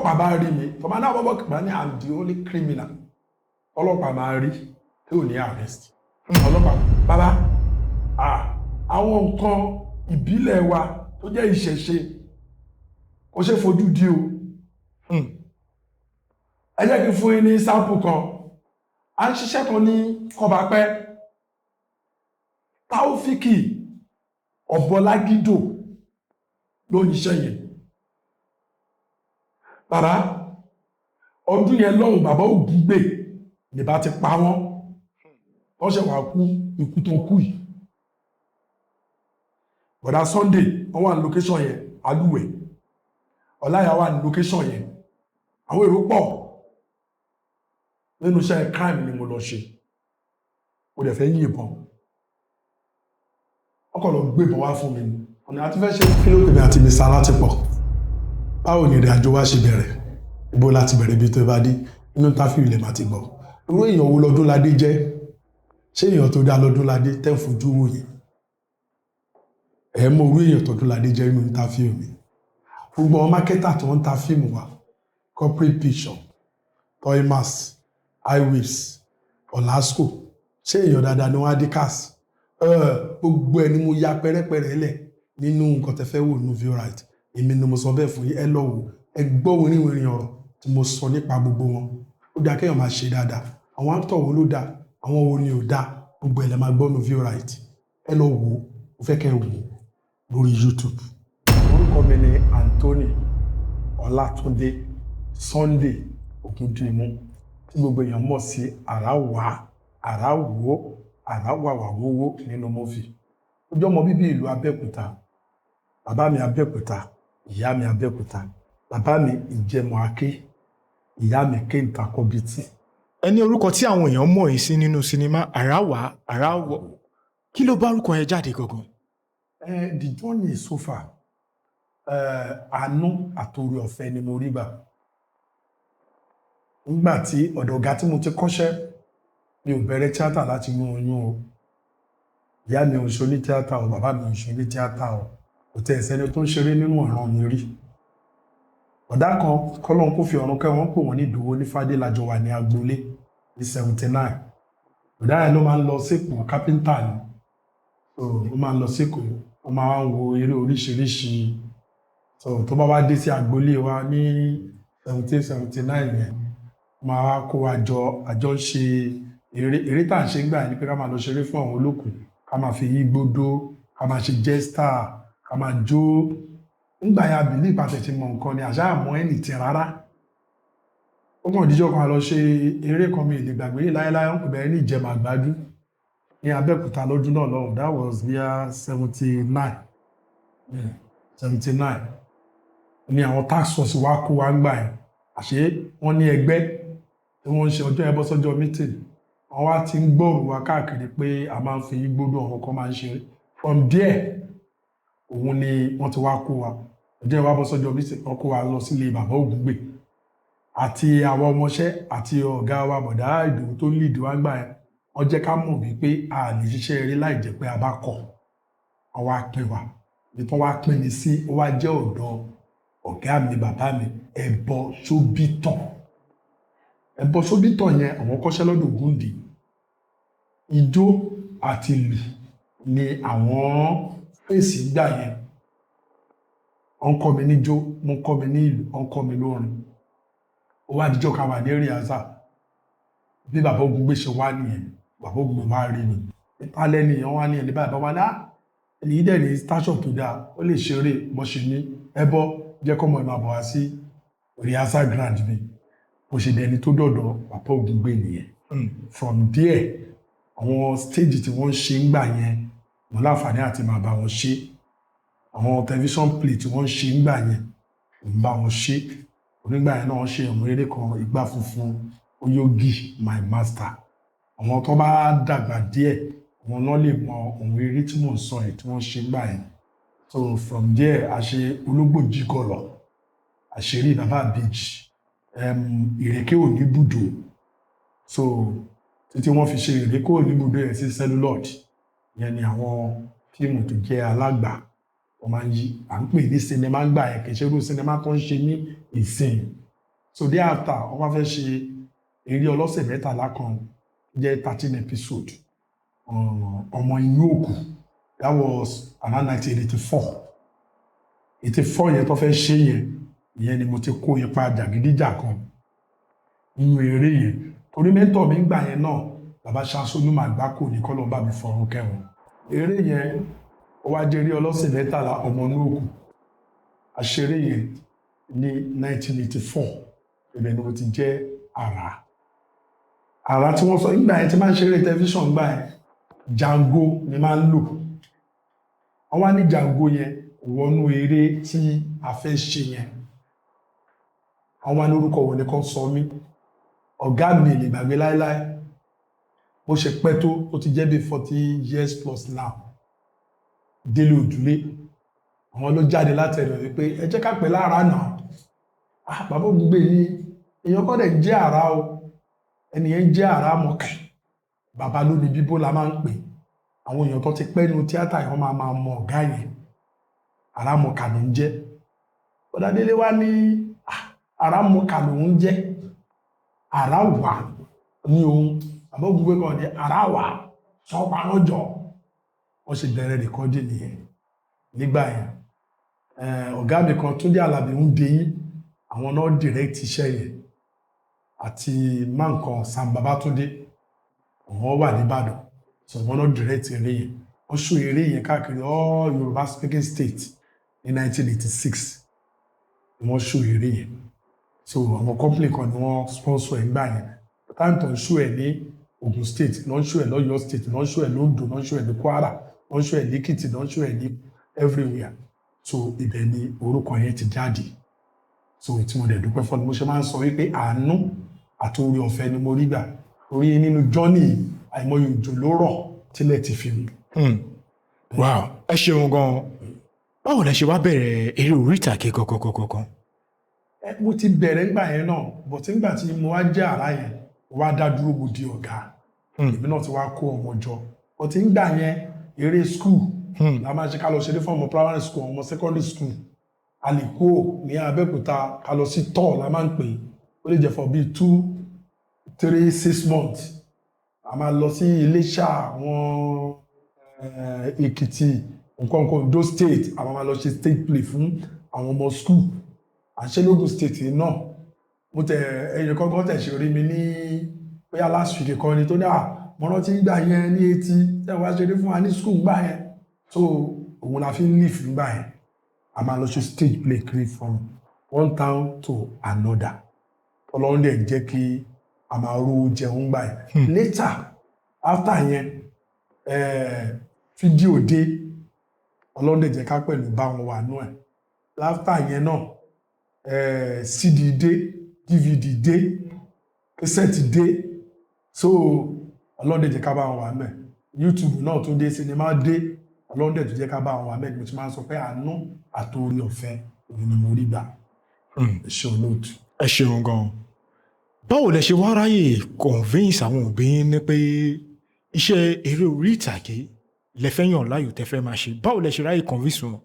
Tọ́lọ́pàá bá rí mi tọ́ba náà bọ́bọ́ kìgbà ní, I'm the only criminal tọ́lọ́pàá máa rí tí ò ní arrest. Ọlọ́pàá bàbá, àwọn nǹkan ìbílẹ̀ wa tó jẹ́ ìṣẹ̀ṣe kò ṣe fojú di o. Ẹ jẹ́ kí n fún yín ní sample kan. À ń ṣiṣẹ́ kan ní Kọ́bapẹ́. Taofiki Ọ̀bọ̀lágídò ló ń ṣiṣẹ́ yẹn. Bàbá, ọdún yẹn lọ́hùn, bàbá Ògúngbè ní bá ti pa wọ́n, wọ́n ṣe wà kú ikú tó kú yìí. Bọ̀dá Sunday, wọ́n wà ní location yẹn. Alúwẹ̀ Ọláyà wà ní location yẹn. Àwọn èrò pọ̀. Nínú iṣẹ́ crime ni mo lọ ṣe. Mo dẹ̀ fẹ́ yìnbọn, ọkọ̀ lọ gbébọn wá fún mi ni ọ̀nà àti fẹ́ ṣe. Kí ló pè mí àti Mr. Alátìpọ̀? Báwo ni ìrìn àjò wa ṣe bẹ̀rẹ̀? Ibo láti bẹ̀rẹ̀, ibi tó bá dé inú táfíì lè máa ti gbọ́. Irú èèyàn wo lọ́dúnládé jẹ́? Ṣé èèyàn tó dá lọ́dúnládé tẹ́ ń fojú wò yẹn? Ẹ̀ mọ irú èèyàn tọ́dúnládé jẹ́ nínú táfíì mi. Gbogbo àwọn marketer tó ń ta fíìmù wa, Corporate Picture, Toymas, Highways, Olasco, ṣé èèyàn dáadáa ni wọ́n á dé cars? Gbogbo ẹ ni mo ya pẹ́rẹ́pẹ́rẹ́ lẹ̀ nínú nǹkan tẹ́ fẹ́ wò nínú Viewright. Èmi ni mo sọ bẹ́ẹ̀ fún yín. Ẹ lọ wò, ẹ gbọ́ wìrìwìrì ọ̀rọ̀ tí mo sọ nípa gbogbo wọn. Ó dáa kéèyàn máa ṣe dáadáa. Àwọn actor wo ló dáa, àwọn wo ni ò dáa, gbogbo ẹ̀ lẹ máa gbọ́ nínú Viewright. Ẹ lọ wò ó. Mo fẹ́ kẹ́ ẹ wò ó lórí YouTube. Orúkọ mi ni Anthony Ọlátúndé Sunday Ògúndìmú, tí gbogbo èèyàn mọ̀ sí Àràwá, Àràwó, Àràwàwàwówó nínú movie. Ó jẹ́ ọmọ bíbí ìlú Abẹ́òkúta. Bàbá mi Abẹ́òkúta, ìyá mi Abẹ́òkúta. Bàbá mi Ìjẹmọ̀ Aké, ìyá mi Kéńtà Kọ́bítì. Ẹ ní orúkọ tí àwọn èèyàn mọ̀ yín sí nínú sinimá, Àràwá, Àràwọ̀. Kí ló bá orúkọ yẹn jáde gangan? The journey so far, àánú àtòrí ọ̀fẹ́ ni mo rí gbà. Nígbà tí ọ̀dọ̀ ọ̀gá tí mo ti kọ́ṣẹ́, mi ò bẹ̀rẹ̀ tíátà láti inú oyún o. Ìyá mi ò ń ṣe onítíátà o, bàbá mi ò ń ṣe onítíátà o. Kò tẹ̀ sẹ́ni tó ń ṣeré nínú ọ̀ràn mi rí. Ọ̀dà kan, kọ́lọ́n kó fi ọ̀run kẹ́ wọ́n, pè wọ́n ní Ìdòwú ní Fádé, lájọ wà ní agboolé ní 79. Ọ̀dà yẹn ló máa ń lọ sípò, kápẹ́ńtà ni. So ó máa ń lọ sípò, ó máa ń wo eré oríṣiríṣi. So tó bá wá dé sí agboolé wa ní 78, 79 yẹn, ó máa wá kó wa jọ, àjọ ń ṣe eré. Eré tá à ń ṣe ńgbà yẹn ni pé ká máa lọ ṣeré fún àwọn olókùú, ká máa fi yí gbódó, ká máa ṣe jester, ká máa jó. Ńgbà yẹn, àbílí ìpàtẹ ti mọ nǹkan ni àṣà àmọ́ ẹnì tí rárá. Ó kàn díjọ́ kan, a lọ ṣe eré kan, mi ì lè gbàgbé láéláé. Wọ́n pè bẹ́ẹ̀ ní Ìjẹ̀mà Àgbájú ní Abẹ́òkúta lọ́dún náà lọ́hùn. That was year 79, 79 ni àwọn task force wa kó wa ń gbà yẹn. Àṣé wọ́n ní ẹgbẹ́ tí wọ́n ń ṣe. Ọjọ́ yẹn bọ́ sọ́jọ́ meeting, wọ́n wá ti ń gbòòrò wa káàkiri pé a máa ń fi gbódò, àwọn kan máa ń ṣeré. From there, òun ni wọ́n ti wá kó wa. Ọjọ́ yẹn wá bọ́ sọ́jọ́ meeting, wọ́n kó wa lọ sílé bàbá Ògúngbè àti àwọn ọmọọṣẹ́ àti ọ̀gá wa, bọ̀dá Ìdòwú tó ń lead wa gbà yẹn. Wọ́n jẹ́ ká mọ̀ wípé a lè ṣiṣẹ́ eré láì jẹ́ pé a bá kọ̀. Wọ́n wá pín wa. Ibi tí wọ́n wá pín mi sí, ó wá jẹ́ ọ̀dọ̀ ọ̀gá mi, bàbá mi, Ẹ̀bọ Ṣóbítàn. Ẹ̀bọ Ṣóbítàn yẹn, àwọn kọ́ṣẹ́ lọ́dọ̀ Ògúndé. Ijó àti ìlù ni àwọn fèsì gbà yẹn. Wọ́n kọ́ mi níjó, wọ́n kọ́ mi ní ìlù, wọ́n kọ́ mi lórin. Ó wá díjọ́ ká wà ní rehearsal, bí bàbá Ògúngbè ṣe wá nìyẹn. Bàbá Ògúngbè wá rí mi. Ìpalẹ̀ nìyẹn wá ní ẹni báyìí. Bàbá ní á, ẹni yìí dẹ̀ ní station tó dáa, ó lè ṣeré. Bó ṣe ní ẹbọ jẹ́ kọ́mọ ẹ̀ máa bọ̀ wá sí rehearsal ground mi. Bó ṣe dẹni tó dọ̀dọ̀ bàbá Ògúngbè nìyẹn. From there, àwọn stage tí wọ́n ń ṣe ń gbà yẹn, mo láǹfààní àti máa bá wọn ṣe. Àwọn television play tí wọ́n ń ṣe ń gbà yẹn, mo ń bá wọn ṣe. Onígbà yẹn náà, wọ́n ṣe àwọn eré kan, Ìgbà Funfun, Oyogi My Master. Àwọn tó bá dàgbà díẹ̀, àwọn náà lè mọ ohun eré tí mò ń sọ yìí tí wọ́n ṣe ń gbà yẹn. So from there, a ṣe Ológbòjì Gọlọ, àṣírí Bàbá Àbèjì, Ìrèké Òní Bùdó. So títí wọ́n fi ṣe Ìrèké Òní Bùdó yẹn sí celluloid yẹn ni àwọn fíìmù tó jẹ́ alágbà wọ́n máa ń yí, à ń pè ní sinimá gbà yẹn. Kì í ṣe irú sinimá tó ń ṣe ní ìsìn. So thereafter, wọ́n wá fẹ́ ṣe eré ọlọ́sẹ̀ 13 kan, jẹ́ 13 episode, Ọmọ Inú Òkú. That was around 1984. 84 yẹn tó fẹ́ ṣe yẹn, ìyẹn ni mo ti kó ipa jàgídíjàgan nínú eré yẹn, torí mentor mi ń gbà yẹn náà, bàbá Ṣaṣolú Màgbákò ní, kọ́lọ́ bá mi fọ̀run kẹwọn. Eré yẹn, ó wá jẹ́ eré ọlọ́sẹ̀ 13, Ọmọ Inú Òkú. Àṣeré yẹn ní 1984. Ibẹ̀ ni mo ti jẹ́ àrà. Àrà tí wọ́n sọ nígbà yẹn, tí máa ń ṣeré tẹlifíṣàn gbà yẹn, Django ni máa ń lò. Wọ́n wá ní Django yẹn kò wọnú eré tí a fẹ́ ṣe yẹn. Wọ́n wá ní orúkọ wo ni kàn sọ mí. Ọ̀gá mi lè gbàgbé láéláé, bó ṣe pẹ́ tó, ó ti jẹ́ bí 40 years plus now, Délé Òdúlé. Àwọn ló jáde láti ẹ̀rọ wípé ẹ jẹ́ ká pè lára náà. Ah, bàbá Ògúngbè ní èèyàn kọ́ dẹ̀ jẹ́ àrá o, ẹnìyẹn jẹ́ àrá mọ̀kẹ́. Bàbá ló ní bíbó la máa ń pè. Àwọn èèyàn tó ti pẹ́ nu tíátà yẹn, wọ́n máa máa mọ ọ̀gá yẹn. Àrá mọ̀kà ló ń jẹ́. Bọ́dá Délé wá ní, "Ah, àrá mọ̀kà ló ń jẹ́, àrá wà ní òun." Bàbá Ògúngbè kan ní àrá wà sọ́pàá lọ́jọ́. Wọ́n ṣe bẹ̀rẹ̀ record nìyẹn nígbà yẹn. Ọ̀gá mi kan, Túndé Àlàbí ń deyín, àwọn náà direct iṣẹ́ yẹn, àti má nǹkan Sam Babatunde, wọ́n wà nìbàdàn. So wọ́n náà direct eré yẹn. Wọ́n show eré yẹn káàkiri all Yorùbá speaking state ní 1986 ni wọ́n show eré yẹn. So àwọn company kan ni wọ́n sponsor ẹ̀ ńgbà yẹn. Time tó ń show ẹ̀ ní Ogun State, ló ń show ẹ̀ lọ́yọ̀ State, ló ń show ẹ̀ lóńdó, ló ń show ẹ̀ ní Kwara, ló ń show ẹ̀ ní Èkìtì, ló ń show ẹ̀ ní everywhere. So ibẹ̀ ni orúkọ yẹn ti jáde. So tí mo dẹ̀ dúpẹ́ fún ni, mo ṣe máa ń sọ wípé àánú àti orí ọ̀fẹ́ ni mo rí gbà orí nínú journey. Àìmọye òjò ló rọ̀ tílẹ̀ ti fi mu. Wow, ẹ ṣeun gan. Báwo lẹ ṣe wá bẹ̀rẹ̀ eré orí ìtàgé gangan? Ẹ, mo ti bẹ̀rẹ̀ ńgbà yẹn náà, but nígbà tí mo wá jẹ́ àrá yẹn, mo wá dá dúró, mo di ọ̀gá. Èmi náà ti wá kó ọmọ jọ, but ńgbà yẹn, eré school la máa ṣe. Ká lọ ṣeré fún ọmọ primary school, ọmọ secondary school. A lè kó ní Abẹ́òkúta, ká lọ sí tour la máa ń pè é. Ó lè jẹ́ for bíi 2, 3, 6 months. A máa lọ sí Iléṣà, àwọn Èkìtì, nǹkan nǹkan, Ondo State. A máa lọ ṣe stage play fún àwọn ọmọ school. Àṣẹ lógùn State náà. Mo tẹ ẹyìn kankan tẹ̀ ṣe rí mi ní bóyá last week kan ni tó ní à mo rántí gbà yẹn ní etí tẹ́ wá ṣeré fún wa ní school gbà yẹn. So òun la fi ń live gbà yẹn. A máa lọ ṣe stage play kiri from one town to another. Ọlọ́run dẹ̀ jẹ́ kí a máa rówó jẹun gbà yẹn. Later, after yẹn, fídíò dé. Ọlọ́run dẹ̀ jẹ́ ká pẹ̀lú bá wọn wà nú ẹ̀. After yẹn náà, CD dé, DVD dé, cassette dé. So Ọlọ́run dẹ̀ jẹ́ ká bá wọn wà mẹ́. YouTube náà tún dé, sinimá dé. Ọlọ́run dẹ̀ tún jẹ́ ká bá wọn wà mẹ́. Mo ti máa ń sọ pé àánú àtòrí ọ̀fẹ́ òun ni mo rí gbà. Ẹ ṣé, olóòtú. Ẹ ṣeun gan. Báwo lẹ ṣe wá ráyè convince àwọn òbí yín ní pé iṣẹ́ eré orí ìtàgé lẹ fẹ́ yàn láàyò, tẹ́ fẹ́ máa ṣe? Báwo lẹ ṣe ráyè convince wọn?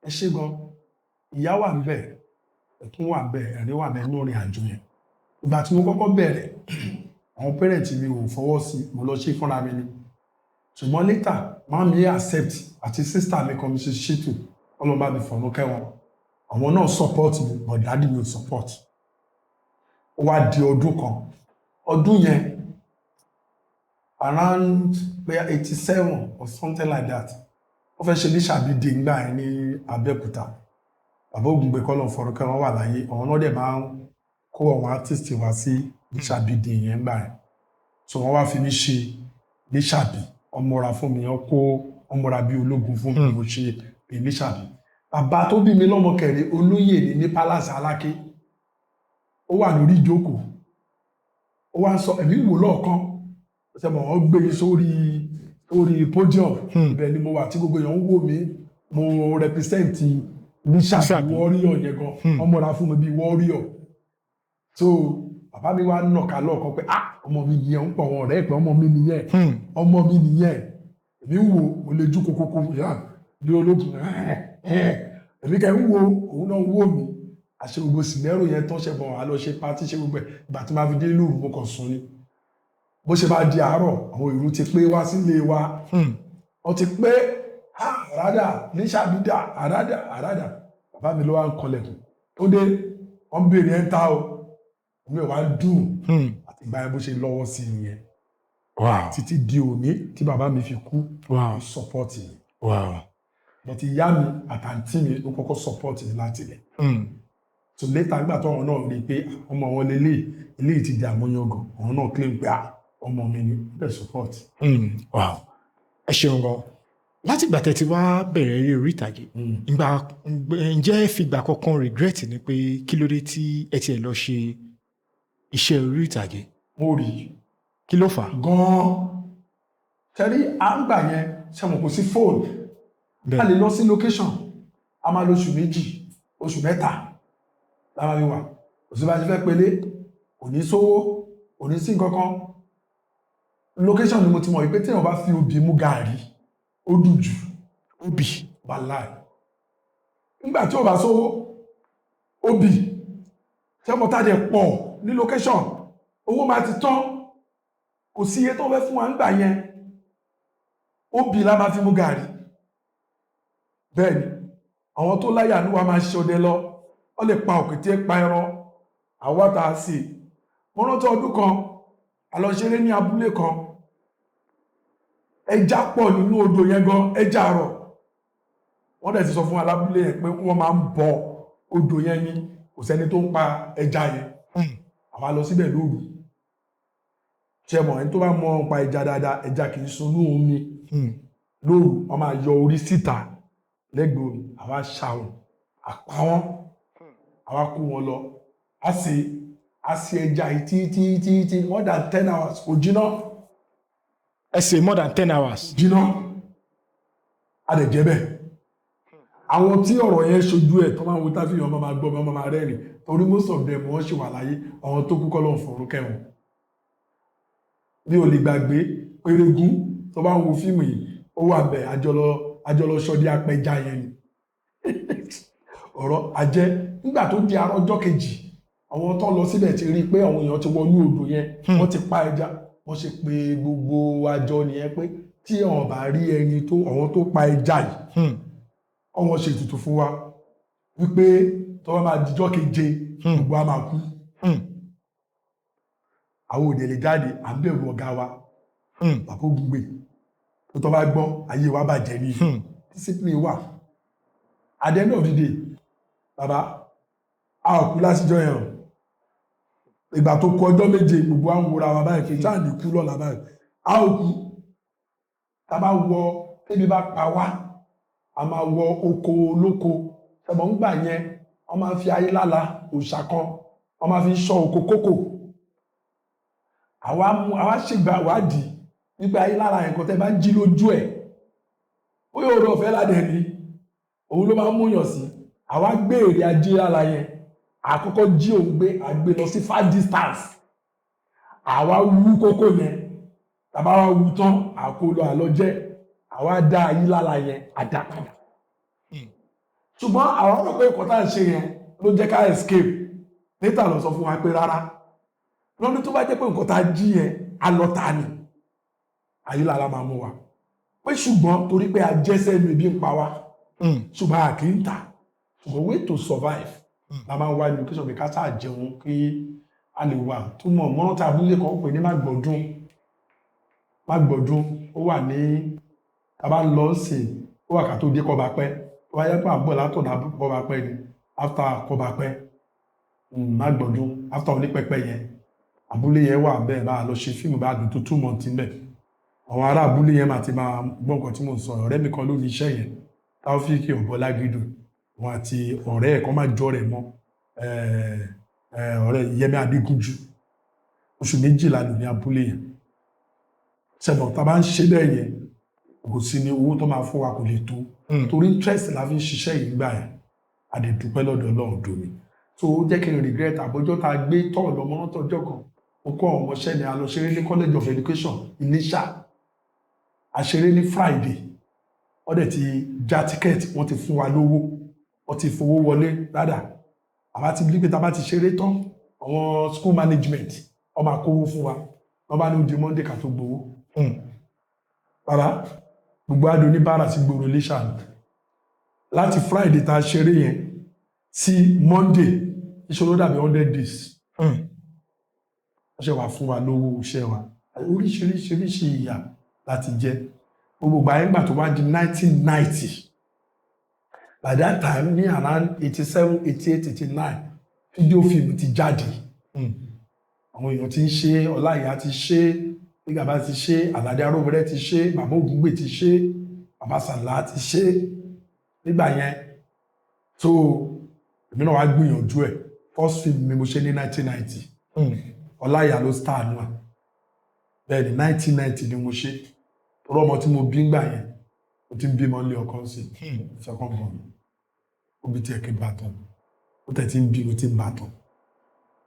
Ẹ ṣé gan. Ìyá wà ń bẹ̀, ẹkún wà ń bẹ̀, ẹ̀rín wà ń bẹ̀ nínú ìrìn àjò yẹn. Ìgbà tí mo kọ́kọ́ bẹ̀rẹ̀, àwọn parent mi ò fọwọ́ sí. Mo lọ ṣe fúnra mi ni. Ṣùgbọ́n later, màmá mi accept, àti sister mi kan, Mrs Shitu, Ọlọ́run bá mi fọ̀nù kẹ́wọn. Àwọn náà support mi, but daddy mi ò support. Ó wá di ọdún kan, ọdún yẹn around bóyá 87 or something like that, wọ́n fẹ́ ṣe ní Ṣàbídé ńgbà yẹn ní Abẹ́òkúta. Bàbá Ògúngbè, kọ́lọ̀ fọ̀rọ̀ kẹ́ wọ́n wà láyé, àwọn náà dẹ̀ máa ń kó àwọn artist wá sí Ṣàbídé yẹn ńgbà yẹn. So wọ́n wá fi mí ṣe ní Ṣàbí. Wọ́n múra fún mi, wọ́n kó wọ́n múra bí ológun fún mi. Mo ṣe ní Ṣàbí. Bàbá tó bí mi lọ́mọ kẹrin, olóyè ní Palace Aláké. Ó wà lórí ìjókòó, ó wá ń sọ, ẹ̀mí wò lọ́ọ̀kan ṣe mọ̀, wọ́n gbé mi sórí podium. Ibẹ̀ ni mo wà tí gbogbo èèyàn ń wò mí. Mo represent ní Ṣàbí. Ṣàbí. Warrior yẹn gan. Wọ́n múra fún mi bíi warrior. So bàbá mi wá nàka lọ́ọ̀kan pé, "Ah, ọmọ mi nìyẹn." Ń pọ̀ wọn ọ̀rẹ́ pé ọmọ mi nìyẹn, ọmọ mi nìyẹn. Èmi ń wò, mo lè jú kokoko yá bí ológun. Èmi kẹ́ ń wo, òun náà ń wò mí. Àṣẹ gbogbo scenario yẹn tán, ṣe bọ̀ wá lọ ṣe party, ṣe gbogbo ẹ̀. Ìgbà tí máa fi dé lóru, mo kàn sùn ni. Bó ṣe bá di àárọ̀, àwọn èrò ti pé wá sílé wa. Wọ́n ti pé àràdà ní sàbídà, àràdà, àràdà. Bàbá mi ló wá ń kọlẹ̀kùn tó dé, wọ́n béèrè ẹ̀ ń ta o, mi ò wá dùn. Àti ìgbà yẹn, bó ṣe lọ́wọ́ sí i nìyẹn títí di òní tí bàbá mi fi kú. Support mi. But ìyá mi àtàntí mi ló kọ́kọ́ support mi láti ilẹ̀. So later, nígbà tó àwọn náà rí i pé ọmọ wọn lélẹ̀, eléyìí ti di àmúyangàn, àwọn náà claim pé, ah, ọmọ mi ni, ó dẹ̀ support. Wow, ẹ ṣeun gan. Láti ìgbà tẹ́ ti wá bẹ̀rẹ̀ eré orí ìtàgé, ìgbà ǹjẹ́ ẹ fìgbà kankan regret ni pé kí ló dé tí ẹ tiẹ̀ lọ ṣe iṣẹ́ orí ìtàgé? Mo rí. Kí ló fà á? Gan-an. Tẹ́rí à ń gbà yẹn, ṣe mọ̀ kò sí fóònù. A lè lọ sí location, a máa lo oṣù 2, oṣù 3 la máa fi wà. Kò sí bá a ṣe fẹ́ pélé, kò ní sówó, kò ní sí nǹkan kan. Location ni mo ti mọ̀ wípé téèyàn bá fi obì mú gàárì, ó dùn jù. Obì? Wàláì, nígbà tí ò bá sówó, obì ṣé mo tá dẹ̀ pọ̀ ní location, owó máa ti tán, kò sí iye tó fẹ́ fún wa nígbà yẹn, obì la máa fi mú gàárì. Bẹ́ẹ̀ ni àwọn tó láyà ní wa máa ṣe ọdẹ lọ, wọ́n lè pa òkété, pa ẹran, àwa tá a sì. Mo rántí ọdún kan, a lọ ṣeré ní abúlé kan, ẹja pọ̀ nínú odò yẹn gan, ẹja àrọ̀. Wọ́n dẹ̀ ti sọ fún wa lábúlé yẹn pé wọ́n máa ń bọ odò yẹn ni, kò sẹ́ni tó ń pa ẹja yẹn. Àwa lọ síbẹ̀ lóru. Ṣe mọ̀, ẹni tó bá mọ̀ pa ẹja dáadáa, ẹja kì í sunú omi. Lóru, wọ́n máa yọ orí síta lẹ́gbẹ̀ẹ́ omi. Àwa ṣà wọ́n, àpá wọn, àwa kó wọn lọ, a sì ẹja yìí tí tí tí tí more than 10 hours, kò jiná. Ẹ ṣe more than 10 hours? Jiná. A lè jẹ́ bẹ́ẹ̀. Àwọn tí ọ̀rọ̀ yẹn ṣojú ẹ̀ tó máa ń wo táfíì, wọn máa gbọ́, wọn máa rẹ́rìn, torí most of them, wọ́n ṣì wà láyé. Àwọn tó kú, kọ́ ló ń fọ̀rọ̀ kẹ́wọn. Mi ò lè gbàgbé Pérégún tó bá ń wo fíìmù yìí, ó wà bẹ́ẹ̀. Àjọlọ ṣọdẹ apẹja yẹn ni ọ̀rọ̀ àjẹ́. Nígbà tó di àárọ̀ ọjọ́ kejì, àwọn tó lọ síbẹ̀ ti rí i pé àwọn èèyàn ti wọnú odò yẹn, wọ́n ti pa ẹja. Wọ́n ṣe pé gbogbo àjọ nìyẹn pé tí àwọn bá rí ẹni tó àwọn tó pa ẹja yìí, àwọn ṣe ètùtù fún wa wípé tó bá máa dijọ́ keje, gbogbo wa máa kú. Àwọn òde lè jáde, à ń bẹ̀rù ọ̀gá wa, bàbá Ògúngbè, tó bá gbọ́, ayé wa bàjẹ́ ní. Discipline wà. At the end of the day, bàbá, a ò kú lásìjọ́ yẹn o. Ìgbà tó kù ọjọ́ 7, gbogbo à ń wora wa báyìí pé sáà ní kú lọ́la báyìí. A ò kú. Tá a bá wọ, tẹ́bi bá pa wá, a máa wọ oko olóko. Ṣẹ̀bọ̀n ń gbà yẹn, wọ́n máa ń fi ayé lála òòṣà kan, wọ́n máa fi ń ṣọ́ oko kókò. Àwa mú, àwa ṣègbà wádìí nípa ayé lára yẹn kan tẹ́ bá ń jí lójú ẹ̀, bóyá òru ọ̀fẹ́ ládẹ̀ ni òun ló máa ń múyàn sí. Àwa gbé èrè ajé lára yẹn, àkọ́kọ́ jí òun gbé, àgbé lọ sí far distance, àwa wú kókó yẹn. Tàbá wa wú tán, àkólọ àlọ jẹ́, àwa dá ayé lára yẹn, àdá padà. Ṣùgbọ́n àwọn rò pé nǹkan tá à ń ṣe yẹn ló jẹ́ ká escape. Later lọ sọ fún wa pé rárá, lọ́dún tó bá jẹ́ pé nǹkan tá a jí yẹn a lọ ta ni, ayé lára máa mú wa pé. Ṣùgbọ́n torí pé a jẹ́ sẹ́nu, ebi ń pa wá, ṣùgbọ́n a kì í tà. Ṣùgbọ́n way to survive la máa ń wá ní location pé ká sáà jẹun kí a lè wà. Tó mọ̀ mọ́rán tí abúlé kan pè ní Mágbọ̀dún. Mágbọ̀dún, ó wà ní tá a bá ń lọ sí, ó wà ká tó dé Kọ́bapẹ́. Tó wáyé pé à ń bọ̀ látọ̀nà Kọ́bapẹ́ ni, after Kọ́bapẹ́, Mágbọ̀dún, after Onípẹpẹ yẹn, abúlé yẹn wà bẹ́ẹ̀. Bá a lọ ṣe fíìmù, bá a dùn tó 2 months níbẹ̀. Àwọn ará abúlé yẹn máa ti máa gbọ́ nǹkan tí mò ń sọ. Ọ̀rẹ́ mi kan ló ní iṣẹ́ yẹn, Taofiki Ọ̀bọ̀lágídù, wọn àti ọ̀rẹ́ ẹ̀ kan máa jọ rẹ̀ mọ́, ọ̀rẹ́ Yẹmí Adégúnjú. Oṣù 12 lò ní abúlé yẹn. Sẹ́mọ̀ tá a bá ń ṣe bẹ́ẹ̀ yẹn, kò sí ní owó tó máa fún wa, kò lè tó, torí interest la fi ń ṣiṣẹ́ yìí gbà yẹn. A lè dúpẹ́ lọ́dọ̀ Ọlọ́run dòní. So ó jẹ́ kí n regret àbójọ́ tá a gbé tọ́ọ̀ lọ́mọ rántí ọjọ́ kan, mo kó àwọn ọmọọṣẹ́ mi, a lọ ṣeré ní College of Education, Iléṣà. A ṣeré ní Friday, wọ́n dẹ̀ ti já ticket, wọ́n ti fún wa lówó, wọ́n ti fowó wọlé rádà. Àwa ti bí pé tá a bá ti ṣeré tán, àwọn school management, wọ́n máa kówó fún wa. Wọ́n bá ní ó di Monday ká tó gbowó. Bàbá, gbogbo àdó oníbàárà sí gbòòrò Iléṣà ni. Láti Friday tá a ṣeré yẹn sí Monday, ìṣòro dàbí 100 days. Wọ́n ṣe wà fún wa lówó iṣẹ́ wa. Oríṣiríṣiríṣi ìyà láti jẹ gbogbo ìgbà yẹn. Gbà tó wá di 1990, by that time, ní around 87, 88, 89, fídíò fíìmù ti jáde. Àwọn èèyàn ti ń ṣe, Ọláìyá ti ṣe, Gbígbàbá ti ṣe, Àlàdé Arómirẹ́ ti ṣe, Bàbá Ògúngbè ti ṣe, Bàbá Sàlá ti ṣe nígbà yẹn. So èmi náà wá gbìyànjú ẹ̀. First film mi mo ṣe ní 1990. Ọláìyá ló star nù ẹ̀. Bẹ́ẹ̀ ni, 1990 ni mo ṣe. Torí ọmọ tí mo bí ngbà yẹn, mo ti ń bímọ lé ọkọ sí, second born, ó bí tiẹ̀ kí n bá tán, ó tẹ̀ tí ń bí, mo ti ń bá tán.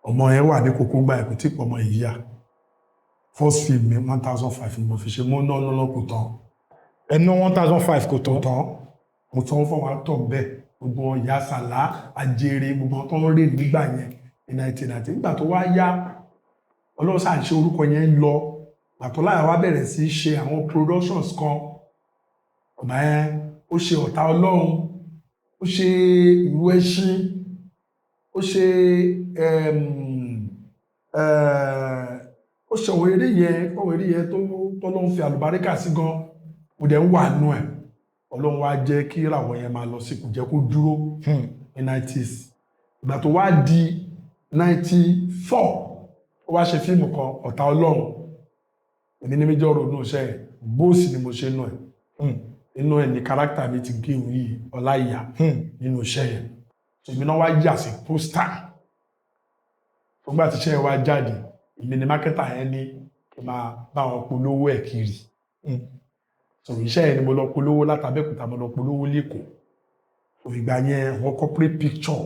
Ọmọ yẹn wà ní kókó gbà yẹn, kò tí pọ̀ ọmọ yìí yá. First film mi, 1,500 ni mo fi ṣe. Mo ná ná, kò tán. Ẹ ná 1,500, kò Kò tán? tán. Mo tán fún wa tọ̀ bẹ́ẹ̀. Gbogbo wọn, ìyá Sàlá Àjèrè, gbogbo wọn tó ń rè nígbà yẹn ní 1990. Nígbà tó wá yá, Ọlọ́run ṣáà ń ṣe, orúkọ yẹn ń lọ. Gbàtọ́ láyà wá bẹ̀rẹ̀ sí í ṣe àwọn productions kan ọ̀nà yẹn, ó ṣe Ọ̀tá Ọlọ́run, ó ṣe Ìlú Ẹṣin, ó ṣe ó ṣe àwọn eré yẹn tó ló ń fi àlùbáríkà sí gan. Mo dẹ̀ ń wà nù ẹ̀. Ọlọ́run wá jẹ́ kí ìràwọ̀ yẹn máa lọ sí, kò jẹ́ kó dúró ní 90s. Ìgbà tó wá di 94, ó wá ṣe fíìmù kan, Ọ̀tá Ọlọ́run. Èmi ní méjọ́ ronú iṣẹ́ ẹ̀, bóòsì ni mo ṣe nù ẹ̀. Inú ẹ̀ ní character mi ti gé orí Ọláìyá nínú iṣẹ́ yẹn. Èmi náà wá yà sí poster. Fúngbà tí iṣẹ́ yẹn wá jáde, èmi ni marketer yẹn ní kí n máa bá wọn polówó ẹ̀ kiri. So iṣẹ́ yẹn ni mo lọ polówó látàbẹ́òkúta, mo lọ polówó lẹ́kọ̀ọ́. So ìgbà yẹn, àwọn corporate picture,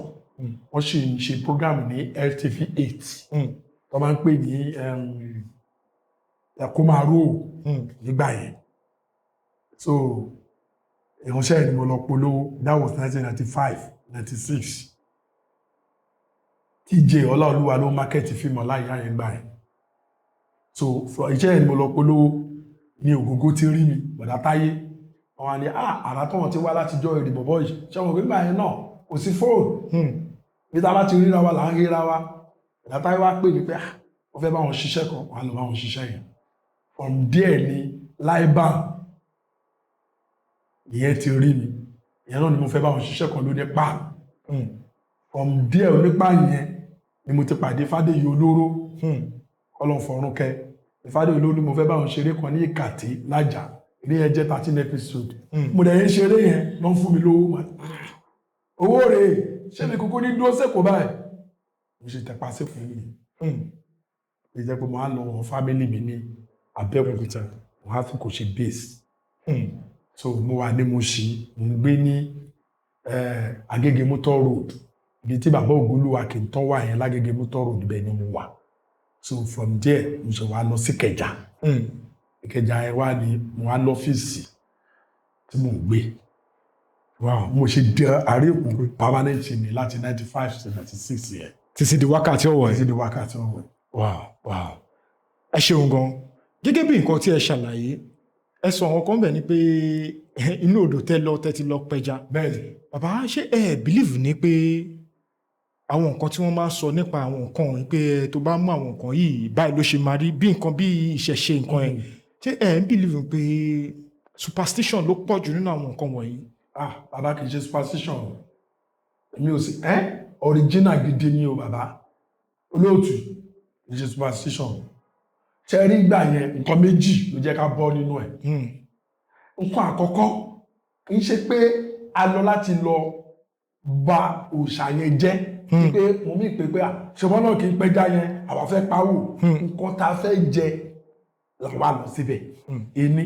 wọ́n sì ń ṣe program ní LTV 8 tó máa ń pè ní Ẹ̀kọ́ nígbà yẹn. So ìránṣẹ́ yẹn ni mo lọ polówó. That was 1995, 96. TJ Ọláolúwa ló market fíìmù Ọláìyá yẹn gbà yẹn. So iṣẹ́ yẹn ni mo lọ polówó ní Ògógó tí rí mi, bọ̀dá Táyé. Wọn wá ní, "Ah, àrà tó wọn ti wá látijọ́ èrè bọ̀bọ̀ yìí." Ṣé wọn gbégbá yẹn náà kò sí fóònù? Bí tá a bá ti ríra wa là ń ríra wa. Bọ̀dá Táyé wá pè mí pé, ah, wọ́n fẹ́ bá wọn ṣiṣẹ́ kan. Wọ́n á lọ bá wọn ṣiṣẹ́ yẹn. From there ni Laiban ìyẹn ti rí mi. Ìyẹn náà ni mo fẹ́ bá wọn ṣiṣẹ́ kan lóní pa. From there, onípa yẹn ni mo ti pàdé Fádèyí Olóró. Ọlọ́run fọ̀run kẹ́ Fádèyí Olóró. Ni mo fẹ́ bá wọn ṣeré kan ní Ìkàtí lájà. Eré yẹn jẹ́ 13 episode. Mo dẹ̀ yẹn ṣeré yẹn ló ń fún mi lówó mà. Owó rèé, ṣé mi kúkú ní dúró sẹ́kọ̀ọ́ báyìí? Mo ṣe tẹ̀pa sẹ́kọ̀ọ́ nìyẹn. Ó jẹ́ pé mo á lọ wọn family mi ní Abẹ́òkúta, mo á fi kò ṣe base. So mo wà ní Mushin, mo ń gbé ní Agége Motor Road, ibi tí bàbá Ògúnlúwà kì í tán wà yẹn lágége Motor Road, ibẹ̀ ni mo wà. So from there, mo ṣe wá lọ sí Ìkẹjà. Ìkẹjà yẹn wá ní mo wá lọ́fíìsì tí mò ń gbé. Mo ṣe dé àárẹ̀ Èkó permanent ni láti 95 to 96 yẹn. Títí di wákàtí ọ̀wọ̀ Títí yìí. di wákàtí ọ̀wọ̀. Wow, ẹ ṣeun gan. Gẹ́gẹ́ bí nǹkan tí ẹ ṣàlàyé, ẹ sọ àwọn kan bẹ̀ ni pé inú odò tẹ́ lọ, tẹ́ ti lọ pẹja. Bẹ́ẹ̀ni. Bàbá, ṣé ẹ believe ní pé àwọn nǹkan tí wọ́n máa ń sọ nípa àwọn nǹkan yìí, pé tó bá mú àwọn nǹkan yìí, báyìí ló ṣe máa rí, bí nǹkan bí ìṣẹ̀ṣe nǹkan yẹn, ṣé ẹ ń believe pé superstition ló pọ̀ jù nínú àwọn nǹkan wọ̀nyí? Ah, bàbá, kì í ṣe superstition o. Èmi ò sí ẹ́, original gidi ni o. Bàbá olóòtú, kì í ṣe superstition. Ṣe rí gbà yẹn, nǹkan méjì ló jẹ́ ká bọ́ nínú ẹ̀. Nǹkan àkọ́kọ́, kì í ṣe pé a lọ láti lọ ba òòṣà yẹn jẹ́, pé mo mí pé ṣùgbọ́n náà kì í pẹja yẹn, àwa fẹ́ pawó. Nǹkan tá a fẹ́ jẹ làwa lọ síbẹ̀. Ení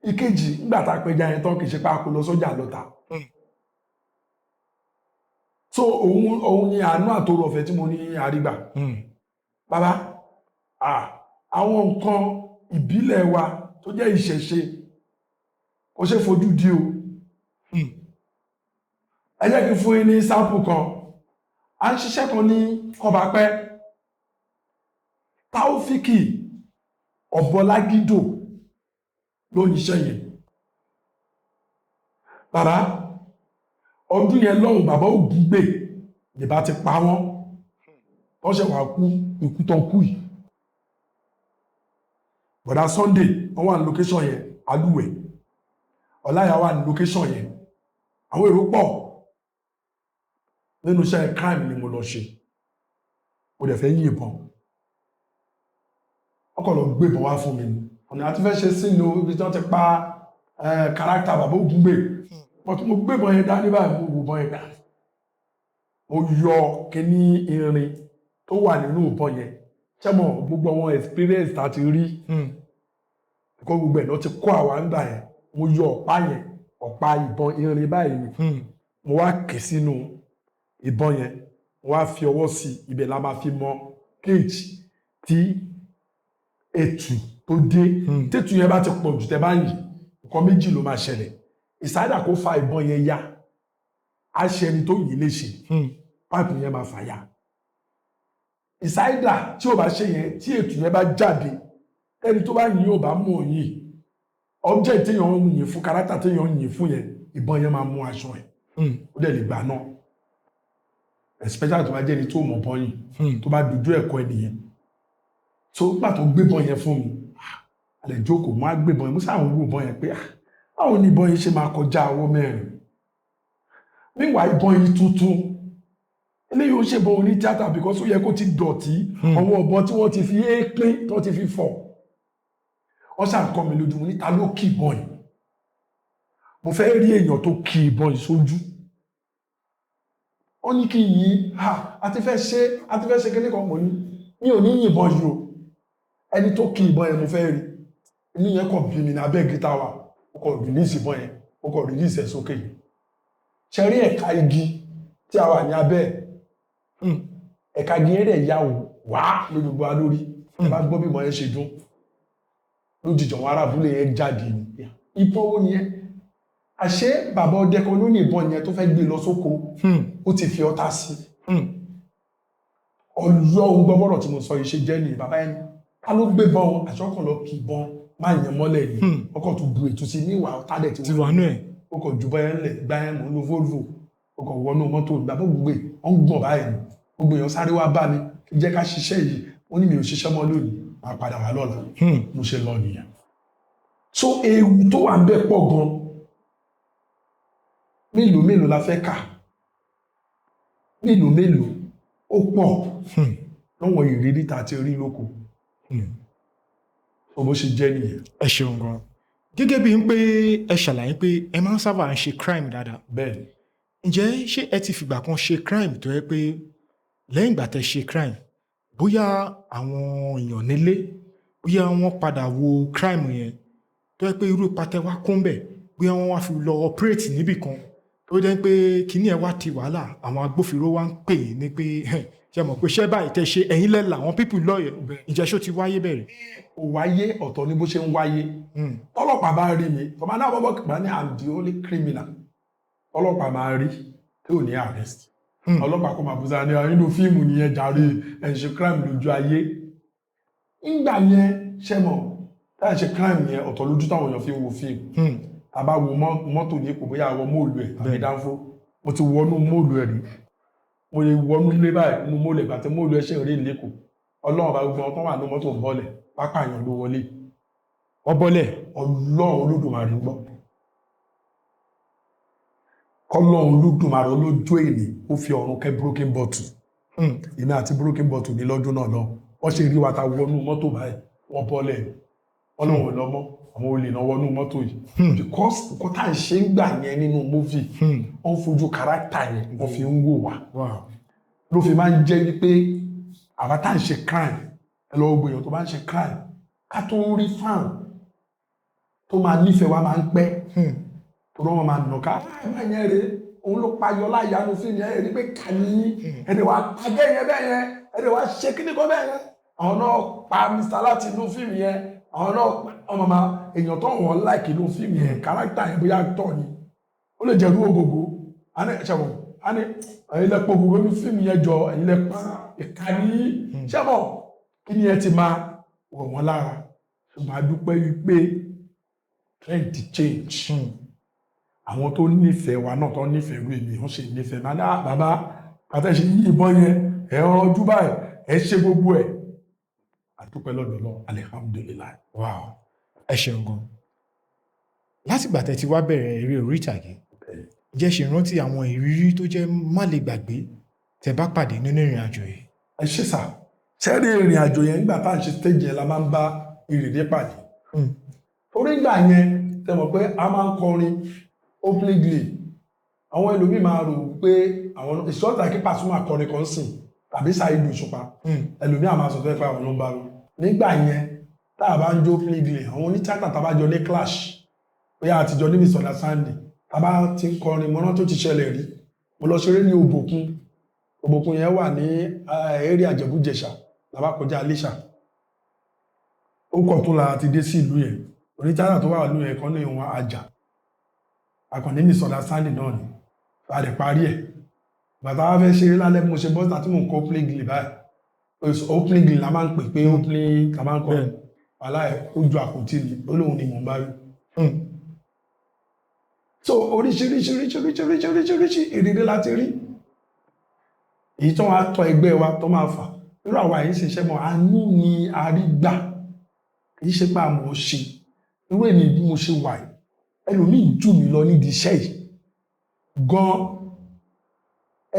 ìkejì, nígbà tá a pẹja yẹn tán, kì í ṣe pé a kò lọ sọ́jà lọ́ta. So òun ni àánú àtòrò ọ̀fẹ́ tí mo ní àrígbà. Bàbá, àwọn nǹkan ìbílẹ̀ wa tó jẹ́ ìṣẹ̀ṣe kò ṣe fojú di o. Ẹ jẹ́ kí n fún yín ní sample kan. À ń ṣiṣẹ́ kan ní Kọ́bapẹ́. Taofiki Ọ̀bọ̀lágídò ló ń ṣiṣẹ́ yẹn. Bàbá, ọdún yẹn lọ́hùn, bàbá Ògúngbè nìbá ti pa wọ́n, wọ́n ṣẹ̀ wá kú ikú tán kú yìí. Bọ̀dá Sunday, wọ́n wà ní location yẹn, Alúwẹ̀ Ọláyà wà ní location yẹn, àwọn èrò pọ̀. Nínú iṣẹ́ crime ni mo lọ ṣe. Mo dẹ̀ fẹ́ yìnbọn, wọ́n kàn lọ gbébọn wá fún mi ni. Ọ̀nà àti fẹ́ ṣe sínú ibi tí wọ́n ti pa character bàbá Ògúngbè, but mo gbébọn yẹn dání báyìí, mo wò bọ́n yẹn gbà, mo yọ kíní irin tó wà nínú ìbọn yẹn. Ṣé mo gbogbo àwọn experience tá a ti rí kó gbogbo ẹ̀ lọ ti kó àwa ń gbà yẹn. Mo yọ ọ̀pá yẹn, ọ̀pá ìbọn irin báyìí ni. Mo wá kè sínú ìbọn yẹn, mo wá fi ọwọ́ sí ibẹ̀, la máa fi mọ cage tí ètù tó dé. Tètù yẹn bá ti pọ̀ jù, tẹ́ bá yìn, nǹkan méjì ló máa ṣẹlẹ̀. Ìsáyà kó fa ìbọn yẹn ya, á ṣe ẹni tó yìn léṣe, páìpù yẹn máa fà ya. Ìsáyà tí ò bá ṣe yẹn, tí ètù yẹn bá jáde, ẹni tó bá yìn ò bá mú òyìn object téèyàn ń yìn fún, character téèyàn ń yìn fún yẹn, ìbọn yẹn máa mú aṣọ ẹ̀, ó dẹ̀ lè gbà náà, especially tó bá jẹ́ ẹni tó mọ̀ bọ́ yìn, tó bá dojú ẹ̀kọ́ ẹnìyẹn. So nígbà tó gbébọn yẹn fún mi, àlẹ́ jókòó, mo á gbébọn yẹn, mo sáà ń wò bọ́n yẹn pé, ah, báwo ni ìbọn yẹn ṣe máa kọjá ọwọ́ mẹ́rin? Meanwhile, ìbọn yìí tuntun, eléyìí ó ṣèbọn oní tíátà, because ó yẹ kó ti dọ̀tí. Àwọn ọ̀bọ tí wọ́n ti fi éèpín, tó ti fi fọ̀, wọ́n ṣàǹkọ́ mi lójú. Mo ní, ta ló kì ìbọn yìí? Mo fẹ́ rí èèyàn tó kì ìbọn yìí sójú. Wọ́n ní kí yìí ha, a ti fẹ́ ṣe, a ti fẹ́ ṣe kíní kan. Mo ní mi ò ní yìnbọn yìí o, ẹni tó kì ìbọn yẹn, mo fẹ́ rí. Inú yẹn kàn bí mi ní abẹ́ gíta wa, ó kàn release ìbọn yẹn, ó kàn release ẹ̀ sókè. Ṣe rí ẹ̀ka igi tí a wà ní abẹ́ ẹ̀, ẹ̀ka igi yẹn dẹ̀ ya wá lórí gbogbo wa lórí. Ẹ bá gbọ́ bí ìbọn yẹn ṣe dún lójijì, àwọn ará abúlé yẹn jáde ní, ìbọn wo nìyẹn? Àṣé bàbá ọdẹ kan ló ní ìbọn yẹn tó fẹ́ gbé lọ sóko, ó ti fi ọta sí. Ọlọ́run gbọ́, bọ́rọ̀ tí mo sọ yìí ṣe jẹ́ ní bàbá ẹni ká ló gbé bọn, àṣọkàn lọ kì í bọn má yẹn mọ́lẹ̀ ni. Ọkọ̀ tó bu ètò sí níwà, ọ̀tá dẹ̀ ti ti wà nú ẹ̀. Ó kàn ju bọ́yẹn ńlẹ̀ gbá yẹn, mò ń lo Volvo, ó kàn wọnú mọ́tò. Bàbá gbogbo wọn ń gbọ̀n báyìí ni, gbogbo èèyàn sáré wá bá mi, jẹ́ ká ṣiṣẹ́ yìí. Ó ní mi ò ṣiṣẹ́ mọ́ lónìí, máa padà wá lọ́la. Mo ṣe lọ nìyẹn. So ewu tó wà ń bẹ̀ pọ̀ gan. Mélòó mélòó la fẹ́ kà? Mélòó mélòó? Ó pọ̀ lọ́wọ́ ìrírí tá a ti rí lóko. So bó ṣe jẹ́ nìyẹn. Ẹ ṣeun gan. Gẹ́gẹ́ bí n pé ẹ ṣàlàyé pé ẹ máa ń sábà ń ṣe crime dáadáa, Bẹ́ẹ̀ ni. ǹjẹ́ ṣé ẹ ti fìgbà kan ṣe crime tó yẹ pé lẹ́yìn ìgbà tẹ́ ṣe crime, bóyá àwọn èèyàn nílé, bóyá wọ́n padà wo crime yẹn, tó yẹ pé irú ipa tẹ́ wá kó ń bẹ̀, bóyá wọ́n wá fi lọ operate níbì kan, tó jẹ́ pé kíní ẹ̀ wá ti wàhálà, àwọn agbófinró wá ń pè yín ní pé, ṣe mọ̀ pé iṣẹ́ báyìí tẹ́ ṣe, ẹ̀yin lẹ́ làwọn people lọ́yẹ̀? Ǹjẹ́ ṣó ti wáyé bẹ̀rẹ̀? Kò wáyé. Ọ̀tọ̀ ni bó ṣe ń wáyé. Tọ́lọ́pàá bá rí mi, tọ́ba náà bọ́bọ́ kìgbà ní I'm the only criminal tọ́lọ́pàá máa rí tí ò ní arrest. Ọlọ́pàá kò máa bú sáà ní inú fíìmù nìyẹn jàre, ẹ̀ ń ṣe crime lójú ayé. Ńgbà yẹn, ṣe mọ̀, táyà ṣe crime yẹn, ọ̀tọ̀ lójú táwọn èèyàn fi ń wo fíìmù. Tá a bá wo mọ́tò ní kò, bóyá wọ móòlù ẹ̀ tàbí dánfó. Mo ti wọnú móòlù ẹ̀ rí, mo lè wọnú ilé báyìí nínú móòlù ẹ̀. Gbà tí móòlù ẹ̀ ṣe ń rí lẹ́kọ̀ọ́, Ọlọ́run bá, gbogbo àwọn tó wà ní mọ́tò ń bọ́lẹ̀, pápá èèyàn ló wọlé. Wọ́n bọ́lẹ̀? Ọlọ́run Olódùmarè ń gbọ́. Kọ́lọ́run Olódùmarè olójú èní ó fi ọ̀run kẹ́ Broken Bottle. Èmi àti Broken Bottle ní lọ́dún náà lọ, wọ́n ṣe rí wa ta wọnú mọ́tò báyìí, wọ́n bọ́lẹ̀. Wọ́n lòun ò lọ mọ́, àwọn olè náà wọnú mọ́tò yìí, because nǹkan tá à ń ṣe ń gbà yẹn nínú movie, wọ́n fojú character yẹn, wọ́n fi ń wò wá. Ló fi máa ń jẹ́ wípé àwa tá à ń ṣe crime, ẹ lọ́wọ́ gbogbo èèyàn tó bá ń ṣe crime, ká tó rí fan tó máa nífẹ̀ẹ́ wa máa ń pẹ́, tó lọ́wọ́ máa nà ká ẹ máa yẹn rèé, òun ló payọ láyanu fíìmù yẹn, rí pé kà ní ẹ̀rẹ̀ wá pàgẹ́ yẹn bẹ́ẹ̀ yẹn, ẹ̀rẹ̀ wá ṣe kíní kan bẹ́ẹ̀ yẹn, àwọn náà pa Mr. láti inú fíìmù yẹn, àwọn náà pa ọmọ máa èèyàn tó wọ́n like inú fíìmù yẹn, character yẹn, bóyá actor ni, ó lè jẹ́rú ògògó àná ẹ̀ṣẹ̀ wọn. Á ní ẹ̀yin lẹ pọ̀ gbogbo ní fíìmù yẹn jọ, ẹ̀yin lẹ pa ìkànnì ṣẹ́mọ̀ kí ni ẹ ti máa wọ̀ wọ́n lára. Ṣùgbọ́n a dúpẹ́ wípé trend ti change. Àwọn tó nífẹ̀ẹ́ wa náà, tó nífẹ̀ẹ́ irú èmi, wọ́n ṣe nífẹ̀ẹ́ máa ní, "Ah, bàbá àtẹ̀ṣe yí ìbọn yẹn, ẹ̀ rọjú báyìí, ẹ̀ ṣe gbogbo ẹ̀." A dúpẹ́ lọ́dọ̀ lọ, alihamudulilayi. Wow, ẹ ṣeun gan. Látìgbà tẹ́ ti wá bẹ̀rẹ̀ eré orí ìtàgé, ǹjẹ́ ṣe rántí àwọn ìrírí tó jẹ́ má lè gbàgbé tẹ́ bá pàdé nínú ìrìn àjò yìí? Ẹ ṣe sà. Sẹ́rí ìrìn àjò yẹn, nígbà tá à ń ṣe stage yẹn la máa ń bá ìrírí pàdé. Torí ìgbà yẹn, tẹ́ mọ̀ pé a máa ń kọrin openly, àwọn ẹlòmíì máa rò pé àwọn ìṣọ́ta kí Pasuma kọrin kan sìn tàbí Saheed Òṣùpá, ẹlòmíì á máa sọ fẹ́ pé àwọn ló ń bá lọ. Nígbà yẹn tá a bá ń jó openly, àwọn onítìátà tá a bá jọ ní clash, bóyá àtijọ́ ní misunderstanding, tá a bá ti ń kọrin mọ́ná tó ti ṣẹlẹ̀ rí. Mo lọ ṣeré ní Òbòkun. Òbòkun yẹn wà ní area Ìjẹ̀bú-Jẹ̀ṣà, la bá kọjá Iléṣà, ó kọ̀ tó la ti dé sí ìlú yẹn. Onítìátà tó wà ìlú yẹn kan ní ìwọ̀n àjà akànnì misunderstanding náà ni a lè parí ẹ̀. Bàtà wa fẹ́ ṣeré lálẹ́, bí mo ṣe bọ́sà tí mò ń kọ́ opening glee báyìí, opening glee la máa ń pè pé opening la máa ń kọ́. Wàhálà ẹ̀, ó ju àpótí ni, ó lóun ni mò ń bá rí. So oríṣiríṣiríṣiríṣiríṣiríṣi ìrírí láti rí, èyí tó wá tọ́ ẹgbẹ́ wa tó máa fà irú àwa yìí ń ṣiṣẹ́ mọ́. Àánú ni a rí gbà, kì í ṣe pé àmọ́ ṣe irú èmi bí mo ṣe wà yìí. Ẹlòmíì jù mí lọ nídìí iṣẹ́ yìí gan,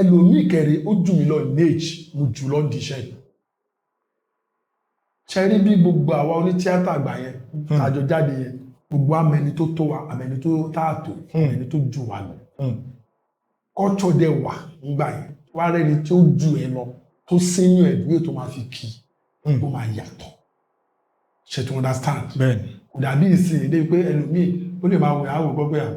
ẹlòmíì kẹrẹ ó jù mí lọ ní age, mo jù lọ nídìí iṣẹ́ yìí. Ṣe rí bí gbogbo àwa onítíátà àgbà yẹn tàjọ jáde yẹn, gbogbo àmẹni tó tó wa, àmẹni tó táàtò, àmẹni tó jù wá lọ. Culture dẹ̀ wà nígbà yẹn, wá rẹ́ni tí ó jù ẹ lọ, tó senior ẹ̀ bí tó máa fi kí ó máa yàtọ̀. Ṣe to understand? Bẹ́ẹ̀ni. Kò dàbí ìsìn dé pé ẹlòmíì ó lè máa wẹ̀ áwò gbọ́ pé à,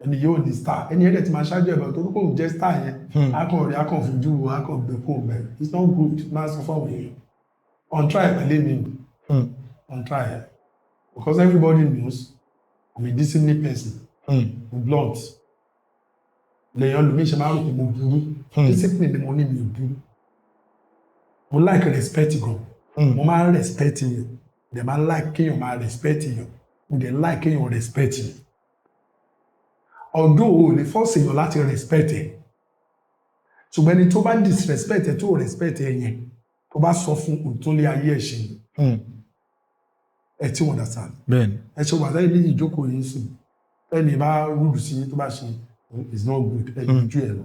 ẹni yóò di star, ẹni ẹ̀dẹ̀ ti máa ṣáájú ẹ̀bẹ̀ tó kóun jẹ́ star yẹn. Akàn rí, akàn fojú wo, akàn gbé kóun bẹ̀rẹ̀. It's not good. Máa sọ fún àwọn èèyàn on try pẹ̀lú mi, on try ẹ̀, because everybody knows I'm a disciplined person. Mo blunt lèèyàn lòmíì ṣe máa ń rò pé mo burú. Discipline ni mo ní, mi ò burú. Mo like respect gan. Mo máa ń respect yẹn, dẹ̀ máa ń like kéèyàn máa respect yẹn, mo dẹ̀ like kéèyàn respect yẹn, although o lè force èèyàn láti respect ẹ. Ṣùgbọ́n ẹni tó bá disrespect ẹ, tó respect ẹ yẹn, tó bá sọ fún òtúnlé ayé ẹ̀ ṣe ni. Ẹ tí wọ́n understand? Bẹ́ẹ̀ni. Ẹ ṣe wà sẹ́yìn méjì ìjókòó yìí sùn, ẹni bá rúdù sí tó bá ṣe is not good, ẹ ju ẹ lọ.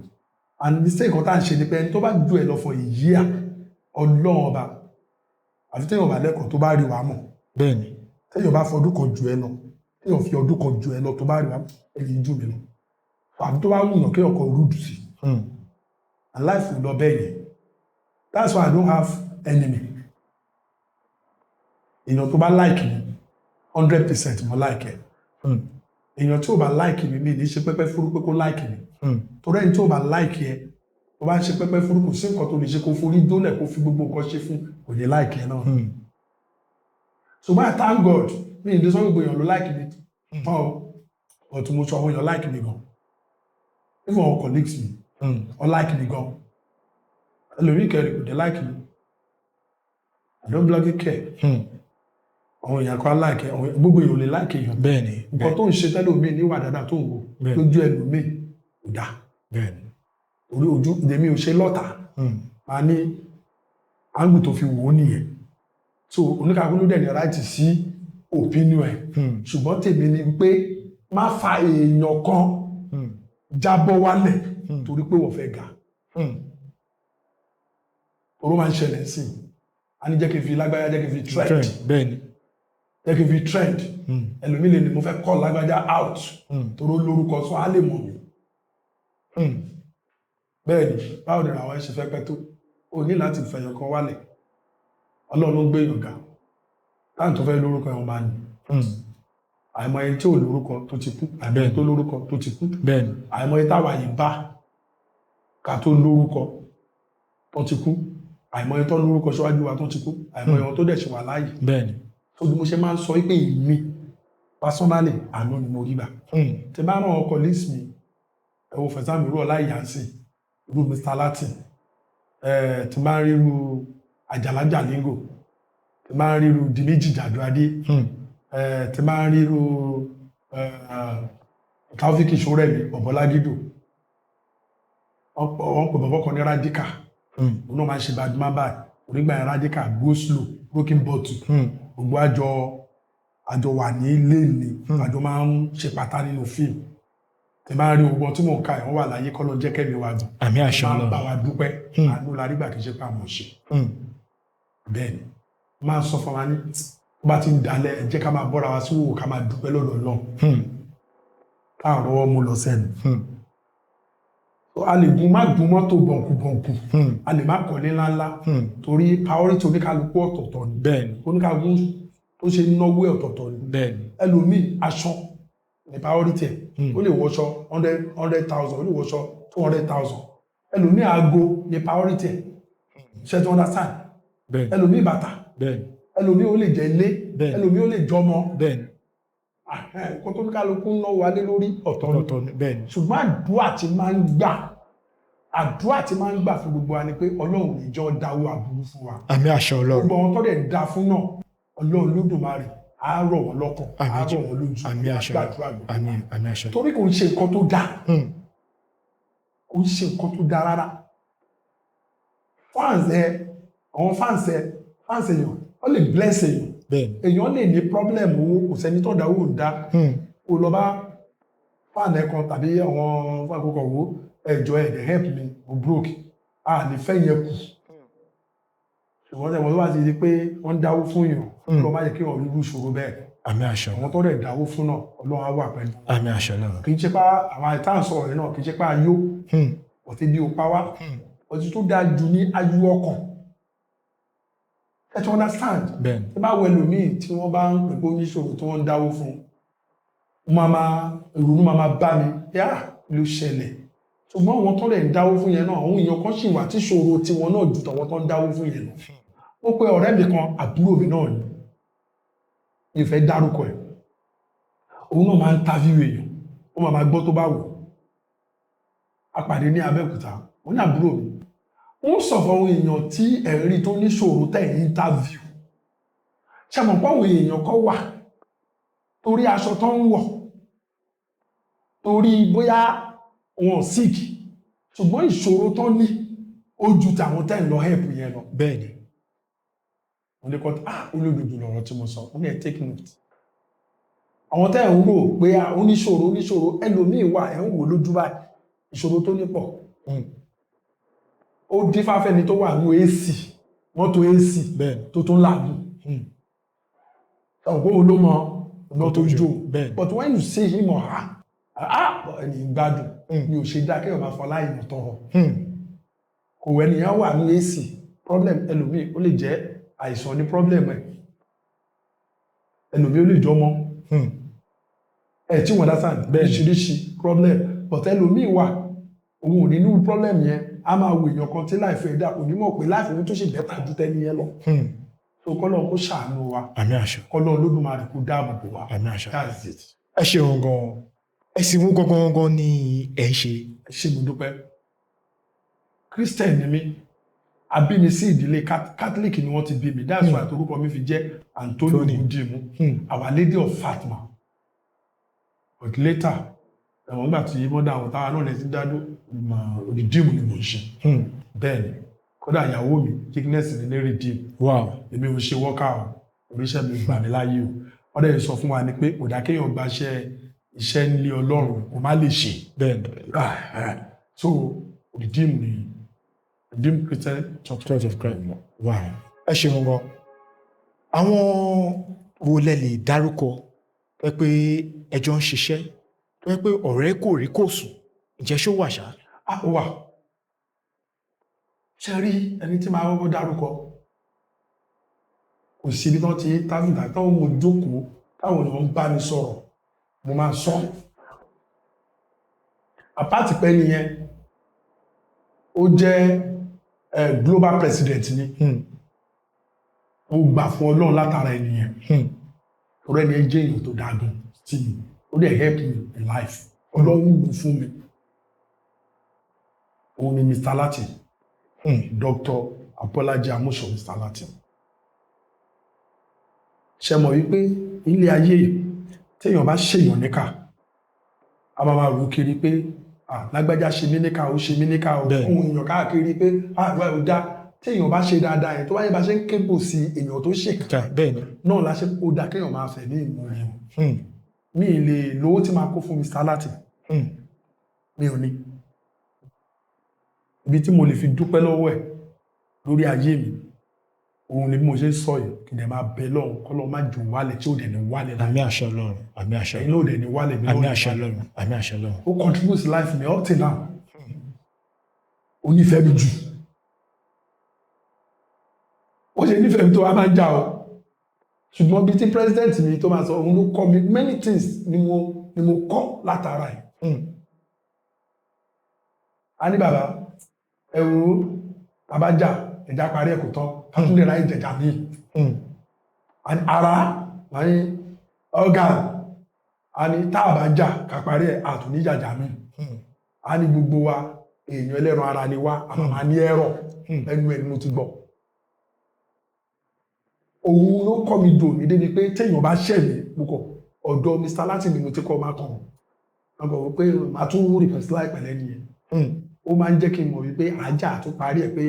And mistake kan tá à ń ṣe ni pé ẹni tó bá ju ẹ lọ for a year, Ọlọ́run ọba, àfi téèyàn bá lẹ́kọ̀ọ́, tó bá rí wàá mọ̀. Téèyàn bá fọdún kan ju ẹ lọ, téèyàn fi ọdún kan ju ẹ lọ, tó bá rí wàá mọ̀, ẹ lè jù mí lọ, àfi tó bá wùyàn kéèyàn kan rúdù sí. And life will lọ bẹ́ẹ̀ yẹn. That's why I don't have enemy. Èèyàn tó bá like mi 100%, mo like ẹ. Èèyàn tí ò bá like mi, mi ní ṣe pẹ́pẹ́ fúrú pé kó like mi. Torí ẹni tí ò bá like ẹ, tó bá ń ṣe pẹ́pẹ́ fúrú, kò sí nǹkan tó lè ṣe, kó forí dólẹ̀, kó fi gbogbo nǹkan ṣe fún, kò ní like ẹ náà. Ṣùgbọ́n I thank God, mi ì lè sọ gbogbo èèyàn ló like mi tán o, but mo sọ àwọn èèyàn like mi gan. Even our colleagues mi ọ like mi gan. Ẹlòmíì kẹrin kò dé like mi, I don't bloody care. Àwọn èèyàn kan like ẹ, gbogbo èèyàn ò lè like èèyàn. Nǹkan tó ń ṣe tẹ́lòmíì níwà dáadáa tó ń wò lójú ẹlòmíì kò dáa. Orí ojú èmi ò ṣe lọ́tà. Máa ní angle tó fi wò ó nìyẹn. So oníkàkú ló dẹ̀ ní right sí opinion ẹ̀. Ṣùgbọ́n tèmi ni pé má fa èèyàn kan jábọ́ wálẹ̀ torí pé wọ́n fẹ́ ga. Oró máa ń ṣẹlẹ̀ sí i. A ní jẹ́ kí n fi lágbájá, jẹ́ kí n fi trend. Trend, bẹ́ẹ̀ni. Jẹ́ kí n fi trend. Ẹlòmíì lè ní mo fẹ́ call lágbájá out torí ó lórúkọ, sọ á lè mọ̀ mí. Bẹ́ẹ̀ ni. Báwo ni àwọn ẹ̀ ṣe fẹ́ pẹ́ tó o ní láti fẹ̀yàn kan wálẹ̀? Ọlọ́run ló ń gbé èèyàn ga. Táwọn tó fẹ́ lórúkọ ẹ̀ wọ́n máa ní. Àìmọye tí ò lórúkọ tó ti kú, àìmọye tó lórúkọ tó ti kú. Àìmọye táwa yìí bá ká tó lórúkọ tó ti kú, àìmọye tó lórúkọ síwájú wa tó ti kú, àìmọye wọn tó dẹ̀ ṣì wà láàyè. Tó bí mo ṣe máa ń sọ pé èmi personally, àánú ni mo rí gbà. Tí bá ràn ọkọ colleagues mi, ẹ wo for example irú ọlá ìyá ń sìn. Irú Mr. Latin, tí máa ń ríru Àjàlá Jalingo, tí máa ń ríru Diméjì Jàdúadé, tí máa ń ríru Taofik Ṣórẹ̀mí Ọ̀bọ̀lágídò. Wọ́n pè bọ̀bọ̀ kan ní Radical. Òun náà máa ń ṣe badman báyìí onígbà yẹn. Radical, Go Slow, Broken Bottle, gbogbo àjọ wà ní ilé ní, àjọ máa ń ṣe pátá nínú fíìmù. Tí máa ń rí ogun tí mò ń ka ẹ̀, wọ́n wà láyé, kọ́ ló jẹ́ kẹ́mi wa dùn. Àmín, àṣẹ. Máa ń bá Ọlọ́run. wa dúpẹ́. Àánú la rí gbà, kì í ṣe pé àmọ̀ ṣe. Bẹ́ẹ̀ ni máa ń sọ fún wa ní tó bá ti ń dalẹ̀, ẹ jẹ́ ká máa bọ́ra wa sí wò, ká máa dúpẹ́ lọ́dọ̀ Ọlọ́run káà rọwọ́ mú lọ sẹ́nu. A lè gun má gun mọ́tò bọ̀ǹkù bọ̀ǹkù, a lè má kọ́lé ńláńlá, torí priority oníkálukú ọ̀tọ̀ọ̀tọ̀ ni. Oníkálukú tó ṣe náwó ẹ̀ ọ̀tọ̀ọ̀tọ̀ ni. Ẹlòmíì, aṣọ ní priority ẹ̀. Ó lè wọṣọ hundred hundred thousand, ó lè wọṣọ 200,000. Ẹlòmíì, aago ní priority ẹ̀. Ṣe tí understand? Ẹlòmíì, bàtà. Ẹlòmíì, ó lè jẹ ilé. Ẹlòmíì, ó lè jọmọ. Nǹkan tó ní kálukú ń náwó alé lórí ọ̀tọ̀ ni. Ọ̀tọ̀ ni, bẹ́ẹ̀ni. Ṣùgbọ́n àdúrà tí máa ń gbà fún gbogbo wa ni pé Ọlọ́run ìjọ dáwọ́ aburú fún wa. Àmín, àṣẹ Ọlọ́run. Gbogbo àwọn tó dẹ̀ da fún náà, Ọlọ́run Lódùmarè á rọ̀ wọ́n lọ́kàn, á Àmín. rọ̀ wọ́n lójú. Àmín, àṣẹ. Gbàdúrà gbogbo wa. Àmín, àmín, àṣẹ. Torí kò ń ṣe nǹkan tó dáa, kò ń ṣe nǹkan tó dáa rárá. Fans ẹ, àwọn fans ẹ, fans èèyàn, wọ́n lè bless èèyàn. Èèyàn lè ní problem owó, kò sẹ́ni tó dá owó ń dá. Kó lọ bá fan ẹ kan tàbí àwọn fan kókò wo, ẹjọ́ ẹ̀ dẹ̀ help me, mo broke, a lè fẹ́ yẹn kù. Ṣùgbọ́n ẹ̀wọ̀n tó bá ti di pé wọ́n ń dáwó fún yàn, lọ́ má yẹ kí wọ́n rí irú ìṣòro bẹ́ẹ̀. Àmín, àṣẹ. Àwọn tó dẹ̀ dáwó fún náà, Ọlọ́run á wà pẹ̀lú. Àmín, àṣẹ Ọlọ́run. Kì í ṣe pé àwọn àìtá sọ̀rọ̀ yẹn náà, kì í ṣe pé ayó ọtí bí o pa wá. Ọtí tó dáa jù ní ayọ̀ ọkàn, ẹ ti understand? Bẹ́ẹ̀ni. Tí bá wọ ẹlòmíì tí wọ́n bá ń pè pé oníṣòwò tí wọ́n ń dáwó fún un, máa máa ìrònú máa máa bá mi yá ló ṣẹlẹ̀. Ṣùgbọ́n àwọn tó lè ń dáwó fún yẹn náà, àwọn èèyàn kan sì wà tí ṣòro tiwọn náà ju tàwọn tó ń dáwó fún yẹn lọ. Ó pé ọ̀rẹ́ mi kan, àbúrò mi náà ni, mi ò fẹ́ dárúkọ ẹ̀. Òun náà máa ń interview èèyàn, ó máa máa gbọ́ tó bá wù. A pàdé ní Abẹ́òkúta. Wọ́n ní àbúrò mi, wọ́n sọ fún àwọn èèyàn tí ẹ̀rí tó níṣòro tẹ̀ ń interview, ṣe mọ̀ pé àwọn èèyàn kan wà torí aṣọ tó ń wọ̀, torí bóyá wọn sick, ṣùgbọ́n ìṣòro tó ní ó ju tàwọn tẹ́ ń lọ help yẹn lọ. Wọ́n ní kọ́, ah, olódodo lọ̀rọ̀ tí mo sọ. Wọ́n ní ẹ take note, àwọn tẹ́ ń rò pé ah, oníṣòro oníṣòro, ẹlòmíì wà ẹ̀ ń wò lójú báyìí, ìṣòro tó ní pọ̀. Ó dífá fẹ́ni tó wà ní AC, mọ́tò AC, tó tún làágùn. Ọ̀pọ̀ òun ló mọ ọ̀nà tó jó. But when you see him or her, ah, ẹni gbádùn. Mi ò ṣe dá kéèyàn máa fọlá èèyàn tọrọ. Kò ẹnìyàn wà ní AC, problem ẹlòmíì ó lè jẹ́ àìsàn ní problem ẹ̀, ẹlòmíì ó lè jọmọ ẹ tí wọ́n dá sáà, oríṣiríṣi problem. But ẹlòmíì wà, òun ò ní ní problem yẹn, a máa wo èèyàn kan tí life ẹ̀ dá, kò ní mọ̀ pé life òun tó ṣe better ju tẹ́ni yẹn lọ. So kọ́lọ́run kó ṣàánú wa. Àmín, àṣẹ. Kọ́lọ́run Olódùmarè kó dáàbò bò wá. Àmín, àṣẹ. That's it. Ẹ ṣeun gan. Ẹ̀sìn wo gangan gangan ni ẹ ń ṣe? Ẹ ṣé, mo dúpẹ́. Christian ni mí. A bí mi sí ìdílé Catholic ni wọ́n ti bí mi. That's why torúkọ mi fi jẹ́ Anthony Tony. Ogundimu, Our Lady of Fatima. But later, ẹ̀wọ̀n gbà tí mọ́dà àwọn táwa náà lè ti dádó, Redeem ni mò ń ṣe. Bẹ́ẹ̀ ni, kódà ìyàwó mi, sickness ni ní Redeem. Èmi ò ṣe worker o, oríṣẹ́ mi gbà mí láyé o. Wọ́n dẹ̀ sọ fún wa ni pé kò dá kéèyàn gbaṣẹ́ iṣẹ́ nílé Ọlọ́run kò má lè ṣe. Ah, ah. So Redeem ni, Redeem Christian Church. Church of Christ. Wow, ẹ ṣeun gan. Àwọn wo lẹ lè dárúkọ tó yẹ pé ẹjọ́ ń ṣiṣẹ́, tó yẹ pé ọ̀rẹ́ kò rí kò sùn? Ǹjẹ́ ṣó wà ṣá? Ah, ó wà. Ṣe rí ẹni tí máa kọ́kọ́ dárúkọ, kò sí ibi tí wọ́n ti interview tàbí táwọn mo jókòó, táwọn èèyàn ń bá mi sọ̀rọ̀, mo máa sọ àpáàtì pẹ́ nìyẹn. Ó jẹ́ global president ni. Mo gbà fún Ọlọ́run látara ẹnìyẹn, torí ẹni ẹ jẹ́ èèyàn tó dáa gan sí mi, ó dẹ̀ help me in life. Ọlọ́run lò fún mi. Òun ni Mr. Latin, Dr. Abọ́lájí Amusan Mr. Latin. Ṣe mọ̀ wípé ilé ayé yìí, téèyàn bá ṣèyàn níkà, a máa máa rú kiri pé, "Ah, lágbájá ṣe mí níkà, ó ṣe mí níkà o." Ohun èèyàn káàkiri pé, "Ah, ìwà ò dá." Téèyàn bá ṣe dáadáa yẹn, tó bá yẹ bá ṣe ń kébò sí èèyàn tó ṣèkà náà la ṣe, ó dáa kéèyàn máa fẹ̀ ní ìmúre o. Mi ì lè lówó tí máa kó fún Mr. Latin. Mi ò ní ibi tí mo lè fi dúpẹ́ lọ́wọ́ ẹ̀ lórí ayé mi. Òun ni bí mo ṣe ń sọ yìí, kí n dẹ̀ máa bẹ lọ́hùn kọ́lọ́ má jò wálẹ̀, tí ò dẹ̀ ní wálẹ̀ láì. Àmín àṣẹ Ọlọ́run, àmín àṣẹ. Ẹ̀yin náà ò dẹ̀ ní wálẹ̀ mi náà ò Àmín ní àṣẹ wálẹ̀. Ọlọ́run, àmín àṣẹ Ọlọ́run. Ó contribute sí life mi up till now. Ó nífẹ̀ẹ́ mi jù. Ó ṣe nífẹ̀ẹ́ mi tó wá máa ń jà o, ṣùgbọ́n bíi tí president mi tó máa sọ, òun ló kọ́ mi many things ni mo kọ́ látara ẹ̀. A ní, "Bàbá, ẹ wo, bàbá jà, ẹja parí ẹ̀, kò tán, ká tún lè ráyè jẹjà míì." A ní ara wọ́n ní ọ̀gá, a ní tá a bá jà ká parí ẹ̀, àtún ní jàjà míì. A ní gbogbo wa, èèyàn ẹlẹ́ran ara ni wá, a máa ní ẹ̀rọ. Ẹnu ẹ̀ ni mo ti gbọ́. Òun ló kọ́ mi dò ní débi pé téèyàn bá ṣẹ̀ mí, mo kọ̀ ọ̀dọ̀ Mr. Latin ni mo ti kọ́ máa kàn wọ́n kọ̀ wípé màá tún reconcile pẹ̀lẹ́ nìyẹn. Ó máa ń jẹ́ kí n mọ̀ wípé àjà tó parí ẹ̀ pé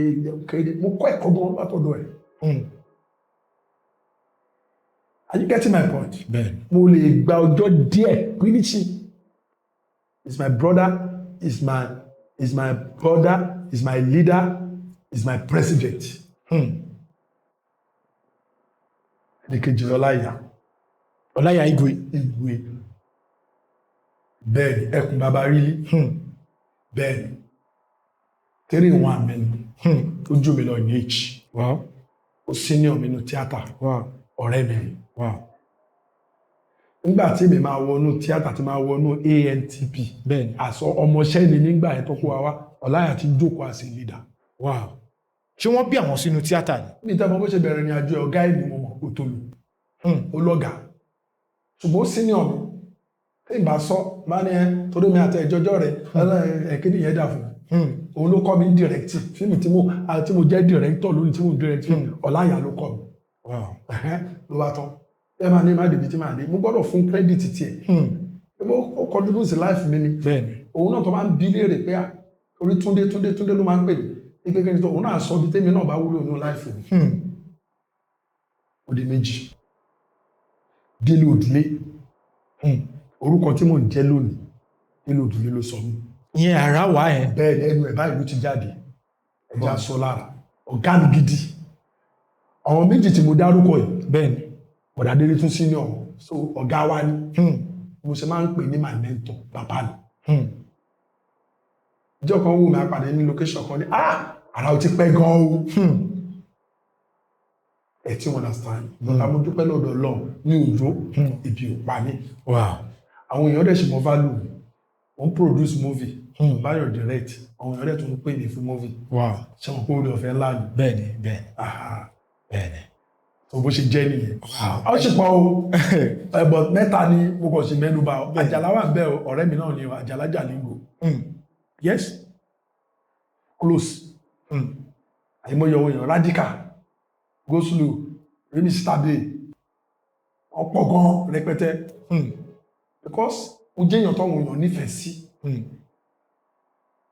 kéde, mo kọ́ ẹ̀kọ́ gan látọ̀dọ̀ ẹ̀. Are you getting my point? Bẹ́ẹ̀ni. Mo lè gba ọjọ́ díẹ̀ pínísì. Is my brother, is my brother, is my leader, is my president. Ẹnì kejì, Ọláìyá. Ọláyà Igwe. Igwe, bẹ́ẹ̀ ni, ẹkùn bàbá rílí. Bẹ́ẹ̀ ni, three in one mi ni. Ó jù mí lọ ní age. Ó senior mi nínú tíátà. Ọ̀rẹ́ mi ni. Nígbà tí èmi máa wọnú tíátà, tí máa wọnú ANTP, àsọ ọmọọṣẹ́ ni nígbà yẹn tó kó wa wá, Ọláìyá ti jókòó as a leader. Wow, ṣé wọ́n bí àwọn sínú tíátà ni? Ní ìtàn bó ṣe bẹ̀rẹ̀ ní àjọ ọ̀gá ẹ̀ ni mo mọ̀ kó tó lù. Ó lọ́gàá, ṣùgbọ́n ó senior mi. Tí n bá sọ bá ní ẹ torí mi àti ẹjọjọ rẹ ẹkíní yẹn dà fún mi. Òun ló kọ́ mi ní directing fíìmù tí mo jẹ́ director lónìí, tí mo ń direct fíìmù, Ọláìyá ló kọ́ mi. Ẹ̀hẹ́n, ló bá tán. Ẹ máa ní má débi tí màá dé, mo gbọ́dọ̀ fún credit tiẹ̀. Ó contribute sí life mi ni. Òun náà tó máa ń bí léèrè pé à orí Túndé, Túndé, Túndé ló máa ń pè mí pé kí ni tó òun náà sọ bí tèmi náà bá wúlò nínú life mi. Ó di méjì. Délé Òdùlé. Orúkọ tí mò ń jẹ́ lónìí, Délé Òdùlé ló sọ mí. Ìyẹn ara wà ẹ. Bẹ́ẹ̀ ni, ẹnu ẹ̀ báyìí ló ti jáde, ẹja sọ lára ọ̀gá mi gidi. Àwọn méjì tí mo dárúkọ yìí, Bọ̀dá Délé tún senior, so ọ̀gá wa ni. Mo ṣe máa ń pè ní my mentor, bàbá mi. Ìjọ kan wù mí, àpàdé ní location kan ní, "Ah, ara ò ti pẹ́ gan o." Ẹ tí understand? Bọ́lá, mo dúpẹ́ lọ́dọ̀ Ọlọ́run ní òjò, ibi ò pa mí. Àwọn èèyàn dẹ̀ ṣì mọ value mi. Mo ń produce movie, báyọ̀ direct, àwọn èèyàn dẹ̀ tún ń pè mí fún movie. Ṣé wọn kó orí ọ̀fẹ́ ńlá ni? bẹ́ẹ̀ni bẹ́ẹ̀ni Ah, bẹ́ẹ̀ni. So bó ṣe jẹ́ nìyẹn. Wow. Ó ṣe pọ̀ o, but mẹ́ta ni mo kàn ṣe mẹ́nu bà o. Àjàlá wà bẹ́ẹ̀ o, ọ̀rẹ́ mi náà ni o, Àjàlá Jalingo. Yes, close. Àìmọye àwọn èèyàn, radical, goslow, remi stabe, ọ̀pọ̀ gan rẹpẹtẹ. Because mo jẹ́ èèyàn táwọn èèyàn nífẹ̀ẹ́ sí.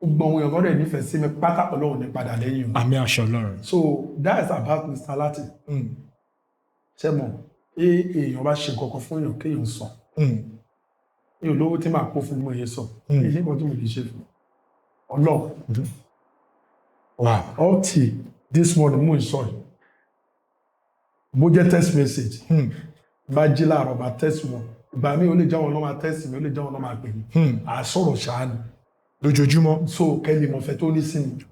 Gbogbo àwọn èèyàn tó dẹ̀ nífẹ̀ẹ́ sí mi pátá, Ọlọ́run ní padà lẹ́yìn o. Àmín àṣẹ Ọlọ́run. So that is about Mr. Latin. Ṣé mọ̀ pé èèyàn bá ṣe nǹkan kan fún èèyàn, kéèyàn sọ, mi ò lówó tí màá kó fún mi, mo yẹ sọ. Kì í ṣe nǹkan tí mo lè ṣe fún Ọlọ́run. Up till this morning mo ń sọ yìí, mo jẹ́ text message, bá jí láàárọ̀, bá text wọn. Ìgbà míì, ó lè jẹ́ wọn ló máa text mi, ó lè jẹ́ wọn ló máa pè mí. À sọ̀rọ̀ ṣáá ni. Lójoojúmọ́. So kẹ́lí mọ̀fẹ́ tó ní sí mi.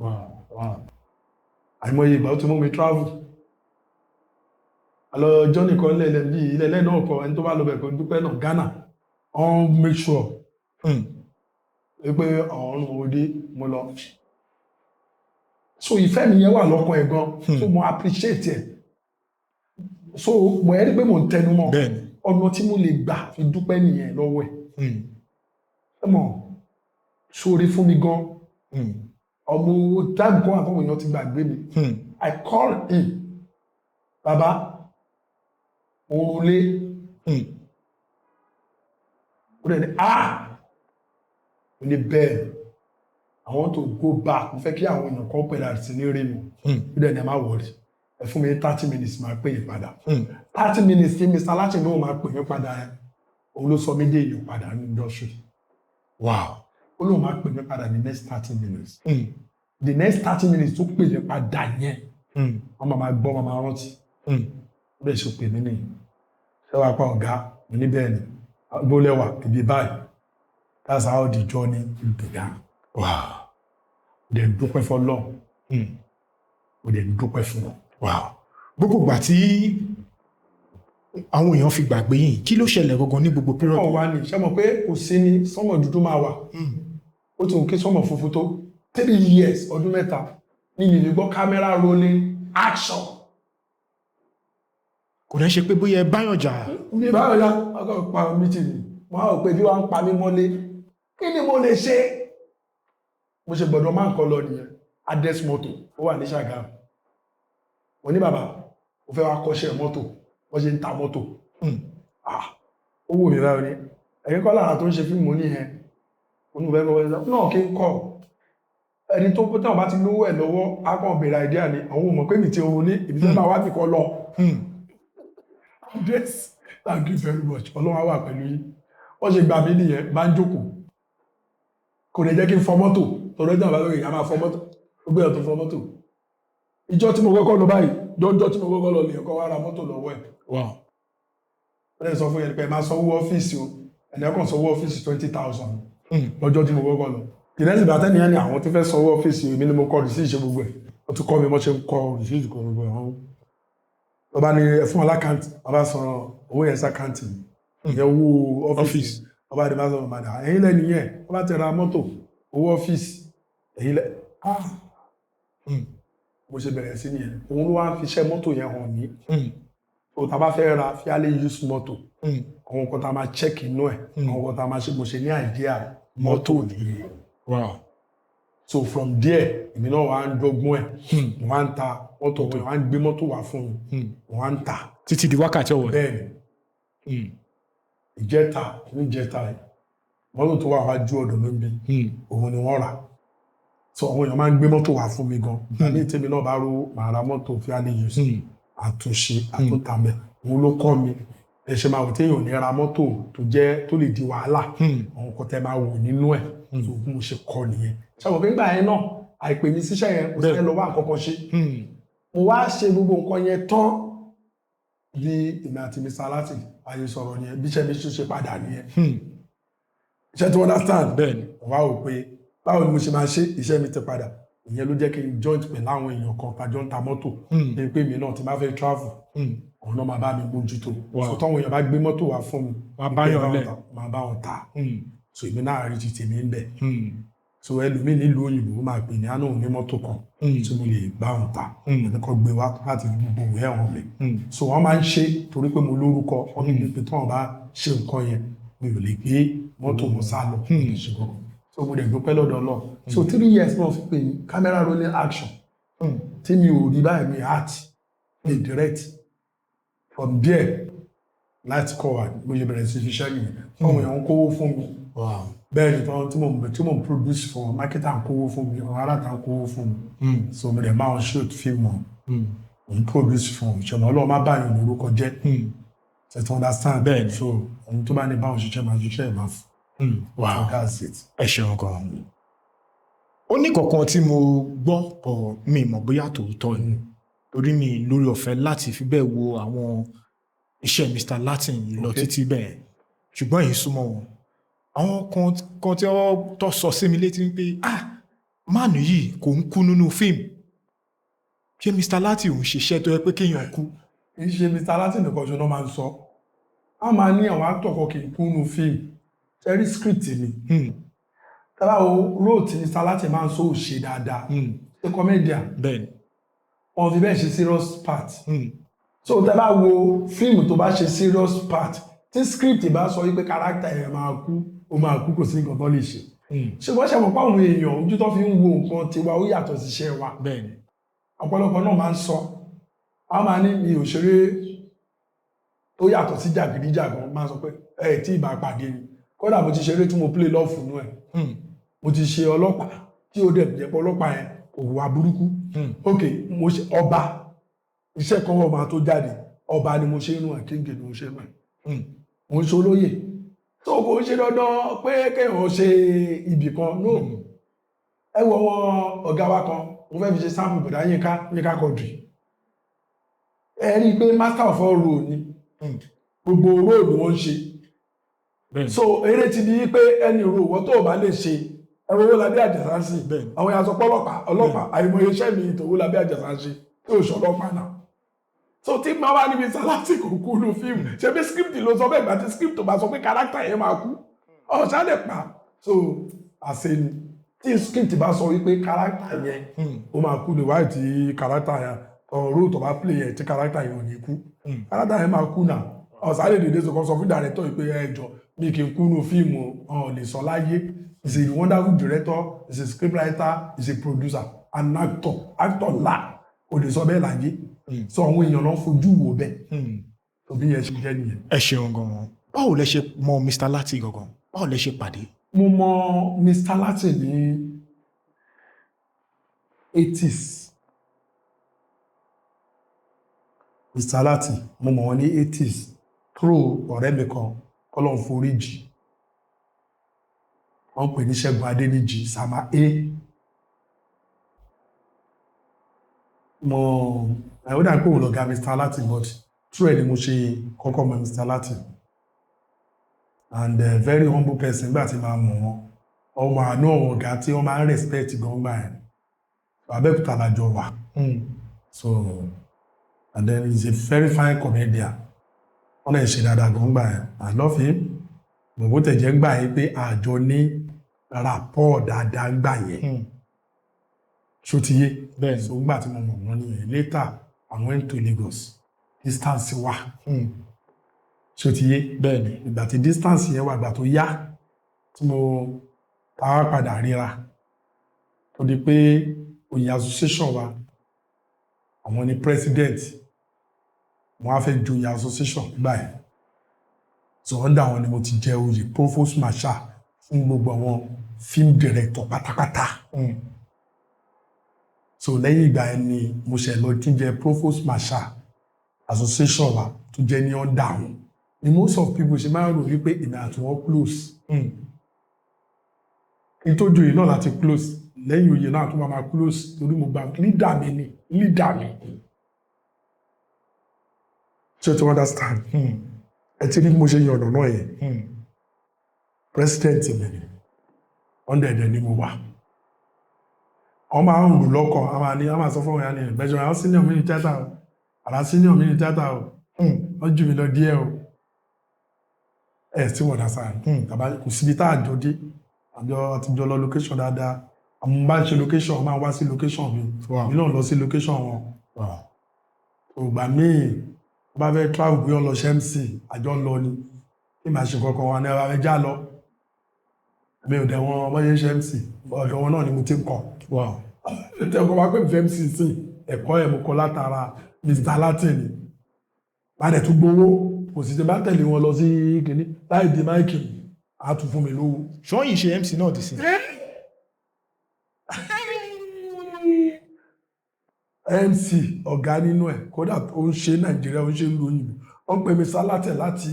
Àìmọye ìgbà ó ti mú mi travel àlọ́ journey kan lẹ́lẹ̀ bí ilẹ̀ lẹ́ẹ̀ náà kọ, ẹni tó bá lọ bẹ̀ kó dúpẹ́ náà. Ghana, wọ́n make sure wípé ọ̀run òde mo lọ. So ìfẹ́ mi yẹn wà lọ́kàn ẹ̀ gan. So mo appreciate ẹ̀. So mo ẹ́ rí pé mo ń tẹnu mọ́. Ọ̀nà tí mo lè gbà fi dúpẹ́ nìyẹn lọ́wọ́ ẹ̀. Ẹ mọ̀ sóore fún mi gan. Ọmọ owó time kan àtọ́wò èèyàn ti gbàgbé mi. I call him, "Baba, òrùlé." Ó dẹ̀ ní, "Ah." Ó ní, "Bẹ́ẹ̀, I want to go back, mo fẹ́ kí àwọn èèyàn kan pẹ̀lú àti ní rí mi." Ó dẹ̀ ní, "Ẹ má worry, ẹ fún mi ní 30 minutes, máa pè yín padà." 30 minutes tí Mr. Latin ló máa pè mí padà yẹn, òun ló sọ mí dé èèyàn padà ní industry. Ó lóun máa pè mí padà ní next 30 minutes. The next 30 minutes tó pè mí padà yẹn, wọ́n máa gbọ́, wọ́n máa rántí. Ó dẹ̀ ṣe pè mí nìyí, "Ṣé wàá pa ọ̀gá?" Mo ní, "Bẹ́ẹ̀ ni, gbólẹ́wà ibi báyìí." That's how the journey began. Ó dẹ̀ dúpẹ́ fọlọ́run. Ó dẹ̀ dúpẹ́ fún wọn. Wow. Gbogbo ìgbà tí àwọn èèyàn fi gbàgbé yìí, kí ló ṣẹlẹ̀ gangan ní gbogbo period? Ọ̀ wá ní ṣé mọ̀ pé kò sí ní sánmọ̀ dúdú máa wà. Ó ti wù kí sánmọ̀ funfun tó 3 years, ọdún 3 ní mi lè gbọ́ camera rolling, action. Kò ní ṣe pé bóyá ẹ báyọ̀ jà. Ní báyọ̀ ya ọkọ̀ pa meeting ni wọ́n á rò pé bí wọ́n ń pa mí mọ́lé, kí ni mo lè ṣe? Mo ṣe gbọ́dọ̀ máa ń kọ́ lọ nìyẹn, Ades Moto ó wà ní Ṣàgámù. Mo ní, "Bàbá, mo fẹ́ wá kọ́ṣẹ́ mọ́tò, wọ́n ṣe ń ta mọ́tò." Ah, ó wò mí báyìí, ní, "Ẹ̀yin kọ́ lára tó ń ṣe fíìmù?" Ní yẹn, mo ní, "Mo fẹ́ kọ́ náà kí n kọ́ ẹni tó táwọn bá ti lówó ẹ̀ lọ́wọ́, á kàn bèrè idea ni àwọn ò mọ̀ pé mi ti òun ní ibi tí wọ́n máa wá bì kọ́ lọ." "Yes, thank you very much, Ọlọ́run á wà pẹ̀lú yín." Wọ́n ṣe gbà mí nìyẹn, bá ń jókòó, kò lè jẹ́ kí n fọ mọ́tò tọ́lọ́ ìjọba lórí ìyá máa fọ mọ́tò, ó gbé ọ̀tún fọ mọ́tò. Ìjọ tí mo kọ́kọ́ lọ báyìí, jọjọ́ tí mo kọ́kọ́ lọ lè kọ́ wá ra mọ́tò lọ́wọ́ ẹ̀. Ó lè sọ fún yẹn pé ẹ máa sanwó ọ́fíìsì o, ẹni ọkàn sanwó ọ́fíìsì 20,000 lọ́jọ́ tí mo kọ́kọ́ lọ. Ìrẹsì bàtẹ́ nìyẹn ni àwọn tó fẹ́ sanwó ọ́fíìsì, èmi ni mo kọ́ receipt, ṣe gbogbo ẹ̀. Ó tún kọ́ mi bọ́ ṣe ń kọ́ receipt, kọ́ gbogbo ẹ̀. Wọ́n lọ́ba ní ẹ fún alákàntì, ọba san owó yẹn sákàntì mi, ìyẹn owó ọ́fíìsì. Ọba àdìbá sọ madà, ẹ̀yin lẹ́nu yẹn, ọba tẹ ra mọ́tò, owó ọ́fíìsì ẹ̀yin lẹ́. Ah, bó ṣe bẹ̀rẹ̀ sí nìyẹn. Òun ló wá ń fi iṣẹ́ mọ́tò yẹn hàn mí. Tó tá a bá fẹ́ ra fairly used mọ́tò, àwọn nǹkan tá a máa check inú ẹ̀, àwọn nǹkan tá a máa ṣe, mo ṣe ní idea mọ́tò nìyẹn. So from there, èmi náà wà ń dọ́gbọ́n ẹ̀. Mo wá ń ta mọ́tò, wọ́n wá ń gbé mọ́tò wá fún mi, mo wá ń ta. Títí di wákàtí ọ̀wọ̀. Bẹ́ẹ̀ ni. Ìjẹta níjẹta yìí, mọ́tò tó wà wájú ọ̀dọ̀ mi bí, òun ni wọ́n rà. So àwọn èèyàn máa ń gbé mọ́tò wá fún mi gan ní tèmi náà bá ró, màá ra mọ́tò fairly used, àtúnṣe, àtúntàmẹ́. Òun ló kọ́ mi ẹ ṣe máa wò téèyàn ò ní ra mọ́tò tó jẹ́ tó lè di wàhálà, àwọn nǹkan tẹ́ máa wò nínú ẹ̀. So bí mo ṣe kọ́ nìyẹn. Ṣàwọn pé nígbà yẹn náà, àìpè mi síṣẹ́ yẹn, kò sáré lọ wá nǹkan kan ṣe. Mo wá ṣe gbogbo nǹkan yẹn tán, bí èmi àti Mr. Latin ayé sọ̀rọ̀ nìyẹn, bí iṣẹ́ mi ṣe ṣe padà nìyẹn. Iṣẹ́ tí wọ́n understand. Bẹ́ẹ̀ni. Mo wá wò pé báwo ni mo ṣe máa ṣe, iṣẹ́ mi ti padà. Ìyẹn ló jẹ́ kí n joint pẹ̀lú àwọn èèyàn kan tàjọ ń ta mọ́tò, ní pé mi náà ti máa fẹ́ travel, òun náà máa bá mi mójútó. So táwọn èèyàn bá gbé mọ́tò wá fún mi, Wàá bá yàn lẹ̀. máa bá wọn ta. So èmi náà rí ti tèmi ń bẹ̀. So ẹlòmíì nílùú òyìnbó máa pè ní àná, òun ní mọ́tò kan tí mo lè bá wọn ta, ẹni kan gbé wá láti fi gbogbo ìwé ẹ̀wọ̀n mi. So wọ́n máa ń ṣe torí pé mo lórúkọ. Wọ́n ní pé tí wọ́n bá ṣe nǹkan yẹn, mi ò lè gbé mọ́tò mo sá lọ, mi ò lè ṣe kankan. So mo dẹ̀ dúpẹ́ lọ́dọ̀ Ọlọ́run. So 3 years náà fi pè ní camera rolling, action, tí mi ò rí báyìí, mi act, mi direct. From there láti kọ́ wa, mo ṣe bẹ̀rẹ̀ sí fi ṣẹ́ nìyẹn. Àwọn èèyàn ń kówó fún mi. Bẹ́ẹ̀ ni, tí mo ń produce fún wọn, marketer ń kówó fún mi, àwọn aráàlú ń kówó fún mi. So mo dẹ̀ máa ń shoot fíìmù wọn, mo ń produce fún wọn. Ìṣẹ̀mọ̀ Ọlọ́run má báyọ̀ lórúkọ jẹ́. Ṣe to understand? Bẹ́ẹ̀ ni. So ohun tó bá ní báwọn ṣiṣẹ́, máa ṣiṣẹ́ ẹ̀ máa fún. So that's it. Ẹ ṣeun gan. Ó ní kọ̀ọ̀kan tí mo gbọ́ pọ̀, mi mọ̀ bóyá tòótọ́ ni, torí mi lórí ọ̀fẹ́ láti fi bẹ́ẹ̀ wo àwọn iṣẹ́ Mr. Latin lọ títí bẹ́ẹ̀, ṣùgbọ́n èyí súnmọ́ wọn. Àwọn kan kan tí wọ́n tọ́ sọ sí mi létí pé, ah, máàlù yìí kò ń kú nínú fíìmù. Ṣé Mr. Latin ò ń ṣiṣẹ́ tó yẹ pé kéèyàn kú? Kì í ṣe Mr. Latin nìkan ṣe ló máa ń sọ. A máa ní àwọn actor kan kì í kú nínú fíìmù. Ṣẹ́rí script ni. Tábà wo role tí Mr. Latin máa ń sọ, ò ṣe dáadáa. Ṣe comedian. Wọn fi bẹ́ẹ̀ ṣe serious part. So tẹ́ bá wo fíìmù tó bá ṣe serious part, tí script bá sọ wípé character ẹ̀ máa kú, ó máa kú, kò sí nǹkan tó lè ṣe. Ṣùgbọ́n ṣe mọ̀ pé àwọn èèyàn, ojú tó fi ń wo nǹkan tiwa ó yàtọ̀ sí iṣẹ́ wa. Ọ̀pọ̀lọpọ̀ náà máa ń sọ, a máa ní mi ò ṣeré tó yàtọ̀ sí jàgídíjàgan, máa sọ pé ẹ tí ì bá pàdé ni. Kódà mo ti ṣeré tí mo play love nú ẹ̀, mo ti ṣe ọlọ́pàá tí ó dẹ̀ jẹ́ pé ọlọ́pàá yẹn kò wà burúkú. Ok, mo ṣe ọba, iṣẹ́ kan wọ́n máa tó jáde, ọba ni mo ṣe inú ẹ̀, kíngì ni mo ṣe inú ẹ̀, mo ń ṣe olóyè. Tó kò ń ṣe dandan pé kéèyàn ṣe ibì kan, no. Ẹ wo wọn, ọ̀gá wa kan, mo fẹ́ fi ṣe sample, bọ̀dá Yínká, Yínká Quadri. Ẹ rí i pé master of all role ni, gbogbo role ni wọ́n ń ṣe. So eré ti di pé ẹni ro ìwọ tó o bá lè ṣe. Ẹ wo Owólabí Àjàsá ń sìn, àwọn èèyàn sọ pé ọlọ́pàá, ọlọ́pàá. Àìmọye iṣẹ́ mi tó Owólabí Àjàsá ń ṣe tí ò ṣe ọlọ́pàá náà. So tí máa wá níbi sálásì kò kú nu fíìmù, ṣe bí script ló sọ bẹ́ẹ̀. Gbà tí script tó bá sọ pé character yẹn máa kú, ọ̀ṣà lè pa. So àṣẹ ni tí script bá sọ wípé character yẹn ó máa kú ni. Wáyé tí character yẹn, ọ̀rọ̀ tó bá play yẹn, tí character yẹn ò ní kú, character yẹn máa kú náà. Ọ̀sán lè dìde sọ sọ fún director yìí pé ẹ jọ, mi kì í kú nu fíìmù, ọ̀ lè sọ láyé. He is a wonderful director, he is a scriptwriter, he is a producer and actor, actor ńlá, kò lè sọ bẹ́ẹ̀ láyé. So àwọn èèyàn ló ń fojú wò bẹ́ẹ̀. Òbí yẹn ṣe jẹ́ nìyẹn. Ẹ ṣeun gan-an. Báwo lẹ ṣe mọ Mr. Latin gangan? Báwo lẹ ṣe pàdé? Mo mọ Mr. Latin ní 80s. Mr. Latin, mo mọ̀ wọ́n ní 80s through ọ̀rẹ́ mi kan, kọ́lọ́n foríjì, wọ́n pè ní Ṣẹ́gun Adéníjì, Sama A. Mo ẹ̀ ó dà pé òun lọ̀gá Mr. Latin, but through ẹ̀ ni mo ṣe kọ́kọ́ mọ̀ Mr. Latin. And very humble person. Nígbà tí màá mọ̀ wọ́n, ọmọ àánú àwọn ọ̀gá tí wọ́n máa ń respect gan gbà yẹn. Abẹ́òkúta la jọ wà. So and then he's a very fine comedian. Wọ́n lè ṣe dáadáa gan gbà yẹn. I love him. Bòbó tẹ̀jẹ̀ gbà yẹn pé àjọ ní rapport dáadáa gbà yẹn, ṣó ti yé? So ngbà tí mo mọ̀ wọ́n nìyẹn. Later I went to Lagos, distance wà, ṣó ti yé? Ìgbà tí distance yẹn wà, ìgbà tó yá tí mo táwa padà ríra, tó di pé oyè association wa, àwọn ni president, wọ́n á fẹ́ joyè association gbà yẹn. So under àwọn ni mo ti jẹ oyè provost marshal fún gbogbo àwọn film director pátápátá. So lẹ́yìn ìgbà yẹn ni mo ṣe lọ tún jẹ provost marshal association wa tó jẹ́ ní under àwọn ni. Most of people ṣe máa ń rò wípé èmi àti wọn close. Kí n tó joyè náà láti close, lẹ́yìn oyè náà tó máa máa close, torí mo gba leader mi ni leader mi. Ṣé o ti understand? Ẹ ti rí bí mo ṣe yan ọ̀nà náà yẹn. President mi ni, under ẹ̀dẹ̀ ni mo wà. Wọ́n máa ń rù lọ́kàn, a máa ní, a máa sọ fún wọn ní ìbẹ́jọ́ àwọn senior mi ní tíátà o, àrà senior mi ní tíátà o, wọ́n jù mí lọ díẹ̀ o. Ẹ̀ tí wọ́n dá sáà tàbá kò síbi tá àjọ dé, àjọ àtijọ́ lọ location dáadáa. Àwọn bá ń ṣe location, wọ́n máa wá sí location mi, mi náà lọ sí location wọn. Ògbà míì wọ́n bá fẹ́ travel, bí wọ́n lọ ṣe MC, àjọ ń lọ ni. Kí màá ṣe kankan wọn ní ara rẹ já lọ, mi ò dẹ̀ wọn bọ́ ṣe ń ṣe MC, ọ̀dọ̀ wọn náà ni mo ti ń kọ́. Tẹ́ ọkọ̀ wá pé mi fẹ́ MC sí, ẹ̀kọ́ ẹ̀ mo kọ́ látara Mr. Latin ni. Bá dẹ̀ tún gbowó, kò sì ti bá tẹ̀lé wọn lọ sí kìnní láì di mic, á tún fún mi lówó. Ṣọ́yìn yìí ṣe MC náà dì sí? MC ọ̀gá nínú ẹ̀, kódà ó ń ṣe Nàìjíríà, ó ń ṣe ń lu òyìnbó. Wọ́n pè mí sálátẹ̀ láti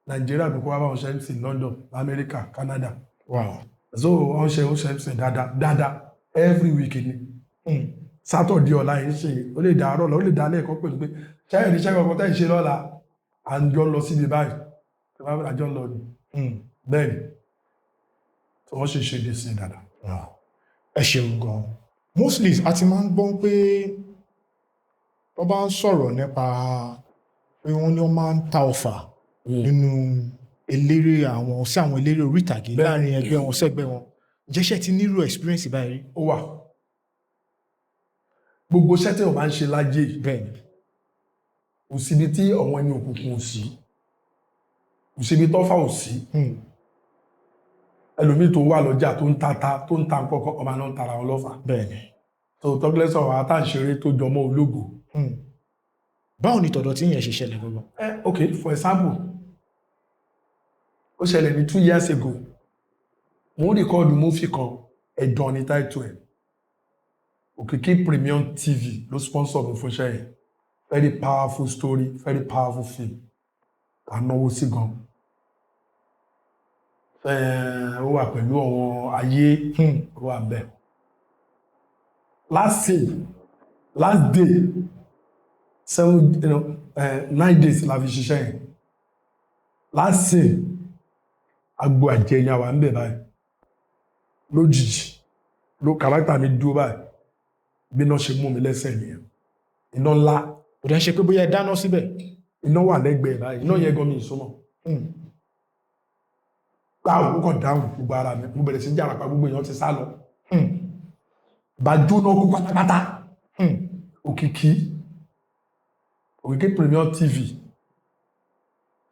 Nàìjíríà pé kó wá bá wọn ṣe MC London, Amẹ́ríkà, Canada. So wọ́n ṣe, ó ṣe MC dáadáa dáadáa, every week ni. Saturday ọ̀la yìí ṣe, ó lè dá àárọ̀ lọ, ó lè dá lẹ́ẹ̀kan pẹ̀lú pé ṣáà ní ṣẹ́gun ọkọ̀ tẹ́ ń ṣe lọ́la, à ń jọ lọ síbi báyìí, àjọ ń lọ ni. Bẹ́ẹ̀ ni tí wọ́n ṣe ṣe dé sí dáadáa. Ẹ ṣeun gan. Mostly a ti máa ń gbọ́ pé wọ́n bá ń sọ̀rọ̀ nípa pé wọ́n ní wọ́n máa ń ta ọfà nínú eléré, àwọn sí àwọn eléré orí ìtàgé láàrin ẹgbẹ́ wọn sẹ́gbẹ́ wọn. Ǹjẹ́ ṣé ti nírú experience báyìí rí? Ó wà. Gbogbo iṣẹ́ tí wọ́n máa ń ṣe láyé yìí, kò síbi tí àwọn ẹni òkùnkùn ò sí, kò síbi tọ́fà ò sí. Ẹlòmíì tó wà lọ́jà tó ń tata, tó ń ta nǹkan kan, ọmọ náà ń tara wọn lọ́fà. So talkless of àwọn tá à ń ṣeré tó jọmọ́ ológo. Báwo ni tọ̀dọ̀ tí yẹn ṣe ṣẹlẹ̀ gbogbo? Ok, for example, ó ṣẹlẹ̀ ní 2 years ago. Mo ń record movie kan, Ẹ̀dàn ní title ẹ̀. Òkìkí Premium TV ló sponsor mi fún iṣẹ́ yẹn. Very powerful story, very powerful film. À náwó sí gan. Ó wà pẹ̀lú àwọn ayé, ó wà bẹ́ẹ̀. Last day, last day, 7, 9 days la fi ṣiṣẹ́ yẹn. Last day, agbo àjẹyàn wà ń bẹ̀ báyìí. Lójijì ló character mi dúró báyìí, bí iná ṣe mú mi lẹ́sẹ̀ nìyẹn, iná ńlá. Kò dẹ̀ ń ṣe pé bóyá ẹ dáná síbẹ̀? Iná wà lẹ́gbẹ̀ẹ́ báyìí, iná yẹn gan mi ìsúnmọ́. Báwo ó kàn dáhùn, gbogbo ara mi, mo bẹ̀rẹ̀ sí jàràpá, gbogbo èèyàn ti sá lọ. Bá jóná kú pátápátá. Òkìkí Premium TV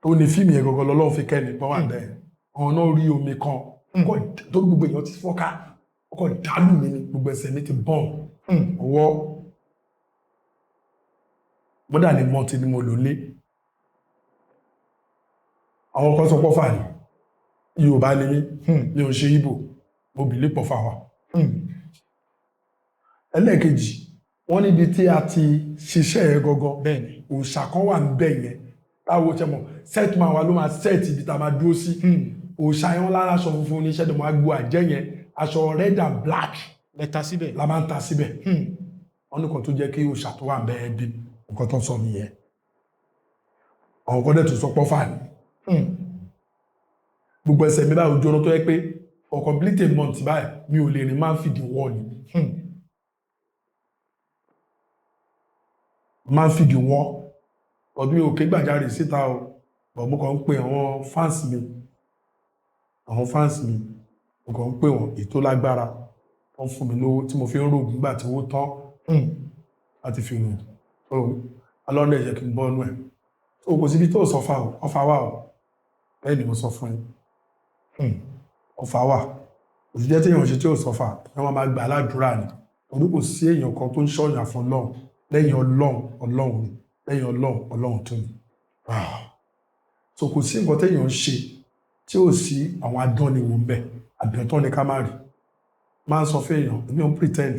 tó ní fíìmù yẹn gangan lọ́lọ́run fi kẹ́mi pọ́n wà bẹ́ẹ̀. Àwọn náà rí omi kan tó gbogbo èèyàn ti fọ́ká, ó kàn dálù mi ni, gbogbo ẹsẹ̀ mi ti bọ́n. Ọwọ́ mọ́dà ní mọ́tì ni mo lò lé. Àwọn kan sọ pọ́fà ni. Yorùbá ni mí, mi ò ṣe Ìgbò, mo bìlí pọ̀fà wa. Ẹlẹ́ẹ̀kejì, wọ́n níbi tí a ti ṣiṣẹ́ yẹn gangan, òòṣà kan wà níbẹ̀ yẹn. Táwo ṣe mọ̀, set man wa ló máa set ibi tá a máa dúró sí. Òòṣà yẹn, wọn lára aṣọ funfun ní iṣẹ́ tó máa gbó àjẹ́ yẹn, aṣọ red and black lẹ́ta síbẹ̀. La máa ń ta síbẹ̀. Wọ́n ní kan tó jẹ́ kí òòṣà tó wà níbẹ̀ bí nǹkan tó ń sọ nìyẹn. Àwọn kan dẹ̀ tó sọ pọ́fà ni. Gbogbo ẹsẹ̀ mi báyìí ojú ọ̀nà, tó yẹ pé for complete a month báyìí, mi ò lè rìn, máa ń fìdí wọ́ ni. Máa ń fìdí wọ́. Ọdún mi ò ké gbàjarè síta o, but mo kàn ń pe àwọn fans mi, àwọn fans mi, mo kàn ń pè wọ́n. Ètò lágbára, wọ́n fún mi lówó tí mo fi ń rògùn nígbà tí owó tán láti fi rògùn. So alọ́nà ẹ̀jẹ̀ kí n bọ́ inú ẹ̀. So kò síbi tó sọ fa o, ọfà wà o. Bẹ́ẹ̀ ni mo sọ fún yín. Ọfà wà. Òṣìṣẹ́ tí èèyàn ṣe tí ò sọfà, wọ́n máa gbà aládùúrà ni, torí kò sí èèyàn kan tó ń ṣọ̀yàn fún Ọlọ́run lẹ́yìn Ọlọ́run. Ọlọ́run ni lẹ́yìn Ọlọ́run, Ọlọ́run tó ni. So kò sí nǹkan téèyàn ń ṣe tí ò sí àwọn adánniwò ń bẹ. Àbẹ̀tọ́ ni ká má rí. Máa ń sọ fún èèyàn, èmi ò ń pretend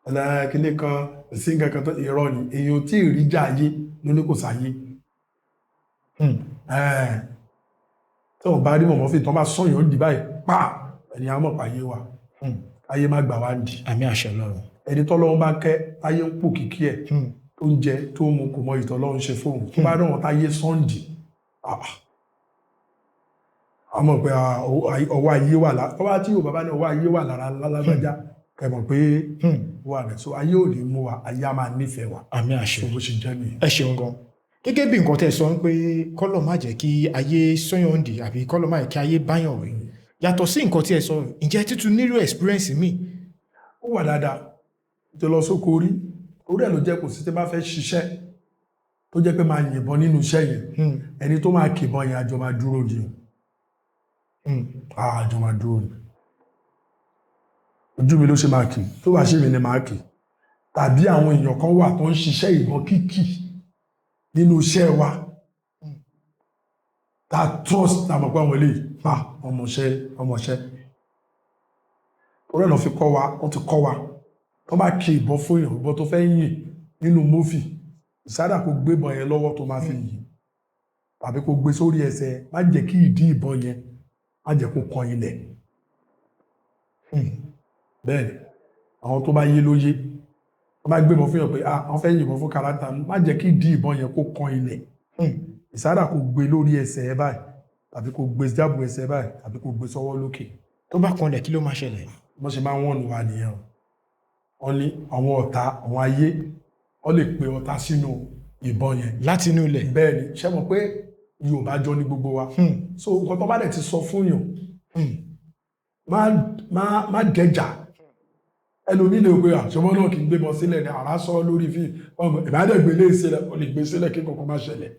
ẹlẹ́kìnní kan sí nǹkan kan tó irọ́ ni. Èèyàn ò tí ì rí jà ayé lóní kò sáyé. Tí wọ́n bá rí mọ̀mọ́ fi tán bá sọ̀yàn ó di báyìí pa, ẹni á mọ̀ pàyé wa. Ayé má gbà wá ń di. Àmì àṣẹ Ọlọ́run. Ẹni tọ́lọ́run bá kẹ́, táyé ń pò kìkí ẹ̀, tó ń jẹ tó ń mu, kò mọ ìtọ́lọ́run ṣe fóun. Tó bá dọ̀wọ́n táyé sọ́ǹdì, a mọ̀ pé ọwọ́ ayé wà lára ọwọ́ tí yóò bàbá ní ọwọ́ ayé wà lára lálágbájá, kẹ́ mọ̀ pé wà rẹ̀. So ayé ò ní mú wa, ayé á máa nífẹ̀ẹ́ wa. Àmì àṣẹ. So bó ṣe jẹ́ nìyẹn. Ẹ ṣeun gan. Gẹ́gẹ́ bí nǹkan tẹ́ sọ ń pé kọ́lọ̀ má jẹ́ kí ayé sọ́yàn dì, àbí kọ́lọ̀ má jẹ́ kí ayé báyàn wí, yàtọ̀ sí nǹkan tí ẹ sọ, ǹjẹ́ títún nílò experience mi? Ó wà dáadáa tó lọ sóko orí orí ẹ̀ ló jẹ́. Kò sí tí bá fẹ́ ṣiṣẹ́ tó jẹ́ pé máa yìnbọn nínú iṣẹ́ yẹn, ẹni tó máa kìbọn yẹn, àjọ máa dúró ni. Àjọ máa dúró ni. Ojú mi ló ṣe máa kì, tó bá ṣe mi ni máa kì, tàbí àwọn èèyàn kan wà tó ń ṣiṣẹ́ ìbọn kíkì nínú iṣẹ́ wa ta trust, ta mọ̀ pé àwọn eléyìí, pa ọmọọṣẹ́ ọmọọṣẹ́ orí ẹ̀ lọ́ fi kọ́ wa. Wọ́n ti kọ́ wa, tó bá kí ìbọn fún èèyàn, ìbọn tó fẹ́ yìn nínú movie, ìsádà kó gbébọn yẹn lọ́wọ́ tó máa fi yìn, tàbí kó gbé sórí ẹsẹ̀, má jẹ́ kí ìdí ìbọn yẹn, má jẹ́ kó kan ilẹ̀. Bẹ́ẹ̀ ni àwọn tó bá yé ló yé. Tó bá gbébọn fún yàn pé ah, wọ́n fẹ́ yìnbọn fún character, má jẹ́ kí ìdí ìbọn yẹn kó kan ilẹ̀. Ìsádà kó gbé lórí ẹsẹ̀ ẹ báyìí, tàbí kó gbé jábù ẹsẹ̀ báyìí, tàbí kó gbé sọ́wọ́ lókè. Tó bá kanlẹ̀, kí ló máa ṣẹlẹ̀? Wọ́n ṣe máa ń wọ̀nù wa nìyẹn o. Wọ́n ní àwọn ọ̀tá, àwọn ayé, wọ́n lè pe ọ̀tá sínú ìbọn yẹn. Láti inú ilẹ̀? Bẹ́ẹ̀ ni. Ṣé mọ̀ pé Yorùbá jọ ní gbogbo wa? So nǹkan tó bá dẹ̀ ti sọ fún yàn, má má má dẹjà. Ẹlòmíì lè pe àṣọmọ náà kì í gbébọn sílẹ̀ ní àrá sọ lórí fíìmù, ìbádẹ́gbẹ́ lè sílẹ̀, ó lè gbé sílẹ̀ kí nǹkan kan má ṣẹlẹ̀.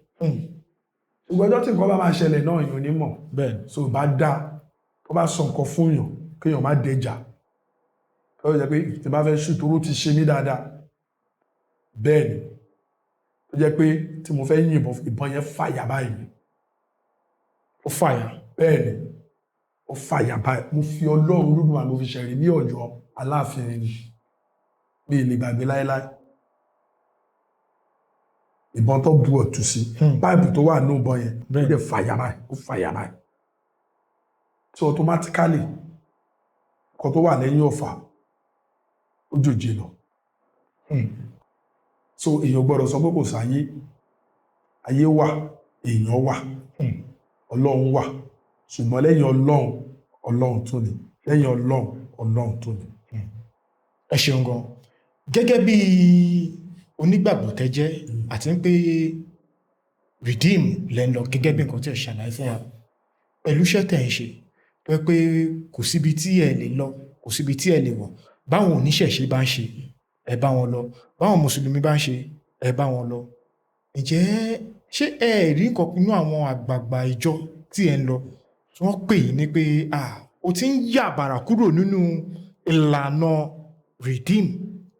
Ṣùgbọ́n ọjọ́ tí nǹkan bá máa ṣẹlẹ̀ náà, èèyàn ò ní mọ̀. Bẹ́ẹ̀. So bá dá Tó bá sọ nǹkan fún yàn, kéèyàn má dẹjà. Tó jẹ́ pé tí bá fẹ́ ṣù toró ti ṣe mí dáadáa. Bẹ́ẹ̀ ni. Tó jẹ́ pé tí mo fẹ́ yìnbọn, ìbọn yẹn fàyà báyìí. Ó fàyà. Bẹ́ẹ̀ ni. Ó fàyà báyìí. Mo fi Ọlọ́run Olódùmarè mo fi ṣẹ̀rí ní Ọ̀yọ́ Aláàfin ni. Mi ì lè gbàgbé láéláé. Ìbọn tó bu ọ̀tún sí, páìpù tó wà nínú ìbọn yẹn, ó dẹ̀ fàyà báyìí, ó fàyà báyìí. So automatically, nǹkan tó wà lẹ́yìn ọ̀fà, ó jòjì lọ. So èèyàn gbọ́dọ̀ sọ pé kò sáyé. Ayé wà, èèyàn wà, Ọlọ́run wà. Ṣùgbọ́n lẹ́yìn Ọlọ́run, Ọlọ́run tún ni. Lẹ́yìn Ọlọ́run, Ọlọ́run tún ni. Ẹ ṣeun gan. Gẹ́gẹ́ bí onígbàgbọ́ tẹ́ jẹ́ àti pé Redeem lẹ́ ń lọ, gẹ́gẹ́ bí nǹkan tí ẹ ṣàlàyé fún wa, pẹ̀lú iṣẹ́ tẹ̀ ń ṣe, tó jẹ́ pé kò síbi tí ẹ lè lọ, kò síbi tí ẹ lè wọ̀. Báwọn oníṣẹ̀ṣe bá ń ṣe, ẹ bá wọn lọ. Báwọn mùsùlùmí bá ń ṣe, ẹ bá wọn lọ. Ǹjẹ́ ṣé ẹ rí nǹkan nínú àwọn àgbààgbà ìjọ tí ẹ ń lọ tí wọ́n pè yín ní pé o ti ń yà bàrà kúrò nínú ìlànà Redeem?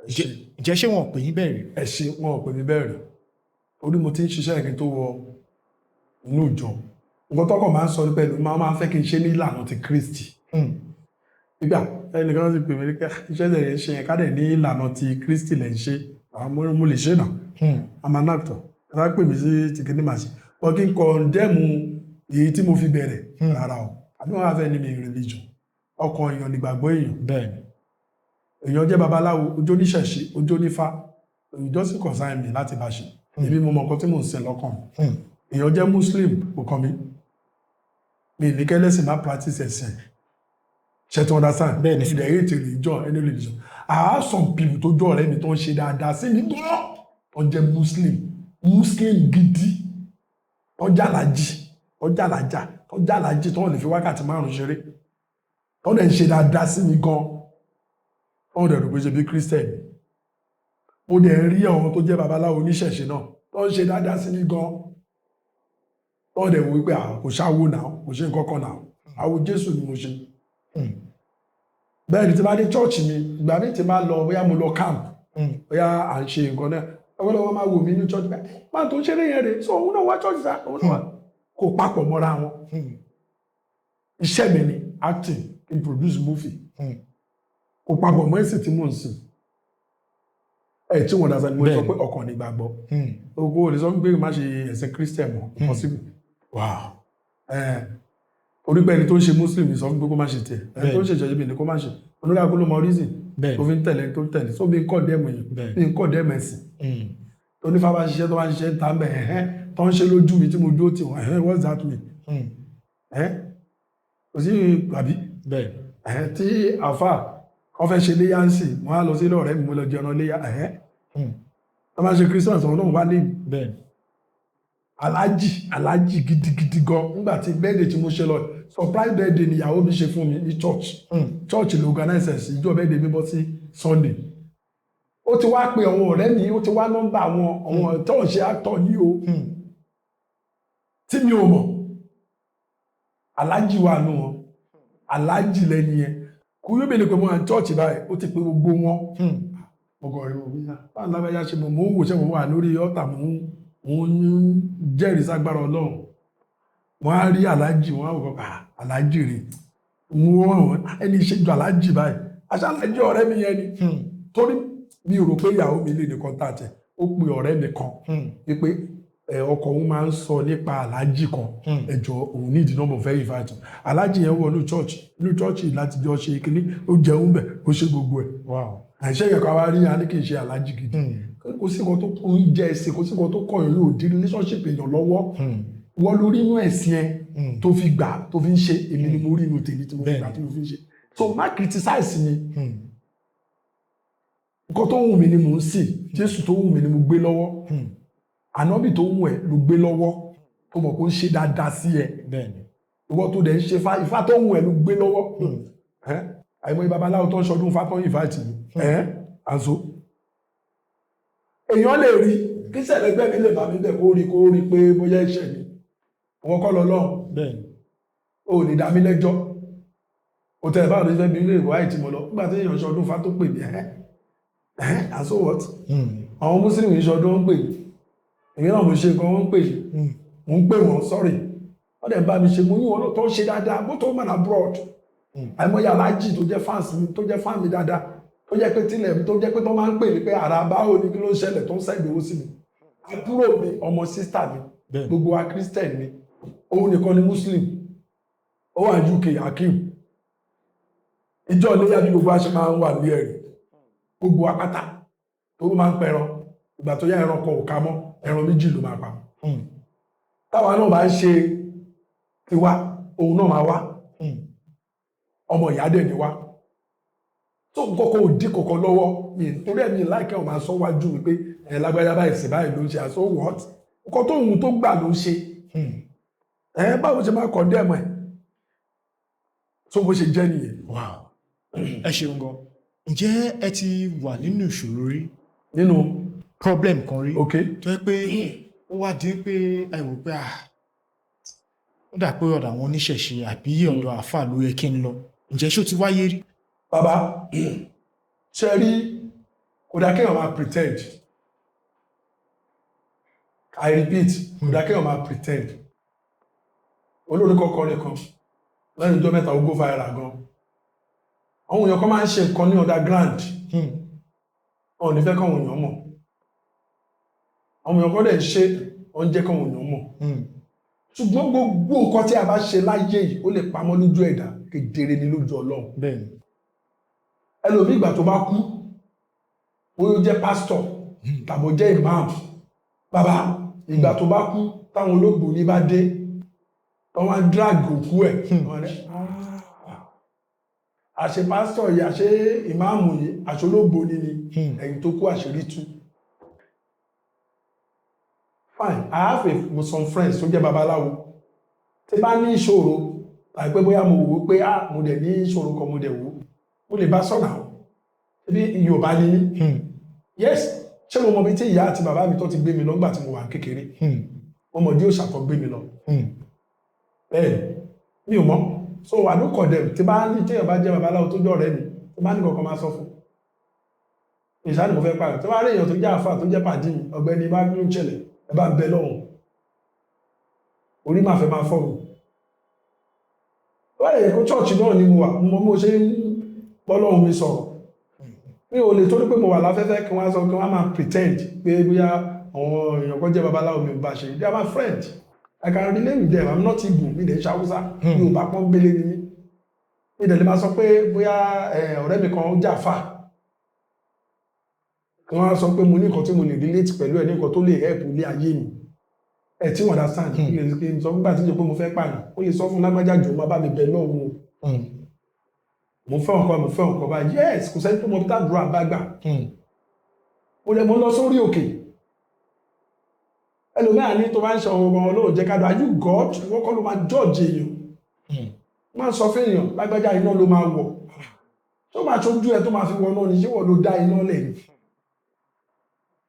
Ǹjẹ́ ṣé wọn ò pè yín bẹ́ẹ̀ rí? Ẹ ṣe, wọn ò pè mí bẹ́ẹ̀ rí. Torí mo ti ń ṣiṣẹ́ kí n tó wọ inú ìjọ. Nǹkan tọ́kọ̀ máa ń sọ ní pẹ̀lú máa ń fẹ́ kí n ṣe ní ìlànà ti Kristi. Nígbà ẹnìkan ti pè mí ní pé iṣẹ́ tẹ̀ ń ṣe yẹn ká dẹ̀ ní ìlànà ti Kristi lẹ̀ ń ṣe. Àwọn mo lè ṣe náà. I'm an actor. Ẹ bá pè mí sí ti kíní màá ṣe. Wọ́n kí n condemn èyí tí mo fi bẹ̀rẹ̀. Rárá o. I don't have enemy in religion. Ọkàn èèyàn nígbàgbọ́ èèyàn. Èèyàn jẹ́ babaláwo, ojú oníṣẹ̀ṣe, ojú onífá. It doesn't concern me láti bá ṣe. Èmi mo mọ nǹkan tí mò ń ṣe lọ́kàn mi. Èèyàn jẹ́ Muslim, kò kàn mí. Mi ní kẹ́lẹ́sìn má practice ẹ̀sìn. Ṣé tí understand? Bẹ́ẹ̀ni. Ìdẹ̀ hate religion, any religion. I have some people tó jọ ọ̀rẹ́ mi tó ń ṣe dáadáa sí mi gan. Tó jẹ́ Muslim. Muslim gidi. Tó jàlájì, tó jàlájà, tó jàlájì, tó lè fi wákàtí 5 ṣeré. Tó dẹ̀ ń ṣe dáadáa sí mi gan. Tó dẹ̀ rò pé ṣe bí Christian. Mo dẹ̀ rí àwọn tó jẹ́ babaláwo oníṣẹ̀ṣe náà tó ń ṣe dáadáa sí mi gan. Tó dẹ̀ wò wípé kò ṣáwó náà, kò ṣe nǹkan kan náà. Àwo Jésù ni mo ṣe. Bẹ́ẹ̀ ni tí bá dé church mi, ìgbà mi tí bá lọ, bóyá mo lọ camp, bóyá à ń ṣe nǹkan náà, ọ̀pọ̀lọpọ̀ máa wò mí ní church bẹ́ẹ̀. Máa tó ń ṣeré yẹn rè, so òun náà wá church sá, òun náà wá. Kò papọ̀ mọ́ra wọn. Iṣẹ́ mi ni acting, kí n produce movie. Kò papọ̀ mọ́ ẹ̀sìn tí mò ń sìn. Ẹ tí wọ́n dá ni mo sọ pé ọkàn ní ìgbàgbọ́. Ogo ò lè sọ pé má ṣe ẹ̀sìn Christian mọ́, possible. Orí pé ẹni tó ń ṣe Muslim sọ pé kó má ṣe tiẹ̀. Ẹni tó ń ṣe ìṣẹ̀ṣe mi ni kó má ṣe. Olórí ló mọ reason tó fi ń tẹ̀lé tó ń tẹ̀lé. So mi ń condemn èèyàn, mi ń condemn ẹ̀sìn. Tó ní fábá ṣiṣẹ́ tó bá ṣiṣẹ́ ń ta ń bẹ̀ ẹ̀hẹ́n tó ń ṣe lójú mi tí mo dúró tì wọ́n, ẹ̀hẹ́n, what's that mean? Kò sí àbí? Ẹ̀hẹ́n, tí àfà kan fẹ́ ṣe léyà ń sìn, wọ́n á lọ sí ilé ọ̀rẹ́ mi, mo lọ jẹun léyà, ẹ̀hẹ́n. Tó bá ṣe Christmas, àwọn náà wá lé mi. Alájì, alájì gidigidi gan. Nígbà tí birthday tí mo ṣe lọ, surprise birthday ni ìyàwó mi ṣe fún mi ní church. Church ló organize ẹ̀ sí, ìjọ birthday mi bọ́ sí Sunday. Ó ti wá pe àwọn ọ̀rẹ́ mi, ó ti wá nọ́mbà àwọn tó ń ṣe actor ní o. Tí mi ò mọ̀. Alájì wà nù wọn. Alájì lẹ́ni yẹn. Kò yóò bèèrè pé mo wà ní church báyìí, ó ti pe gbogbo wọn. Mo kàn rí wọn bí i, báwo ni lágbájá ṣe mọ̀, mò ń wò ṣé mo wà lórí altar, mò ń jẹ́rìí ságbára Ọlọ́run. Wọ́n á rí alájì, wọ́n á wò pé alájì rè. Mo wọ́n ẹni ṣe ju alájì báyìí. Àṣà alájì ọ̀rẹ́ mi yẹn ni. Torí mi ò rò pé ìyàwó mi lè ní contact ẹ̀. Ó pe ọ̀rẹ́ mi kan wípé ọkọ òun máa ń sọ nípa alájì kan. Ẹ jọ̀ọ́, òun ní ìdí nọ́mbà fẹ́ invite. Alájì yẹn wọ inú church láti jọ ṣe kíní, ó jẹun bẹ̀, ó ṣe gbogbo ẹ̀. Àìṣe yẹn kan wá rí a ní kì í ṣe alájì gidi. Kò sí nǹkan tó ń jẹ ẹ̀sìn, kò sí nǹkan tó kọ̀ yín yóò di relationship èèyàn lọ́wọ́. Wọ́n lórí inú ẹ̀sìn ẹ tó fi gbà tó fi ń ṣe, èmi ni mo rí inú tèmi tí mo fi gbà tí mo fi ń ṣe. So má criticize mi. Nǹkan tó wù mí ni mò ń sìn, Jésù tó wù mí ni mo gbé lọ́wọ́. Ànábì tó wù ẹ́ ló gbé lọ́wọ́, tó mọ̀ kó ń ṣe dáadáa sí ẹ. Ìwọ tó dẹ̀ ń ṣe ifá tó wù ẹ́ ló gbé lọ́wọ́. Àìmọye babaláwo tó ń ṣọdún ifá tó ń invite mi. Àzó. Èèyàn lè rí kí sẹ̀lẹ́gbẹ́ mi lè bá mi bẹ̀ kó rí pé bóyá ẹ̀ṣẹ̀ mi. Ìwọ kọ́ lọ lọ́hùn. O ò lè dá mi lẹ́jọ́. Òtẹ̀ báwo ló ṣe fẹ́ bí ilé ìwà tí mo lọ nígbà tí èèyàn ṣọdún fa tó pè mí? Ẹ́ ẹ́, and so what? Àwọn Muslim yìí ṣọdún, wọ́n ń pè mí. Èmi náà mo ṣe nǹkan, wọ́n ń pè mí. Mo ń pè wọ́n, sorry, wọ́n dẹ̀ bá mi ṣe. Mo ní wọn tó ń ṣe dáadáa, bó tó man abroad. Àìmọye aláàjì tó jẹ́ fans mi, tó jẹ́ fan mi dáadáa, tó jẹ́ pé tílẹ̀ mi, tó jẹ́ pé tó máa ń pè mí pé ara báwo ni, kí ló ń ṣẹlẹ̀, tó ń send owó sí mi. Àbúrò mi, ọmọ sister mi, gbogbo wa Christian ni, òun nìkan ni Muslim. Ó wà ní UK, Akeem. Ìjọ iléyà, bí gbogbo wa ṣe máa ń wà ní ẹ̀rí, gbogbo wa pátá tó máa ń pẹran. Ìgbà tó yá, ẹran kan ò ká mọ́, ẹran méjì ló máa pa. Táwa náà bá ń ṣe tiwa, òun náà máa wá. Ọmọ ìyá dẹ̀ ni wá tó kọ́kọ́ ò dí kọ̀kọ́ lọ́wọ́ mi. Torí ẹ̀mí láìkẹ́ ọ̀ máa sọ wájú mi pé ẹ̀ lágbájá báyìí sí báyìí ló ń ṣe. So what? Nǹkan tó òun tó gbà ló ń ṣe. Ẹ báwo ṣe máa condemn ẹ̀? Tó bó ṣe jẹ́ nìyẹn. Wow, ẹ ṣeun gan. Ǹjẹ́ ẹ ti wà nínú ìṣòro rí? Nínú? Problem kan rí, tó yẹ pé ó wá di pé ẹ wò pé, ah, ó dà pé ọ̀dọ̀ àwọn oníṣẹ̀ṣe àbí ọ̀dọ̀ àáfàá ló yẹ kí n lọ. Ǹjẹ́ ṣó ti wáyé rí? Bàbá, ṣe rí, kò dá kéèyàn máa pretend. I repeat, kò dá kéèyàn máa pretend. Olórí kọkọrin kan lẹ́yìn ọjọ́ 3, ó go viral gan. Àwọn èèyàn kan máa ń ṣe nǹkan ní underground, wọn ò ní fẹ́ káwọn èèyàn mọ̀. Àwọn èèyàn kan dẹ̀ ń ṣe, wọ́n ń jẹ́ káwọn èèyàn mọ̀. Ṣùgbọ́n gbogbo nǹkan tí a bá ṣe láyé yìí, ó lè pamọ́ lójú ẹ̀dá, kedere ni lójú Ọlọ́run. Ẹlòmíì, ìgbà tó bá kú, bóyá ó jẹ́ pásítọ̀ tàbí ó jẹ́ imam, bàbá, ìgbà tó bá kú, táwọn olóògbé ní bá dé, tó wá ń drag òkú ẹ̀, wọ́n ní, "Ah, àṣẹ pásítọ̀ yìí, àṣẹ ìmáàmù yìí, àṣẹ olóògbé ní ni." Ẹ̀yìn tó kú, àṣírí tú. Fine, I have some friends tó jẹ́ babaláwo. Tí bá ní ìṣòro, tàbí pé bóyá mo wò ó pé, ah, mo dẹ̀ ní ìṣòro kan, mo dẹ̀ wò ó, mo lè bá sọ̀nà. Ṣebí Yorùbá ni mí? Yes. Ṣé mo mọ ibi tí ìyá àti bàbá mi tó ti gbé mi lọ nígbà tí mo wà ní kékeré? Mo mọ̀ dí òòṣà tó gbé mi lọ. Bẹ́ẹ̀ mi ò mọ̀. So I don't condemn. Tí bá ní, téèyàn bá jẹ́ babaláwo tó jẹ́ ọ̀rẹ́ mi, tí bá ní kankan máa sọ fún ìṣáà ni mo fẹ́ pààyàn. Tí bá rí èèyàn tó jẹ́ àfà, tó jẹ́ pàdí mi, ọ̀gbẹ́ni, bá ní ìṣẹ̀lẹ̀, ẹ bá ń bẹ lọ́hùn, orí máa fẹ́ máa fọ́ mi. Wọ́n lè yẹ kó church náà ni mo wà, mo mọ bí mo ṣe ń bọ́ lọ́hùn mi sọ̀rọ̀. Mi ò lè torí pé mo wà láfẹ́fẹ́ kí wọ́n á sọ, kí wọ́n á máa pretend pé bóyá àwọn èèyàn kan jẹ́ babaláwo, mi ò bá ṣe. They are my friend, I can relate with them. I'm not Igbo, mi dẹ̀ ń ṣe Haúsá. Yorùbá pọ́nbélé ni mí. Mi dẹ̀ lè máa sọ pé bóyá ọ̀rẹ́ mi kan ó jà fà, kí wọ́n á sọ pé mo ní nǹkan tí mo lè relate pẹ̀lú ẹ̀, ní nǹkan tó lè help ilé ayé mi. Ẹ̀ tí wọ́n understand. Kí lè kí n sọ nígbà tí ń jẹ́ pé mo fẹ́ pààyàn, ó lè sọ fún lágbájá, jò má bá mi bẹ̀ lọ́hùn o, mo fẹ́ nǹkan, mo fẹ́ nǹkan báyìí. Yes, kò sẹ́ni tó mọ bí tàdúrà bá gbà. Mo lè mo lọ sórí òkè. Ẹlòmíràn ní tó bá ń ṣe ọ̀rọ̀ ọ̀rọ̀ Ọlọ́run jẹ́ ká dùn. Are you God? Wọ́n kọ́ ló máa judge èèyàn. Máa ń sọ fún èèyàn, lágbájá, iná ló máa wọ̀, tó máa ṣojú ẹ tó máa fi wọ náà ni. Ṣé wọ́n ló dá iná lẹ̀ ni?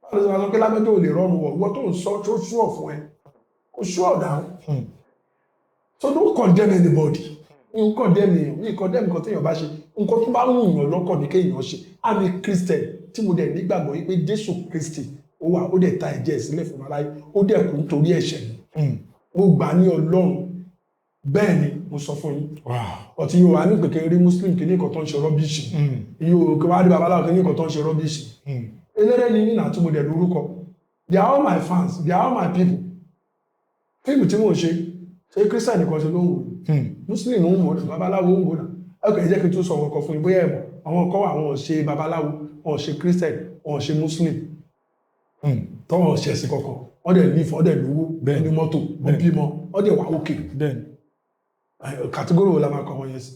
Báwo ló ṣe máa sọ pé lágbájá ò lè rọrùn wọ̀? Ìwọ tó ń sọ tó ṣúọ̀ fún ẹ, kò ṣúọ̀ dáhùn. So don't condemn anybody. Mi ò condemn èèyàn, mi ò condemn nǹkan téèyàn bá ṣe. Nǹkan tó bá wù yàn lọ́kàn ní kéèyàn ṣe. I'm a Christian tí mo dẹ̀ nígbàgbọ́ wípé Jésù Kristi ó wà, ó dẹ̀ ta ẹ̀jẹ̀ sílẹ̀ fún aráyé, ó dẹ̀ kú nítorí ẹ̀ṣẹ̀ mi. Mo gbà ní Ọlọ́run. Bẹ́ẹ̀ ni mo sọ fún yín. Ọtí yóò wá ní pé kí n rí Muslim kí ní nǹkan tó ń ṣe rubbish, yóò kí wá rí babaláwo kí ní nǹkan tó ń ṣe rubbish. Eléré ni nínà tí mo dẹ̀ lórúkọ. They are all my fans, they are all my people. Fíìmù tí mò ń ṣe, ṣé Christian nìkan ṣe ló ń wò? Muslim ń wò náà, babaláwo ń wò náà. Ẹ kò jẹ́ kí n tún sọ ọkọ̀ fún yín, bóyá ẹ mọ̀, àwọn kan wà, wọn ò ṣe babaláwo, wọn ò ṣe Christian, wọn ò ṣe Muslim, tọ́wọ́n ò ṣẹ̀sìn kankan, wọ́n dẹ̀ ní, wọ́n dẹ̀ lówó, wọ́n ní mọ́tò, wọ́n bímọ, wọ́n dẹ̀ wà òkè. Category wo la máa kọ wọn yẹn sí?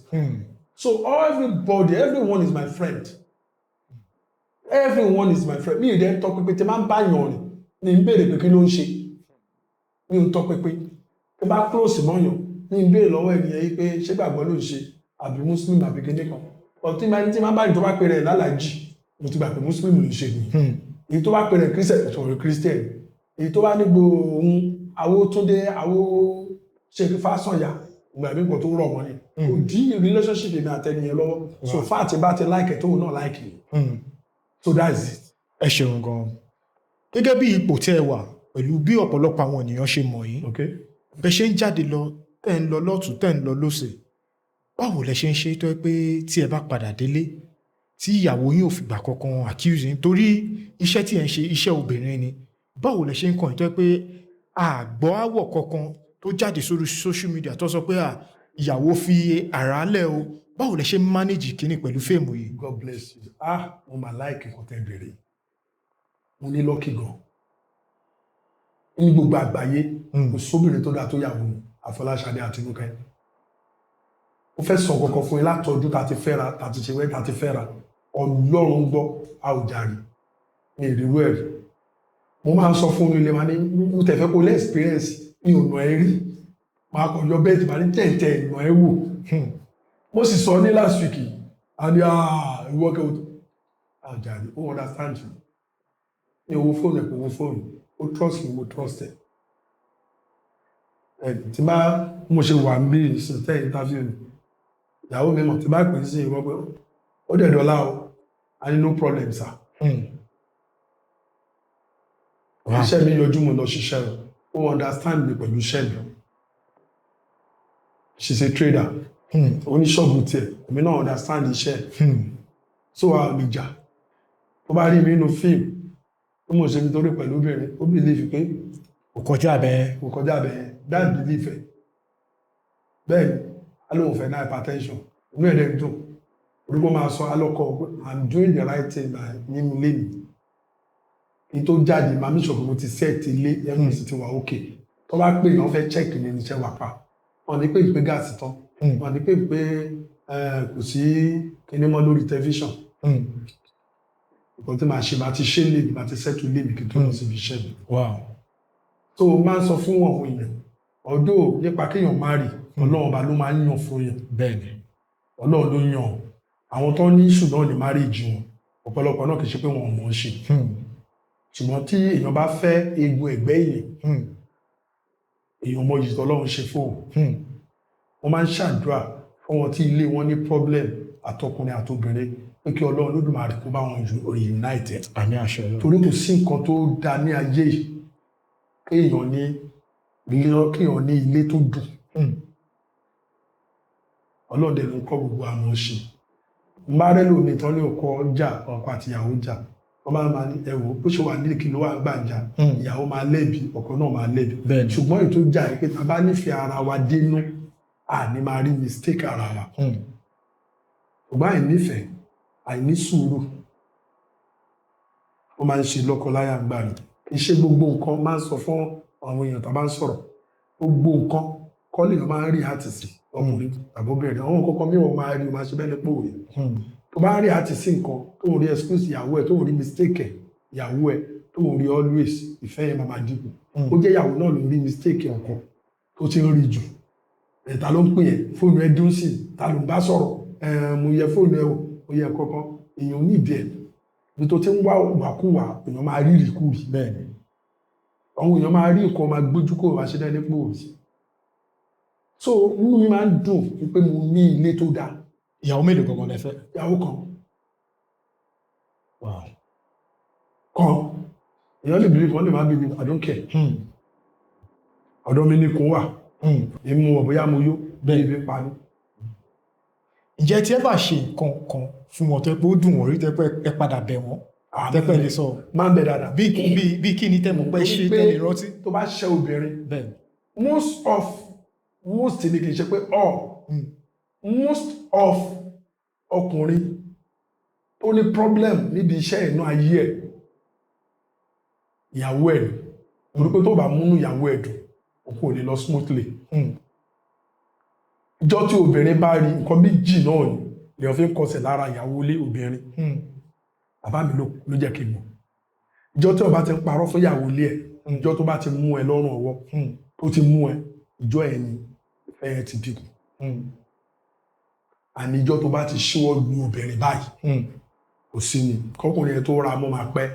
So everybody, everyone is my friend, everyone is my friend. Mi ì dẹ́ tọ́ pípé tí máa ń bá yàn rìn ní ń béèrè pé kí ló ń ṣe. Mi ò ń tọ́ pípé tí bá close mọ́yàn ní ń béèrè lọ́wọ́ ènìyàn yìí pé ṣé gbàgbọ́ ló ń ṣe àbí Muslim àbí kíní kan. Ọtí máa ń tí máa bá yìí tó bá pè rẹ̀ lálàájì, mo ti gbà pé Muslim ló ń ṣe nìyí. Èyí tó bá pè rẹ̀ Christian, sọ̀rọ̀ Christian. Èyí tó bá ní gbòòhùn àwo Túndé, àwo ṣe Fásànyà, Ìgbà mi nǹkan tó rọ̀ wọ́n ni kò dí relationship èmi àtẹnìyẹn lọ́wọ́. So far tí bá ti like ẹ̀, tóun náà like mi, so that's it. Ẹ ṣeun gan. Gẹ́gẹ́ bí ipò tí ẹ wà, pẹ̀lú bí ọ̀pọ̀lọpọ̀ àwọn ènìyàn ṣe mọ̀ yín, bẹ́ ṣe ń jáde lọ, tẹ́ ń lọ lọ́tún, tẹ́ ń lọ lọ́sẹ̀, báwo lẹ ṣe ń ṣe tó yẹ pé tí ẹ bá padà délé, tí ìyàwó yín ò fìgbà kankan accuse yín, torí iṣẹ́ tí ẹ ń ṣe, iṣẹ́ obìnrin ni? Báwo lẹ ṣe ń kàn yín tó yẹ pé àgbọ̀ àwọ̀ kankan tó jáde sórí social media tó sọ pé à ìyàwó fi àrá lẹ̀ o? Báwo lẹ ṣe ń manage kíní pẹ̀lú fame yìí? God bless you. Ah, mo mà like nǹkan tẹ́ bèrè. Mo ní lucky gan ní gbogbo àgbáyé. Kò sóbìnrin tó dáa tó yàwó mi, Àfọláṣadé Àtinúkẹ́. Ó fẹ́ sọ kankan fún yín. Látọdún tá a ti fẹ́ra, tá a ti ṣe wẹ́, tá a ti fẹ́ra, Ọlọ́run gbọ́, a ò jàre ní ìrírú ẹ̀ rí. Mo máa ń sọ fún ilé wa ní mo tẹ̀fẹ́ kó lé experience ní ọ̀nà ẹ̀ rí. Máa kàn yọ bẹ́ẹ̀ tí màá ní tẹ̀ǹtẹ̀ ìnà ẹ̀ wò. Mo sì sọ ní last week a ní ìwọ kẹ́ a ò jàre. Ó understand me ní owó fóònù ẹ̀, kò owó fóònù. Ó trust me, mo trust ẹ̀. Ẹ̀ tí bá mo ṣe wà ń bí ìsìn tẹ́ interview mi, ìyàwó mi mọ̀. Tí bá pè é sí ìwọ pé ó dẹ̀ dọ́là o, a ní no problem, sir. Iṣẹ́ mi yọjú, mo lọ ṣiṣẹ́ o. Ó understand mi pẹ̀lú iṣẹ́ mi. She's a trader, oníṣọ́ọ̀bù tiẹ̀. Èmi náà understand iṣẹ́. So a lè jà. Tó bá rí mi nínú fíìmù tó mọ̀ ṣe nítorí pẹ̀lú obìnrin, ó believe pé Kò kọjá bẹ́ẹ̀. Kò kọjá bẹ́ẹ̀. That belief ẹ̀ bẹ́ẹ̀ ni. A lóun fẹ́ náà hypertension, inú ẹ̀ dẹ̀ ń dùn orúkọ máa sọ alọ́kọ̀ pé I'm doing the right thing by nínú ilé mi. Kí n tó jáde, máa mi sọ̀rọ̀, mo ti set ilé, everything ti wà okay. Tó bá pè ní wọ́n fẹ́ check ní iṣẹ́ wà pa, wọ́n ní pé ìpè gáàsì tán, wọ́n ní pé pé kò sí kíní mọ́ lórí tẹlifíṣàn. Nǹkan tí màá ṣe, màá ti ṣe lé mi, màá ti settle lé mi kí n tó lọ síbi iṣẹ́ mi. Tó o máa ń sọ fún àwọn èèyàn ọdọ́ nípa kéèyàn má rí, Ọlọ́run ọba ló máa ń yàn fún yàn. Ọlọ́run ló yàn. Àwọn tó ní issue náà ní marriage wọn, ọ̀pọ̀lọpọ̀ náà kì í ṣe pé wọn ò mọ̀ ọ́n ṣe. Ṣùgbọ́n tí èèyàn bá fẹ́ eegun ẹ̀gbẹ́ èèyàn, èèyàn mọ iyì tọ́lọ́run ṣe fóun. Wọ́n máa ń ṣàdúrà fún wọn tí ilé wọn ní problem, àtọkùnrin àtobìnrin, pé kí Ọlọ́run Olódùmarè kó bá wọn reunite ẹ̀. Àmín, àṣẹ Ọlọ́run. Torí kò sí nǹkan tó da ní ayé yìí kéèyàn ní ilé tó dùn. Ọlọ́run dẹ̀ ló ń kọ́ gbogbo àwọn ṣe. N bá rẹ́ lómi tán ní ọkọ jà, ọkọ àti ìyàwó jà, wọ́n máa ma ní ẹ̀wò bó ṣe wà ní kí ló wà gbàǹjà. Ìyàwó máa lẹ́bi, ọkọ náà máa lẹ́bi. Ṣùgbọ́n ètò ìjà yìí pé tá a bá nífẹ̀ẹ́ ara wa dénú, àní máa rí mistake ara wa. Ṣùgbọ́n àìnífẹ̀ẹ́, àìní sùúrù, ó máa ń ṣe lọ́kọláya gbà mí. Kì í ṣe gbogbo nǹkan máa ń sọ fún àwọn èèyàn tá a bá ń sọ̀rọ̀. Gbogbo nǹkan kọ́ lèèyàn máa ń rí àtì sí, ọkùnrin tàbí obìnrin. Àwọn nǹkan kan mìíràn máa rí, o máa ṣe bẹ́ẹ̀ ní pòwe. Tó bá ń rí àtì sí nǹkan, tó ń rí excuse ìyàwó ẹ̀, tó ń rí mistake ẹ̀ ìyàwó ẹ̀, tó ń rí always, ìfẹ́ yẹn máa máa dínkù. Ó jẹ́ ìyàwó náà ló ń rí mistake ọkọ tó ti ń rí jù. Ẹ̀ ta ló ń pè ẹ́? Fóònù ẹ dún sí, ta ló ń bá sọ̀rọ̀? Ẹ̀ mo yẹ fóònù ẹ o, mo yẹ kankan. Èèyàn nídìí ẹ̀. Ibi tó ti ń wá wàkúwà, èèyàn máa rí ìrìkúrì. Àwọn èèyàn máa rí nǹkan, máa gbójú kó wá ṣe dẹ́ni pò sí. So inú mi máa ń dùn wípé mo ní ilé tó dáa. Ìyàwó mélòó gangan lẹ fẹ́? Ìyàwó kan. Kan. Èèyàn lè believe, wọ́n lè má believe, I don't care. Ọ̀dọ̀ mi ní kún wà. Èmi mo mọ̀ bóyá mo yó, bẹ́ẹ̀ ibi pa mí. Ǹjẹ́ tí ẹ bá ṣe nǹkan kan fún wọn tó yẹ pé ó dùn wọ́n rí, tẹ́ pé ẹ padà bẹ̀ wọ́n, tẹ́ pé ẹ lè sọ? Máa ń bẹ dáadáa. Bí kí ni tẹ́ mọ̀ pé ṣe Torí pé tẹ́ lè rántí? Tó bá ṣe obìnrin, most of, most ni, kì í ṣe pé all, most of ọkùnrin tó ní problem níbi iṣẹ́ inú ayé ẹ̀, ìyàwó ẹ̀ ni. Torí pé tó bá múnú ìyàwó ẹ̀ dùn, òun kò lè lọ smoothly. Ìjọ́ tí obìnrin bá rí nǹkan méjì náà ni lèèyàn fi ń kọsẹ̀ lára ìyàwó ilé obìnrin. Bàbá mi ló jẹ́ kí n mọ̀. Ìjọ́ tí ó bá ti ń parọ́ fún ìyàwó ilé ẹ̀, ìjọ́ tó bá ti mú ẹ lọ́rùn ọwọ́, tó ti mú ẹ, ìjọ́ ẹ ni ìfẹ́ ẹ ti dínkù. Àní ìjọ́ tó bá ti ṣíwọ́ lu obìnrin báyìí, kò sí ni kọkùnrin yẹn tó ra mọ́ máa pẹ́.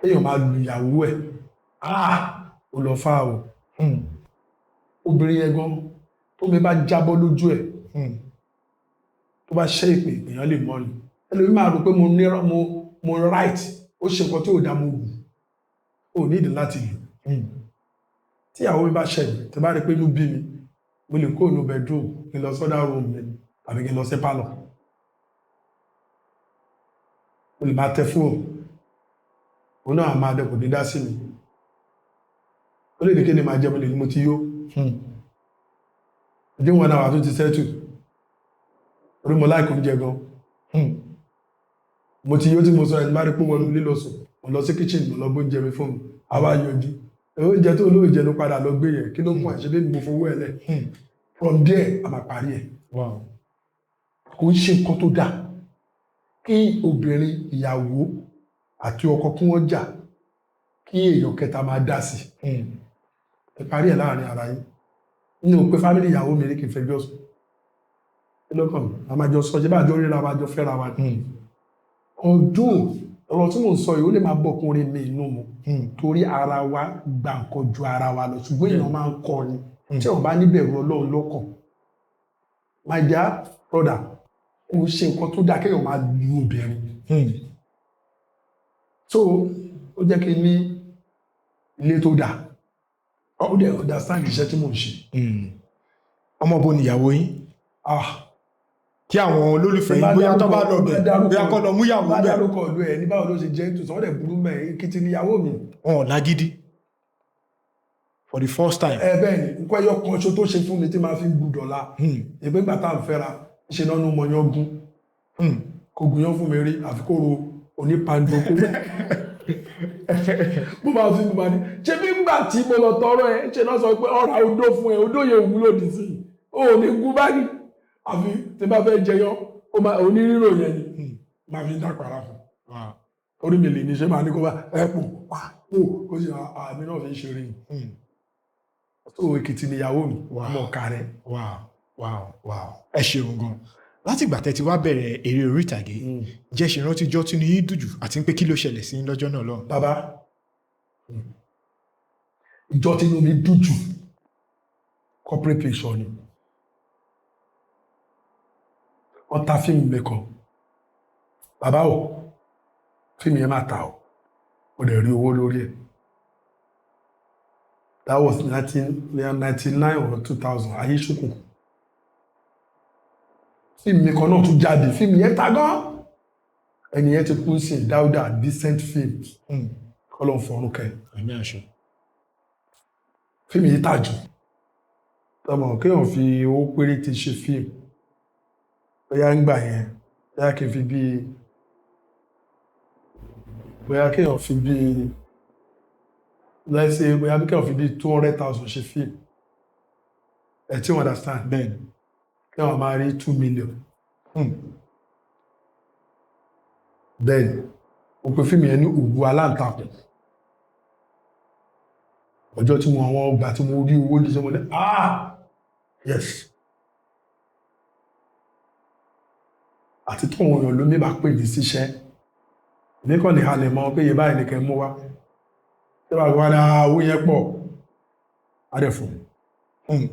Kéèyàn máa lu ìyàwó ẹ̀, ah, ó lọ fá o. Obìnrin yẹn gan, tó mi bá jábọ́ lójú ẹ̀, tó bá ṣẹ́ ìpè, èèyàn lè mọ́ ni. Ẹlòmíì máa rò pé mo ní mo right. Ó ṣe nǹkan tí ò dá, mo wù ó nídìí láti lù. Tí ìyàwó mi bá ṣẹ̀ mí, tí bá rí pé inú bí mi, mo lè kúrò ní bedroom, kí n lọ sọ́dá room mi tàbí kí n lọ sí pálọ̀. Mo lè máa tẹ fóònù, òun náà máa dẹ, kò ní dá sí mi. Ó lè ní kí ni máa jẹ, mo lè ní mo ti yó. Ìdí wọn náà wà tó ti settle orí mo láìkó oúnjẹ gan. Mo ti yó tí mo sọ ẹni bá rí pé wọnú lílọ sùn, mo lọ sí kitchen, mo lọ gbóúnjẹ mi fún mi, àwa yọjú. Oúnjẹ tó olóòjẹ jẹ ló padà lọ gbé yẹn. Kí ló kún ẹ? Ṣe bí mo fowó ẹ lẹ. From there, a máa parí ẹ. Kò ń ṣe nǹkan tó dáa kí obìnrin, ìyàwó àti ọkọ, kí wọ́n jà, kí èèyàn kẹta máa dá sí. Ẹ parí ẹ láàrin ara yín. Ní o pé family ìyàwó mi rí kí n fẹjọ́ sùn, kí ló kàn mí? A máa jọ sọ, ṣé bá a jọ ríra wa, jọ fẹ́ra wa ni. Ọdún ọ̀rọ̀ tí mò ń sọ yìí, ó lè máa bọ̀kùnrin mi inú mu, torí ara wa gba nǹkan ju ara wa lọ, ṣùgbọ́n èèyàn máa ń kọ́ ni tí wọ́n bá níbẹ̀rù Ọlọ́run lọ́kàn. My dear brother, kò ṣe nǹkan tó dáa kéèyàn máa lu obìnrin. So ó jẹ́ kí n ní ilé tó dáa, ó dẹ̀ understand iṣẹ́ tí mò ń ṣe. Ọmọ bo nìyàwó yín? Ah. Kí àwọn olólùfẹ́ yín, bóyá tó bá lọ bẹ̀, bóyá kọ́ lọ múyàwó bá bẹ̀. Dárúkọ ìlú ẹ̀ ní, báwo ló ṣe jẹ́? Tòsán, ó dẹ̀ burú mẹ́. Èkìtì níyàwó mi. Wọn ò lágídí for the first time. Ẹ bẹ́ẹ̀ ni, nǹkan ẹyọ kan ṣo tó ṣe fún mi tí máa fi ń gbúdọ̀ la ìpín gbà tá à ń fẹ́ra ṣe náà ní mọ̀yán gún. Kò gúnyán fún mi rí, àfi kó ro onípandò kó mo máa fi mo máa ní ṣé bí ngbà tí mo lọ tọrọ ẹ ṣe náà sọ pé ọ̀rá odó fún ẹ, odó yẹn òwúlò dì sí i, ò ní gún báyìí, àfi tí bá fẹ́ jẹyán, ó máa onírírò yẹn ni máa fi ń dàpàrà fún. Orí mi lè ní ṣe máa ní kó bá ẹ pò pa pò kó sì àmì náà fi ń ṣeré ni. Tó Èkìtì níyàwó mi, ọmọ Ọ̀kàrẹ́. Wow, ẹ ṣeun gan. Láti ìgbà tẹ́ ti wá bẹ̀rẹ̀ eré orí ìtàgé, jẹ́ ṣe rántí jọ́ tí ní yín dùn jù, àti pé kí ló ṣẹlẹ̀ sí yín lọ́jọ́ náà lọ́hùn? Bàbá, ìjọ tí inú mi dùn jù, corporate picture ni. Wọ́n ta fíìmù mi kan. Bàbá o, fíìmù yẹn máa ta o, mo dẹ̀ rí owó lórí ẹ̀. That was 1999 or 2000, ayé ṣókùnkùn. Fíìmù mi kan náà tún jáde, fíìmù yẹn ta gan. Ẹni yẹn ti kú sí, Dáúdà, Decent Films, kọ́lọ́n fọ̀run kẹ́. Àmì àṣẹ. Fíìmù yìí tà jù. Tọmọ kéèyàn fi owó péréte ṣe fíìmù, bóyá ń gbà yẹn, bóyá kéèyàn fi bíi, let's say, bóyá kéèyàn fi bíi 200,000 ṣe fíìmù, ẹ tí wọ́n understand? Bẹ́ẹ̀ni. Kéèyàn máa rí 2 million. Bẹ́ẹ̀ni, mo pe fíìmù yẹn ní Òwú Aláǹtakùn. Ọjọ́ tí mo àwọn ọgbà tí mo rí owó ní sọmọdé ní, ah yes, àti tó àwọn èèyàn ló ní bá pè mí síṣẹ́, èmi kàn lè halẹ̀ mọ́ pé iye báyìí ni kẹ́ mú wá, tí wàá wá ní owó yẹn pọ̀, á dẹ̀ fún mi.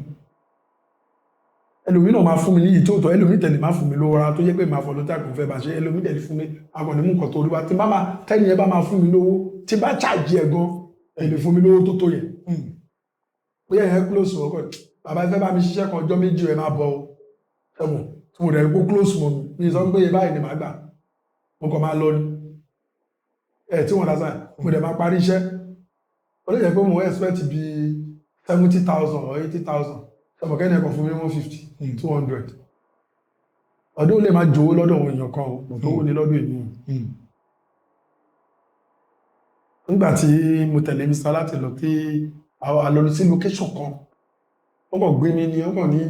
Ẹlòmíì náà máa fún mi ní ìyí tó tọ́, ẹlòmíì tẹ̀lé máa fún mi lówó rárá, tó jẹ́ pé màá fọlọ́ tí a kò fẹ́ bá ṣe. Ẹlòmíì tẹ̀lé fún mi, akọni mú nǹkan tó rí wá tí bá máa tẹ́ni yẹn bá máa fún mi lówó, tí bá ṣàjì ẹ̀ gan, ẹ̀ lè fún mi lówó tó tó yẹn. Bóyá yẹn close wọ́n kọ́, bàbá ẹ fẹ́ bá mi ṣiṣẹ́ kan, ọjọ́ 2 ẹ máa bọ̀ o, ṣẹ́gun tí mo rẹ̀ kó close mọ́ mi, mi sọ pé báyìí ni màá gbà, mo kàn máa lọ ni ẹ tí wọ́n dá sáà, mo dẹ̀ máa parí iṣẹ́. Ó lè jẹ́ pé mo expect bíi 70,000 or 80,000, ṣọmọ kẹ́ni ẹ̀kọ́ fún mi 150, 200. Ọdún lè máa jòwó lọ́dọ̀ àwọn èèyàn kan o, tó wó ní lọ́dọ̀ èmi o. Nígbà tí mo tẹ̀lé Mr. láti lọ tí a lọ sí location kan, wọ́n kàn gbé mi ní, wọ́n kàn ní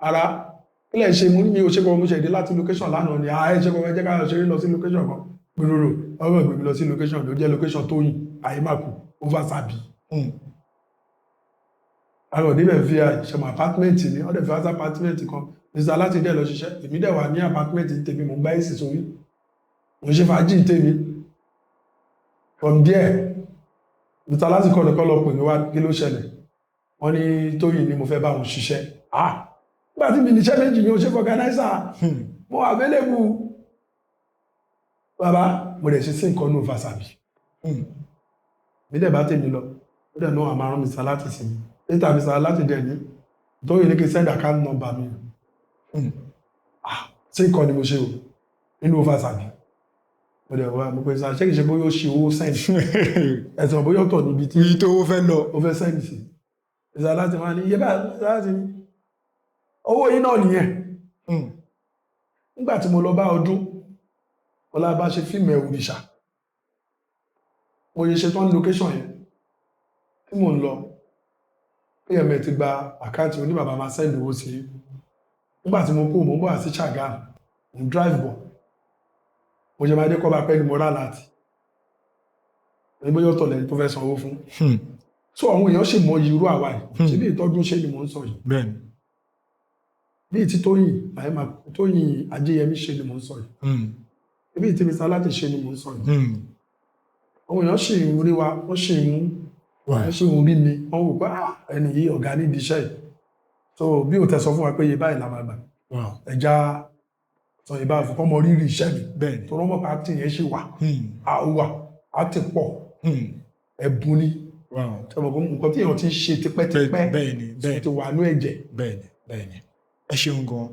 ara kílẹ̀ ṣe, mo ní mi ò ṣe kọ́, mo ṣe dé láti location lánàá ni. Ààyè ṣe kọ́, ẹ jẹ́ ká ṣeré lọ sí location kan gbèrò. Wọ́n kàn gbé mi lọ sí location ló jẹ́ location Tóyìn Àyèmàkù over Sabi. Àwọn òdìbẹ̀ fi ṣẹmọ apartment ni wọ́n dẹ̀ fi wá sí apartment kan. Mr. láti dẹ̀ lọ ṣiṣẹ́, èmi dẹ̀ wà ní apartment tèmi, mo ń gbá èsì sórí, mo ń ṣe fàájì tèmi. From there, Mr. láti kọ́ nìkan lọ pè mí wá, kí ló ṣẹlẹ̀? Wọ́n ní Tóyìn ni mo fẹ́ bá òun ṣiṣẹ́. Ah, nígbà tí mi níṣẹ́ méjì, mi ò ṣe organizer, mo available, bàbá. Mo dẹ̀ ṣe sí nǹkan ní Oversabi. Mi dẹ̀ bá tèmi lọ. Ó dẹ̀ náà àmà rán Mr. Láti sí mi later. Mr. Láti dẹ̀ ní Tóyìn ní kí n send account number mi. Ah, sí nǹkan ni mo ṣe o nínú Oversabi. Mo dẹ̀ wá, mo pè sá, ṣé kìí ṣe bóyá ó ṣe owó send ẹ̀sìn, bóyá ọ̀tọ̀ níbi tí Iye tó owó fẹ́ lọ. Ó fẹ́ send sí. Mr. Láti máa ní iye báyìí láti ní owó yìí náà nìyẹn. Nígbà tí mo lọ bá ọdún ọlá bá ṣe fíìmù ẹ̀ òrìṣà, mo ṣe ṣe tán ní location yẹn tí mò ń lọ, pm ti gba account oníbàbà, máa send owó sí. Nígbà tí mo kú, mo ń bọ̀ sí Ṣàgámù, mo ń drive bọ̀, mo ṣe máa dé kọ́ bá pẹ́ ni mo rà láti ní bóyá ọ̀tọ̀ lẹ́ni tó fẹ́ sanwó fún. So àwọn èèyàn ṣì mọ irú àwa yìí. Ṣé bí ìtọ́jú ṣe ni mò ń sọ yìí? Bẹ́ẹ̀ni. Bí ti Tóyìn àyèmá, Tóyìn Ajéyẹmí ṣe ni mò ń sọ yìí. Bí ti Mr. Láti ṣe ni mò ń sọ yìí. Àwọn èèyàn ṣì ń rí wa, wọ́n ṣì ń rí mi, wọ́n wò pé, ah, ẹni yìí ọ̀gá nídìí iṣẹ́ yìí. So bí o tẹ sọ fún wa pé iye báyìí la máa gbà, ẹja sọ iye báyìí fún kọ́mọ rírì iṣẹ́ mi. Bẹ́ẹ̀ni. Tó rọ́mọ̀ pa acting yẹn ṣì wà. A ó wà, acting pọ̀, ẹ̀bùn ni. Ṣe mọ̀ pé nǹkan tí èèyàn ti ń ṣe tipẹ́tipẹ́ Bẹ́ẹ̀ni. ti wà ní ẹ̀jẹ̀. Bẹ́ẹ̀ni, ẹ ṣeun gan.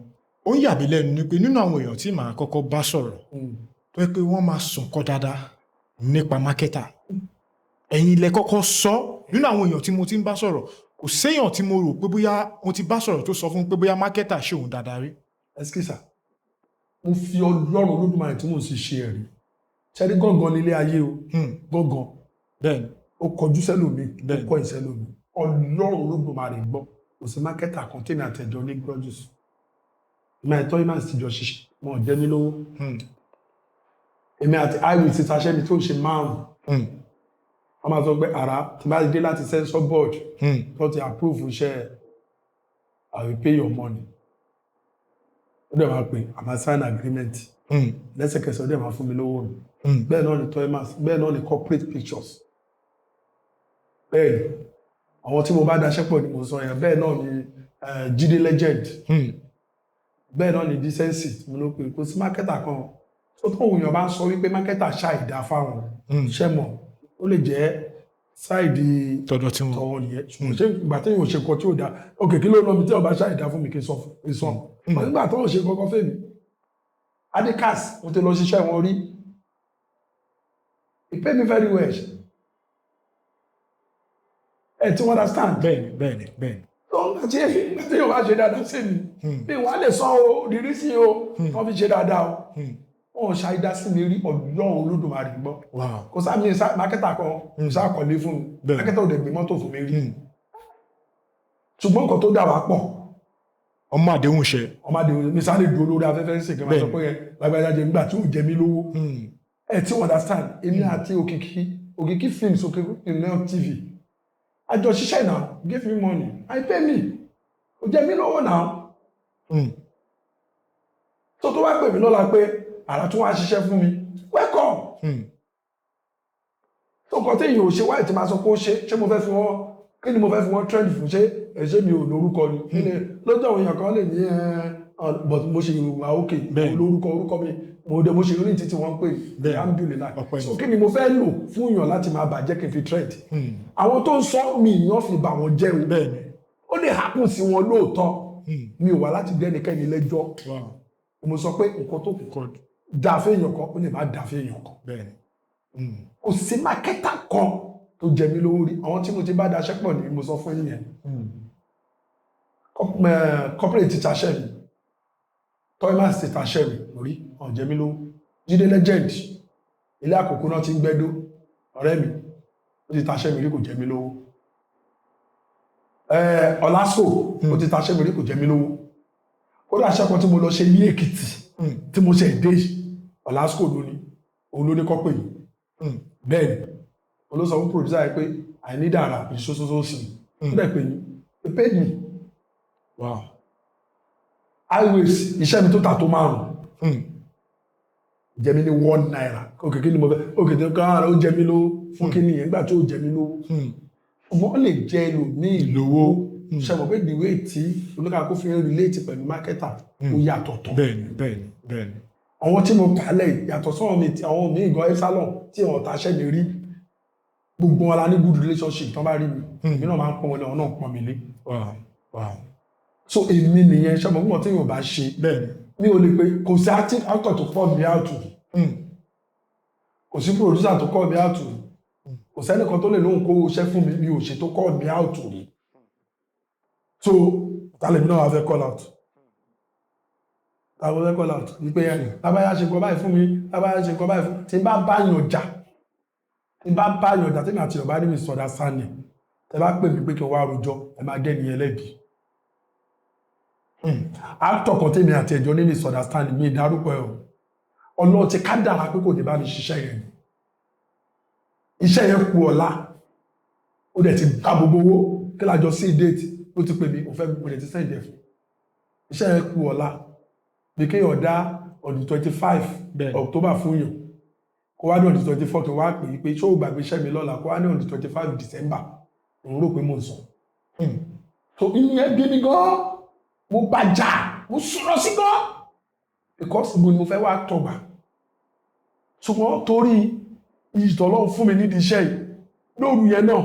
Ó ń yà mí lẹ́nu ni pé nínú àwọn èèyàn tí màá kọ́kọ́ bá sọ̀rọ̀ tó yẹ pé wọ́n máa sùn kọ́ dáadáa nípa marketer, ẹ̀yin lẹ kọ́kọ́ sọ. Nínú àwọn èèyàn tí mo ti ń bá sọ̀rọ̀, kò séèyàn tí mo rò pé bóyá mo ti bá sọ̀rọ̀ tó sọ fún mi pé bóyá marketer ṣe òun dáadáa rí. Ẹskísà, mo fi Ọlọ́run Olódùmarè tí mò ń sì ṣe ẹ̀rí ṣẹ́rí gángan nílé ayé o. Gángan. Ó kọjú sẹ́lòmíì, ó kọ̀yìn sẹ́lòmíì. Ọlọ́run Olódùmarè gbọ́, kò sí marketer kan tèmi àtẹ̀jọ ní grudges. Èmi àti Tọ́yìn máa sì jọ ṣiṣẹ́, wọn ò jẹ́ mí lówó. Èmi àti highway ti taṣẹ́ mi tó ń ṣe márùn-ún. Wọ́n máa sọ pé àrà tí bá dé láti censor board tó ti approve iṣẹ́, "I will pay your money." Ó dẹ̀ máa pè, a máa sign agreement. Lẹ́sẹ̀kẹsẹ̀, ó dẹ̀ máa fún mi lówó mi. Bẹ́ẹ̀ náà ni Toymas, bẹ́ẹ̀ náà ni Corporate Pictures, bẹ́ẹ̀ ni àwọn tí mo bá daṣẹ́ pọ̀ ni mo sọ yẹn. Bẹ́ẹ̀ náà ni Jídé Legend. Bẹ́ẹ̀ náà ni Decency tí mo ló pè. Kò sí marketer kan tó tó òun yàn bá ń sọ wípé marketer ṣàìdá fáwọn. Ṣẹ́ mọ̀, ó lè jẹ́ side tọ̀dọ̀ tí wọn. Tọwọ́ nìyẹn. Ṣùgbọ́n ṣé ìgbà téèyàn ò ṣe nǹkan tí ò dáa, ok, kí ló ná mi tí ọba ṣàìdá fún mi kí n sọ fún kí n sọ? Nígbà tó ń ṣe kankan fèmí, Adikas, mo ti lọ ṣiṣẹ́ wọn rí. He pay me very well. Ẹ ti understand? Bẹ́ẹ̀ni. Tó ń tí tí yóò bá ṣe dáadáa sí mi, mi wàá lè sọ o rírí sí o wọ́n fi ṣe dáadáa o. Wọn ò ṣàìdá sí mi rí, Ọlọ́run Olódùmarè gbọ́. Kò sáà mi marketer kan kò sáà kọ̀lé fún mi. Marketer ò dẹ̀ gbé mọ́tò fún mi rí. Ṣùgbọ́n nǹkan tó dà wá pọ̀, Ọmọ àdéhùn ṣe. Ọmọ àdéhùn mi sáré dúró lórí afẹ́fẹ́ ń sìn kí n máa sọ pé ẹ lágbájá jẹ nígbà tí ò jẹ mí lówó. Ẹ tí understand? Èmi àti Òkìkí, Òkìkí Films, Òkìkí Film TV, àjọ ṣiṣẹ́ náà. Give me money, I pay me. Ò jẹ mí lówó náà. Tó wá pè mí lọ́la pé àrà tó wá ṣiṣẹ́ fún mi, welcome. Tó nǹkan tí èèyàn ò ṣe wáyé tí máa sọ pé ó ṣe, ṣé mo fẹ́ fi wọ́n, kí ni mo fẹ́ fi wọ́n trend fún? Ṣé ẹ̀ṣẹ́ mi ò lórúkọ ni? Kí ni lójú àwọn èèyàn kan lè ní ẹ, but mo ṣe wà ókè lórúkọ, orúkọ mi mo dé, mo ṣe rí títí wọ́n ń pè. Alhamdulillah. Ọpẹ́ ni. So kí ni mo fẹ́ lò fún èèyàn láti máa bàjẹ́ kí n fi trend? Àwọn tó ń sọ mi, ìyàn fi bà wọ́n jẹ́ o. Ó lè happen sí wọn lóòótọ́. Mi ò wá láti gbé ẹnikẹ́ni lẹ́jọ́. Mo sọ pé nǹkan tó dáa fẹ́yàn kan, ó lè má dáa fẹ́yàn kan. Kò sí marketer kan tó jẹ mí lówó rí. Àwọn tí mo ti bá daṣẹ́ pọ̀ ni mo sọ fún yín yẹn. Corporate ti taṣẹ́ mi, Toymas ti taṣẹ́ mi lórí, wọn jẹ mí lówó. Jídé Legend, ilé àkókò náà ti ń gbẹ́dó, ọ̀rẹ́ mi, ó ti taṣẹ́ mi rí, kò jẹ mí lówó. Ọlásò, ó ti taṣẹ́ mi rí, kò jẹ mí lówó. Kódà aṣẹ́ kan tí mo lọ ṣe ní Èkìtì tí mo ṣe dé yìí, Ọlásò ló ní, òun ló ní kọ́ pè yìí. Bẹ́ẹ̀ ni olóòsọ fún producer yìí pé I need ara ìṣoṣoṣo sí i. Ó dẹ̀ pè yín, he paid me. Highways, iṣẹ́ mi tó tà tó márùn, jẹ mí ní ₦1. Òkè, kí ni mo fẹ́? Òkè tó kọ́ ara ó jẹ mí lówó fún kí nìyẹn nígbà tí ó jẹ mí lówó? Ṣùgbọ́n ó lè jẹ́ ẹlòmíì Lówó. Ṣe mọ̀ pé the way tí oníkàkú fi ń relate pẹ̀lú marketer, ó yàtọ̀ tọ̀. bẹ́ẹ̀ni bẹ́ẹ̀ni bẹ́ẹ̀ni Àwọn tí mo kà lẹ̀ yàtọ̀ sọ́wọ́n mi, àwọn míì gan epsilon tí wọ́n taṣẹ́ mi rí, gbogbo wọn la ní good relationship. Tán bá rí mi, èmi náà máa ń pọ́n wọn lé, àwọn náà ń pọ́n mi lé. So èmi nìyẹn. Ṣe mọ̀ pé wọ́n tí yóò bá ṣe, mi ò lè pé kò sí actor tó call me out, kò sí producer tó call me out, kò sẹ́nìkan tó lè lóhùn kó iṣẹ́ fún mi, mi ò ṣe tó call me out rí. So tálẹ̀ mi náà wà fẹ́ call out, tàbí fẹ́ call out wípé ẹ lábáyá ṣe nǹkan báyìí fún mi, lábáyá ṣe nǹkan báyìí fún. Tí n bá bá yàn jà, tí mi àti ọ̀bá ní misunderstanding, tẹ bá pè mí pé kí n wá rojọ́, ẹ máa dẹ́ nìyẹn lẹ́bi. Actor kan tèmi àti ẹ̀jọ́ ní misunderstanding, mi ìdárúkọ ẹ̀ o, Ọlọ́run ti kádàrá pé kò ní bá mi ṣiṣẹ́ yẹn. Iṣẹ́ yẹn kù ọ̀la, ó dẹ̀ ti gba gbogbo owó kí lájọ sí date. Ó ti pè mí, ó fẹ́, mo dẹ̀ ti send ẹ̀ fún. Iṣẹ́ yẹn kù ọ̀la, bí kéèyàn dá on the 25 October fún yàn, kó wá ní on the 24 kí wá pè é pé ṣé ó gbàgbé iṣẹ́ mi lọ́la, kó wá ní on the 25 December òun rò pé mò ń sọ. So inú yẹn bí mi gan, mo bá jà, mo sọ̀rọ̀ sí gan, because mo ni mo fẹ́ wá tọgbà. Ṣùgbọ́n torí ìtọ́lọ́run fún mi nídìí iṣẹ́ yìí, lóru yẹn náà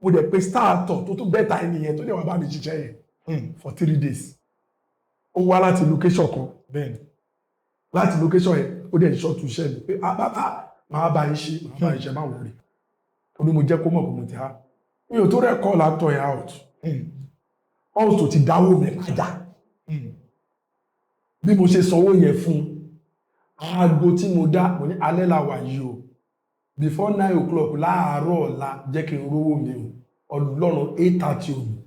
mo dẹ̀ pé star actor tó tún better ẹni yẹn tó dẹ̀ wá bá mi ṣiṣẹ́ yẹn for 3 days. Ó wá láti location kan, láti location yẹn ó dẹ̀ ṣọ́ọ̀tù iṣẹ́ mi pé, "Ah bàbá, máa bá yín ṣe, máa bá yín ṣe, máa wọlé." Torí mo jẹ́ kó mọ̀ pé mo ti há, mi ò tó rẹ̀ call actor yẹn out out tó ti dáwó mi padà. Bí mo ṣe sanwó yẹn fún, aago tí mo dá, mo ní alẹ́ la wà yìí o, before 9 o'clock láàárọ̀ ọ̀la, jẹ́ kí n rówó mi o. Ọlọ́run, 8:30 òní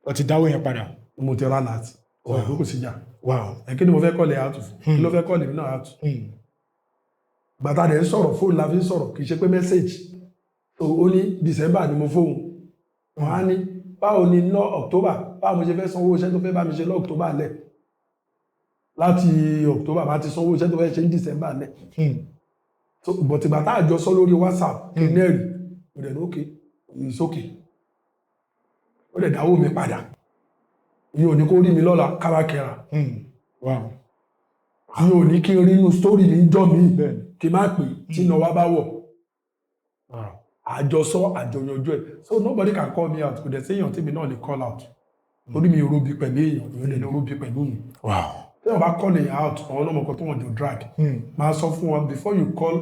Ó ti dáwó yẹn padà. Mo ti rà láti ọ̀rọ̀ kò sí jà. Ẹ̀ kí ni mo fẹ́ call ẹ̀ out fún? Kí ló fẹ́ call èmi náà out? Gbàtà rẹ̀ ń sọ̀rọ̀, fóònù la fi ń sọ̀rọ̀, kì í ṣe pé message. So ó ní December ni mo fóun. Wọ́n á ní báwo ni ná October, báwo mo ṣe fẹ́ sanwó iṣẹ́ tó fẹ́ bá mi ṣe lọ́ October lẹ̀, láti October bá ti sanwó iṣẹ́ tó fẹ́ ṣe ní December lẹ̀. So but ìgbà tá a jọ sọ lórí WhatsApp, kí n nẹ́rì, mo dẹ̀ ní okay, it's okay. Ó dẹ̀ dáwó mi padà. Ìyẹn ò ní kó rí mi lọ́la kárákẹ́ra. Ìyẹn ò ní kí n rí inú story ní jọ́ mi kí n má pè tí iná wa bá wọ̀. Àjọsọ, àjọyànjú ẹ̀. So nobody can call me out. Kò dẹ̀ sí èèyàn tí mi náà lè call out, torí mi ò róbi pẹ̀lú èèyàn, èèyàn lè róbi pẹ̀lú mi. Tí wọ́n bá call èèyàn out, àwọn ọlọ́mọ kan tó wọ́n jọ drag, máa sọ fún wọn, before you call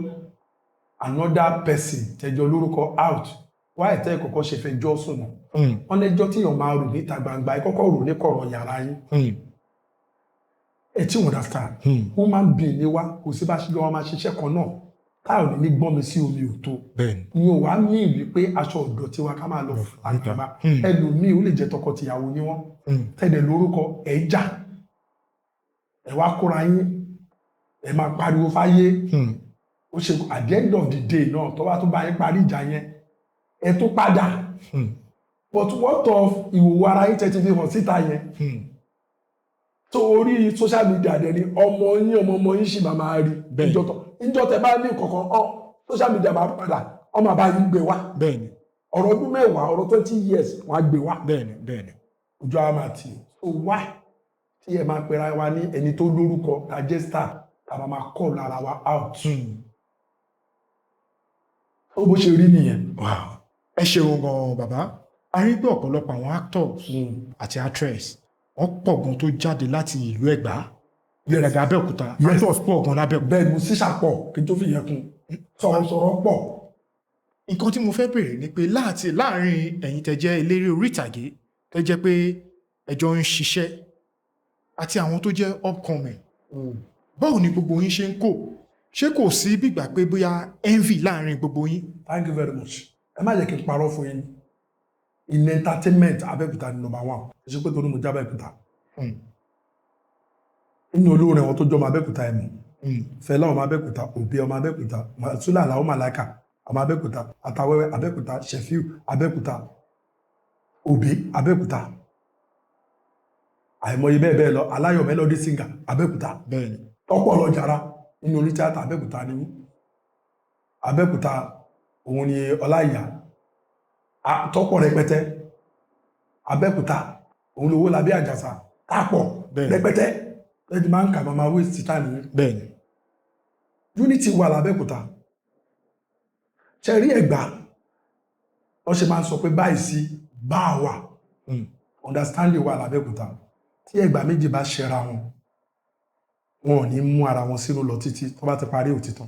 another person tẹjọ lórúkọ out, why tẹ́ ẹ kọ́kọ́ ṣe fẹ́ jọ́ sùn náà? Wọ́n lẹ́jọ́ tí èèyàn máa rò níta gbangba, ẹ kọ́kọ́ rò ní kọ̀rọ̀ yàrá yín. Ẹ tí understand? Human being ni wá, kò sí bá ṣe jọ wọn máa ṣiṣẹ́ kan náà táà ò ní gbọ́n mi sí omi ò tó. Ni ò wá ní ìwí pé aṣọ ọ̀dọ̀ tiwa ká máa lọ àgbàgbà. Ẹlòmíì, ó lè jẹ́ tọkọ-tìyàwó ni wọ́n, tẹ̀lé lórúkọ ẹ̀ jà, ẹ̀ wá kóra yín, ẹ̀ máa pariwo fáyé. Ó ṣe at the end of the day náà, tó bá tún bá yín parí ìjà yẹn, ẹ tún padà. But what of ìwòwò ara yín tẹ́tí fi hàn síta yẹn? Tó orí social media dẹ̀ ni ọmọ yín, ọmọ ọmọ yín sì máa máa rí. Ìjọ tẹ bá ní kankan ọ social media máa padà, ọmọ àbá yín gbé wá. Ọ̀rọ̀ ọdún 10, ọ̀rọ̀ 20 years, wọ́n á gbé wá. bẹ́ẹ̀ni bẹ́ẹ̀ni Ojú àwọn máa tì í. So why tí ẹ máa pera wa ní ẹni tó lórúkọ, ta jẹ́ star, ta máa máa call ara wa out? Ó bó ṣe rí nìyẹn. Wow, ẹ ṣeun gan bàbá. A rí pé ọ̀pọ̀lọpọ̀ àwọn actors àti actress wọ́n pọ̀ gan tó jáde láti ìlú Ẹ̀gbá, Ẹ̀gbá, Abẹ́òkúta. Actors pọ̀ gan lábẹ́òkúta. Bẹ́ẹ̀ ni, mo sísà pọ̀ kí n tó fi yẹn kún, sọ̀rọ̀sọ̀rọ̀ pọ̀. Nǹkan tí mo fẹ́ bèèrè ni pé láti láàrin ẹ̀yin tẹ́ jẹ́ eléré orí ìtàgé, tẹ́ jẹ́ pé ẹ jọ ń ṣiṣẹ́, àti àwọn tó jẹ́ upcoming, báwo ni gbogbo yín ṣe ń kó ṣé? Kò sí bígbà pé bóyá envy láàrin gbogbo yín? Thank you very much. Ẹ má jẹ́ kí n parọ́ fún yín, in entertainment, Abẹ́òkúta ni number one. Ẹ ṣe pé torí mo jẹ́ Abẹ́òkúta. Nínú olórin àwọn tó jọmọ Abẹ́òkúta ẹ̀ mọ̀, Fẹlá ọmọ Abẹ́òkúta, Òbí ọmọ Abẹ́òkúta, Sule Alao Malaika ọmọ Abẹ́òkúta, Atawẹ́wẹ́ Abẹ́òkúta, Shefiu Abẹ́òkúta, Òbí Abẹ́òkúta, àìmọye bẹ́ẹ̀ bẹ́ẹ̀ lọ, Aláyọ̀ melody singer Abẹ́òkúta, tọ́pọ̀ lọ jàrá. Nínú onítíátà Abẹ́òkúta ni mí. Abẹ́òkúta òun ni Ọláìyá. Tọ́pọ̀ rẹpẹtẹ. Abẹ́òkúta òun lówó labí Àjàsà tápọ̀ rẹpẹtẹ. Ẹni máa ń kà máa waste time yìí. Unity wà lábẹ́òkúta. Ṣe rí Ẹ̀gbá, wọ́n ṣe máa ń sọ pé báyìí sí bá a wà, understanding wà lábẹ́òkúta. Tí Ẹ̀gbá méjì bá ṣẹra wọn, wọn ò ní mú ara wọn sínú lọ títí tó bá ti parí òtítọ́.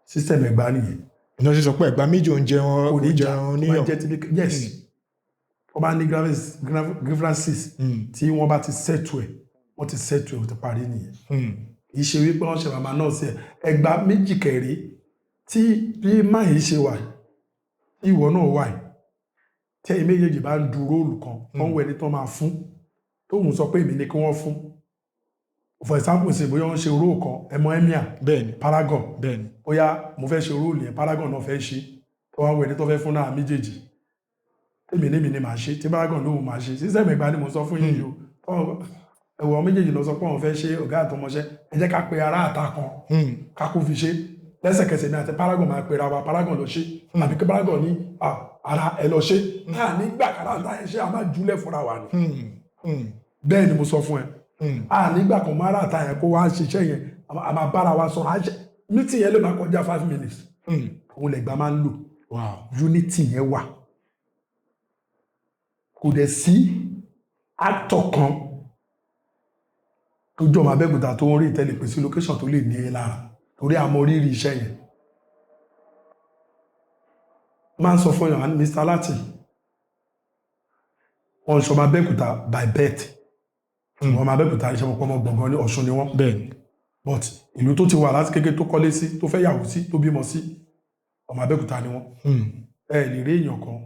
System Ẹ̀gbá nìyẹn. Iná ṣe sọ pé Ẹ̀gbá méjì oúnjẹ wọn Kò ní oúnjẹ jà wọn tó bá níyàn. jẹ́ ti bí, yes, wọ́n bá ní grievances, tí wọ́n bá ti settle ẹ̀, wọ́n ti settle ẹ̀, ó ti parí nìyẹn. Kì í ṣe wípé wọ́n ṣe màmá náà sí ẹ̀. Ẹ̀gbá méjì kẹ̀rí tí bí máyì ṣe wà, tí ìwọ náà wà yìí, tí ẹ̀yin méjèèjì bá ń du role kan, wọ́n ń wọ ẹni tó máa fún, tóun sọ pé èmi ni kí wọ́n fún. For example, ṣe bóyá wọ́n ṣe role kan, ẹmọ emir, Paragon, bóyá mo fẹ́ ṣe role yẹn, Paragon náà fẹ́ ṣe, tó wá wọ ẹni tó fẹ́ fún náà méjèèjì, tèmi ní mi ni màá ṣe, tí Paragon lóhùn màá ṣe. System Ẹ̀gbá ni mo sọ fún yín yìí o. Ẹ̀wọ̀n méjèèjì lọ sọ pé òun fẹ́ ṣe, ọ̀gá àtọmọṣẹ́, ẹ jẹ́ ká pe ará àta kan ká kó fi ṣe. Lẹ́sẹ̀kẹsẹ̀ ní àti Paragon máa pera wa, Paragon lọ ṣe, àbí kí Paragon ní, "Ah, ara ẹ lọ ṣe." Náà nígbà kára àta ẹ ṣe, a máa júlẹ̀ fúnra wa ni. Bẹ́ẹ̀ ni mo sọ fún ẹ. A nígbà kan máa rà àta yẹn kó wá ṣiṣẹ́ yẹn, a máa bára wa sọ̀rọ̀, a ṣe meeting yẹn lè máa kọjá 5 minutes. Òun lẹ̀gbá máa ń lò. Unity yẹn wà. Kò dẹ̀ sí actor kan tó jọmọ Abẹ́òkúta tó ń rí ìtẹ́lẹ̀ pèsè location tó lè ní e lára, torí a mọ rírì iṣẹ́ yẹn. Máa ń sọ fún yàn, Mr. Lati, wọn ṣọmọ Abẹ́òkúta by birth, ṣùgbọ́n ọmọ Abẹ́òkúta, iṣẹ́ wọn pọ̀ ọmọ gbọ̀ngàn ní Ọ̀ṣun ni wọ́n, but ìlú tó ti wà láti kékeré, tó kọ́lé sí, tó fẹ́ yàwó sí, tó bímọ sí, ọmọ Abẹ́òkúta ni wọ́n. Ẹ lè rí èèyàn kan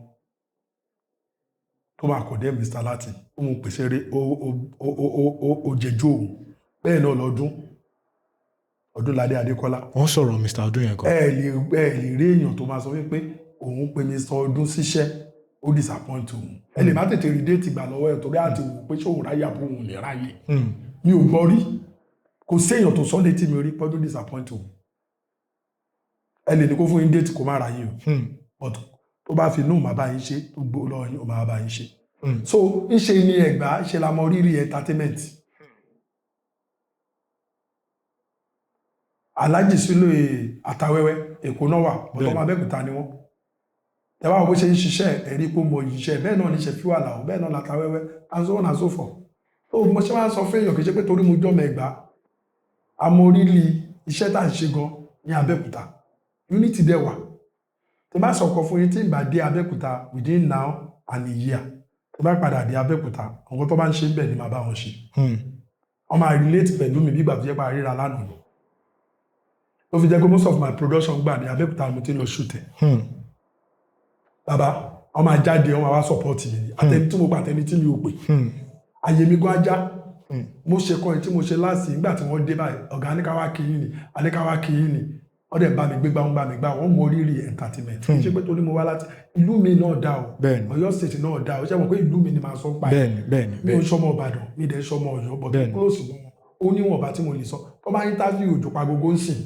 tó máa kọ̀ dé Mr. Lati, ó mú pèsè rí ó ó ó ó ó ó jẹjú òun. Bẹ́ẹ̀ náà lọ́dún Ọdúnládé Adékọ́lá. Wọ́n sọ̀rọ̀ Mr. Ọdún yẹn gan. Ẹ lè rí èèyàn tó máa sọ wípé òun pe Mr. Ọdún síṣẹ́, ó disappoint òun. Ẹ lè má tètè rí date gbà lọ́wọ́ ẹ̀, torí àti wò pé ṣé òun ráyè àbó òun lè ráyè. Mi ò gbọ́ rí, kò séèyàn tó sọ létí mi rí pọ́dún disappoint òun. Ẹ lè ní kó fún yín date, kó má ráyè o, but tó bá fi inú màá bá yín ṣe, tó gbó lọ́wọ́ yín, ó máa bá yín ṣe. So ńṣe ni Ẹ̀gbá ṣe la mọ rírì entertainment. Alhaji Sule Atawẹ́wẹ́, Èkó náà wà, bọ́tọ́ ọmọ Abẹ́òkúta ni wọ́n. Tẹ́wá wo bó ṣe ń ṣiṣẹ́, ẹ̀rí pé mo yìí iṣẹ́ bẹ́ẹ̀ náà ní Ṣẹ̀fíù Àlàó, bẹ́ẹ̀ náà l'Atawẹ́wẹ́, and so on and so forth. So mo ṣe máa ń sọ fún èèyàn, kì í ṣe pé torí mo jọ́mọ Ẹ̀gbá, a mọ rírì iṣẹ́ tá à ń ṣe gan ní Abẹ́òkúta. Unity dẹ̀ wà. Tí bá sọ̀kọ̀ fún yín, tí n bá dé Abẹ́òkúta within now and a year, tí bá padà dé Abẹ́òkúta, àwọn tó bá ń ṣe ń bẹ̀ ni màá bá wọn ṣe. Wọ́n máa relate pẹ̀lú mi bí ìgbà tó jẹ́ pé a ríra lánàá ni. Ló fi jẹ́ pé most of my production gbà ní Abẹ́òkúta mo ti ń lọ shoot ẹ̀. Bàbá, wọ́n máa jáde, wọ́n máa wá support mi ni, àtẹni tí mo pa, àtẹni tí mi ò pè. Àyè mi gan ajá. Mo ṣe kọ́ ẹ tí mo ṣe láàsì nígbà tí wọ́n dé báyìí, ọ̀gá ní ká wá kí yín ni, àní ká wá kí yín ni. Wọ́n dẹ̀ bá mi gbégbá, wọ́n bá mi gbá, wọ́n mọ rírì entertainment. Kì í ṣe pé torí mo wá láti ìlú mi náà dá o. Ọ̀yọ́ State náà dá o. Ṣé mo pé ìlú mi ni màá sọ pa ẹ̀? bẹ́ẹ̀ni bẹ́ẹ̀ni Mi ò sọmọ Ìbàdàn, mi dẹ̀ sọmọ Ọ̀yọ́, but close mọ́ wọn. Ó níwọ̀nba tí mo lè sọ. Tó bá interview Òjòpá gbogbo ń sìn,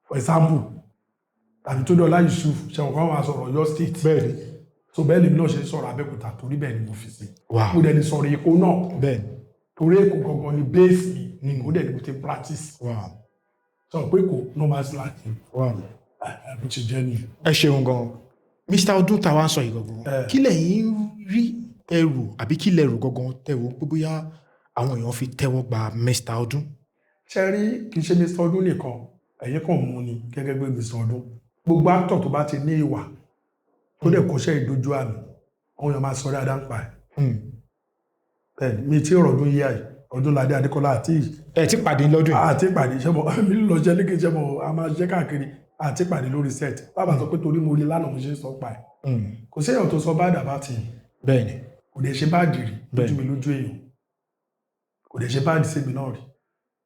for example, tàbí tó dọ̀lá Yusuf, ṣẹ̀wọ̀n kan máa sọ̀rọ̀ Ọ̀yọ́ State. So bẹ́ẹ̀ lèmi náà ṣe ń sọ̀rọ̀ Abẹ́òkúta, torí bẹ́ẹ̀ ni mo fi sí. Mo dẹ̀ lè sọ̀rọ̀ Èkó náà, torí Èkó gangan ni base mi. Èkó dẹ̀ ni mo ti practice. Sọ pé Èkó no man's land. Bó ṣe jẹ́ nìyẹn. Ẹ ṣeun gan, Mr. Ọdún tá a wá ń sọ yìí gangan. Kí lẹ̀yin rí ẹrù àbí kí lẹrù gangan tẹ̀wọ́ pé bóyá àwọn èèyàn fi tẹ́wọ́ gba Mr. Ọdún? Ṣe rí, kì í ṣe Mr. Ọdún nìkan, ẹ̀yin kàn mú ni gẹ́gẹ́ bí Mr. Ọdún. Gbogbo actor tó bá ti ní ìwà, tó dẹ̀ kọ́ṣẹ́ ìdójú àmì, àwọn èèyàn máa sọ dáadáa ń pa ẹ̀. Bẹ́ẹ̀ni, mi tí ọ̀rọ̀ ọdún yíyá yìí, Ọdúnládé Adékọ́lá àti Ẹ ti pàdé lọ́dún yìí? Àti ìpàdé iṣẹ́ mọ́ mi lọ jẹ́ lékè iṣẹ́ mọ́, a máa ṣiṣẹ́ káàkiri, àti ìpàdé lórí set. Bàbá sọ pé torí mo rí lánàá mo ṣe ń sọ pa ẹ̀. Kò séèyàn tó sọ bad about him. Kò dẹ̀ ṣe bad rí lójú mi, lójú èèyàn. Kò dẹ̀ ṣe bad sí mi náà rí.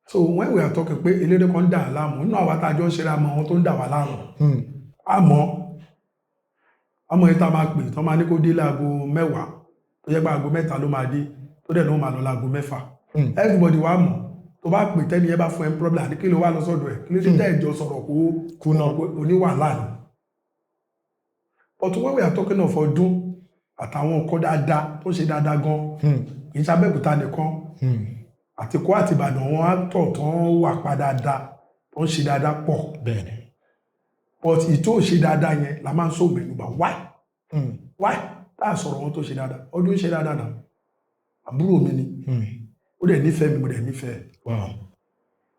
So when we are talking pé eléré kan ń dà á láàmú nínú àwa tá a jọ ń ṣeré, àmọ́ àwọn tó ń dà wá láàmú. Àmọ́ yìí tá a máa pè tó máa ní kó dé láago 10, tó jẹ́ pé aago 3 ló máa dé, tó dẹ̀ ló máa lọ láago 6. Everybody wá mọ̀, tó bá pè tẹ́ni yẹn bá fún ẹ problem, àní kí ló wá lọ sọ́dọ̀ ẹ̀, kí ló dé tẹ́ ìjọ sọ̀rọ̀ kó Kúnà. Oníwàhálà ni. But when we are talking of ọdún àtàwọn nǹkan dáadáa tó ṣe dáadáa gan, kì í ṣe Abẹ́òkúta nìkan, àti Èkó àti Ìbàdàn, wọn á tọ̀ tán wà pa dáadáa, tó ń ṣe dáadáa pọ̀. But ìtò ṣe dáadáa yẹn la máa ń sọ mẹ́nuba. Why? Why tá a sọ̀rọ̀ wọn tó ṣe dáadáa? Ọdún ṣe dáadáa náà, àbúrò mi ni. Ó dẹ̀ nífẹ̀ẹ́ mi, mo dẹ̀ nífẹ̀ẹ́.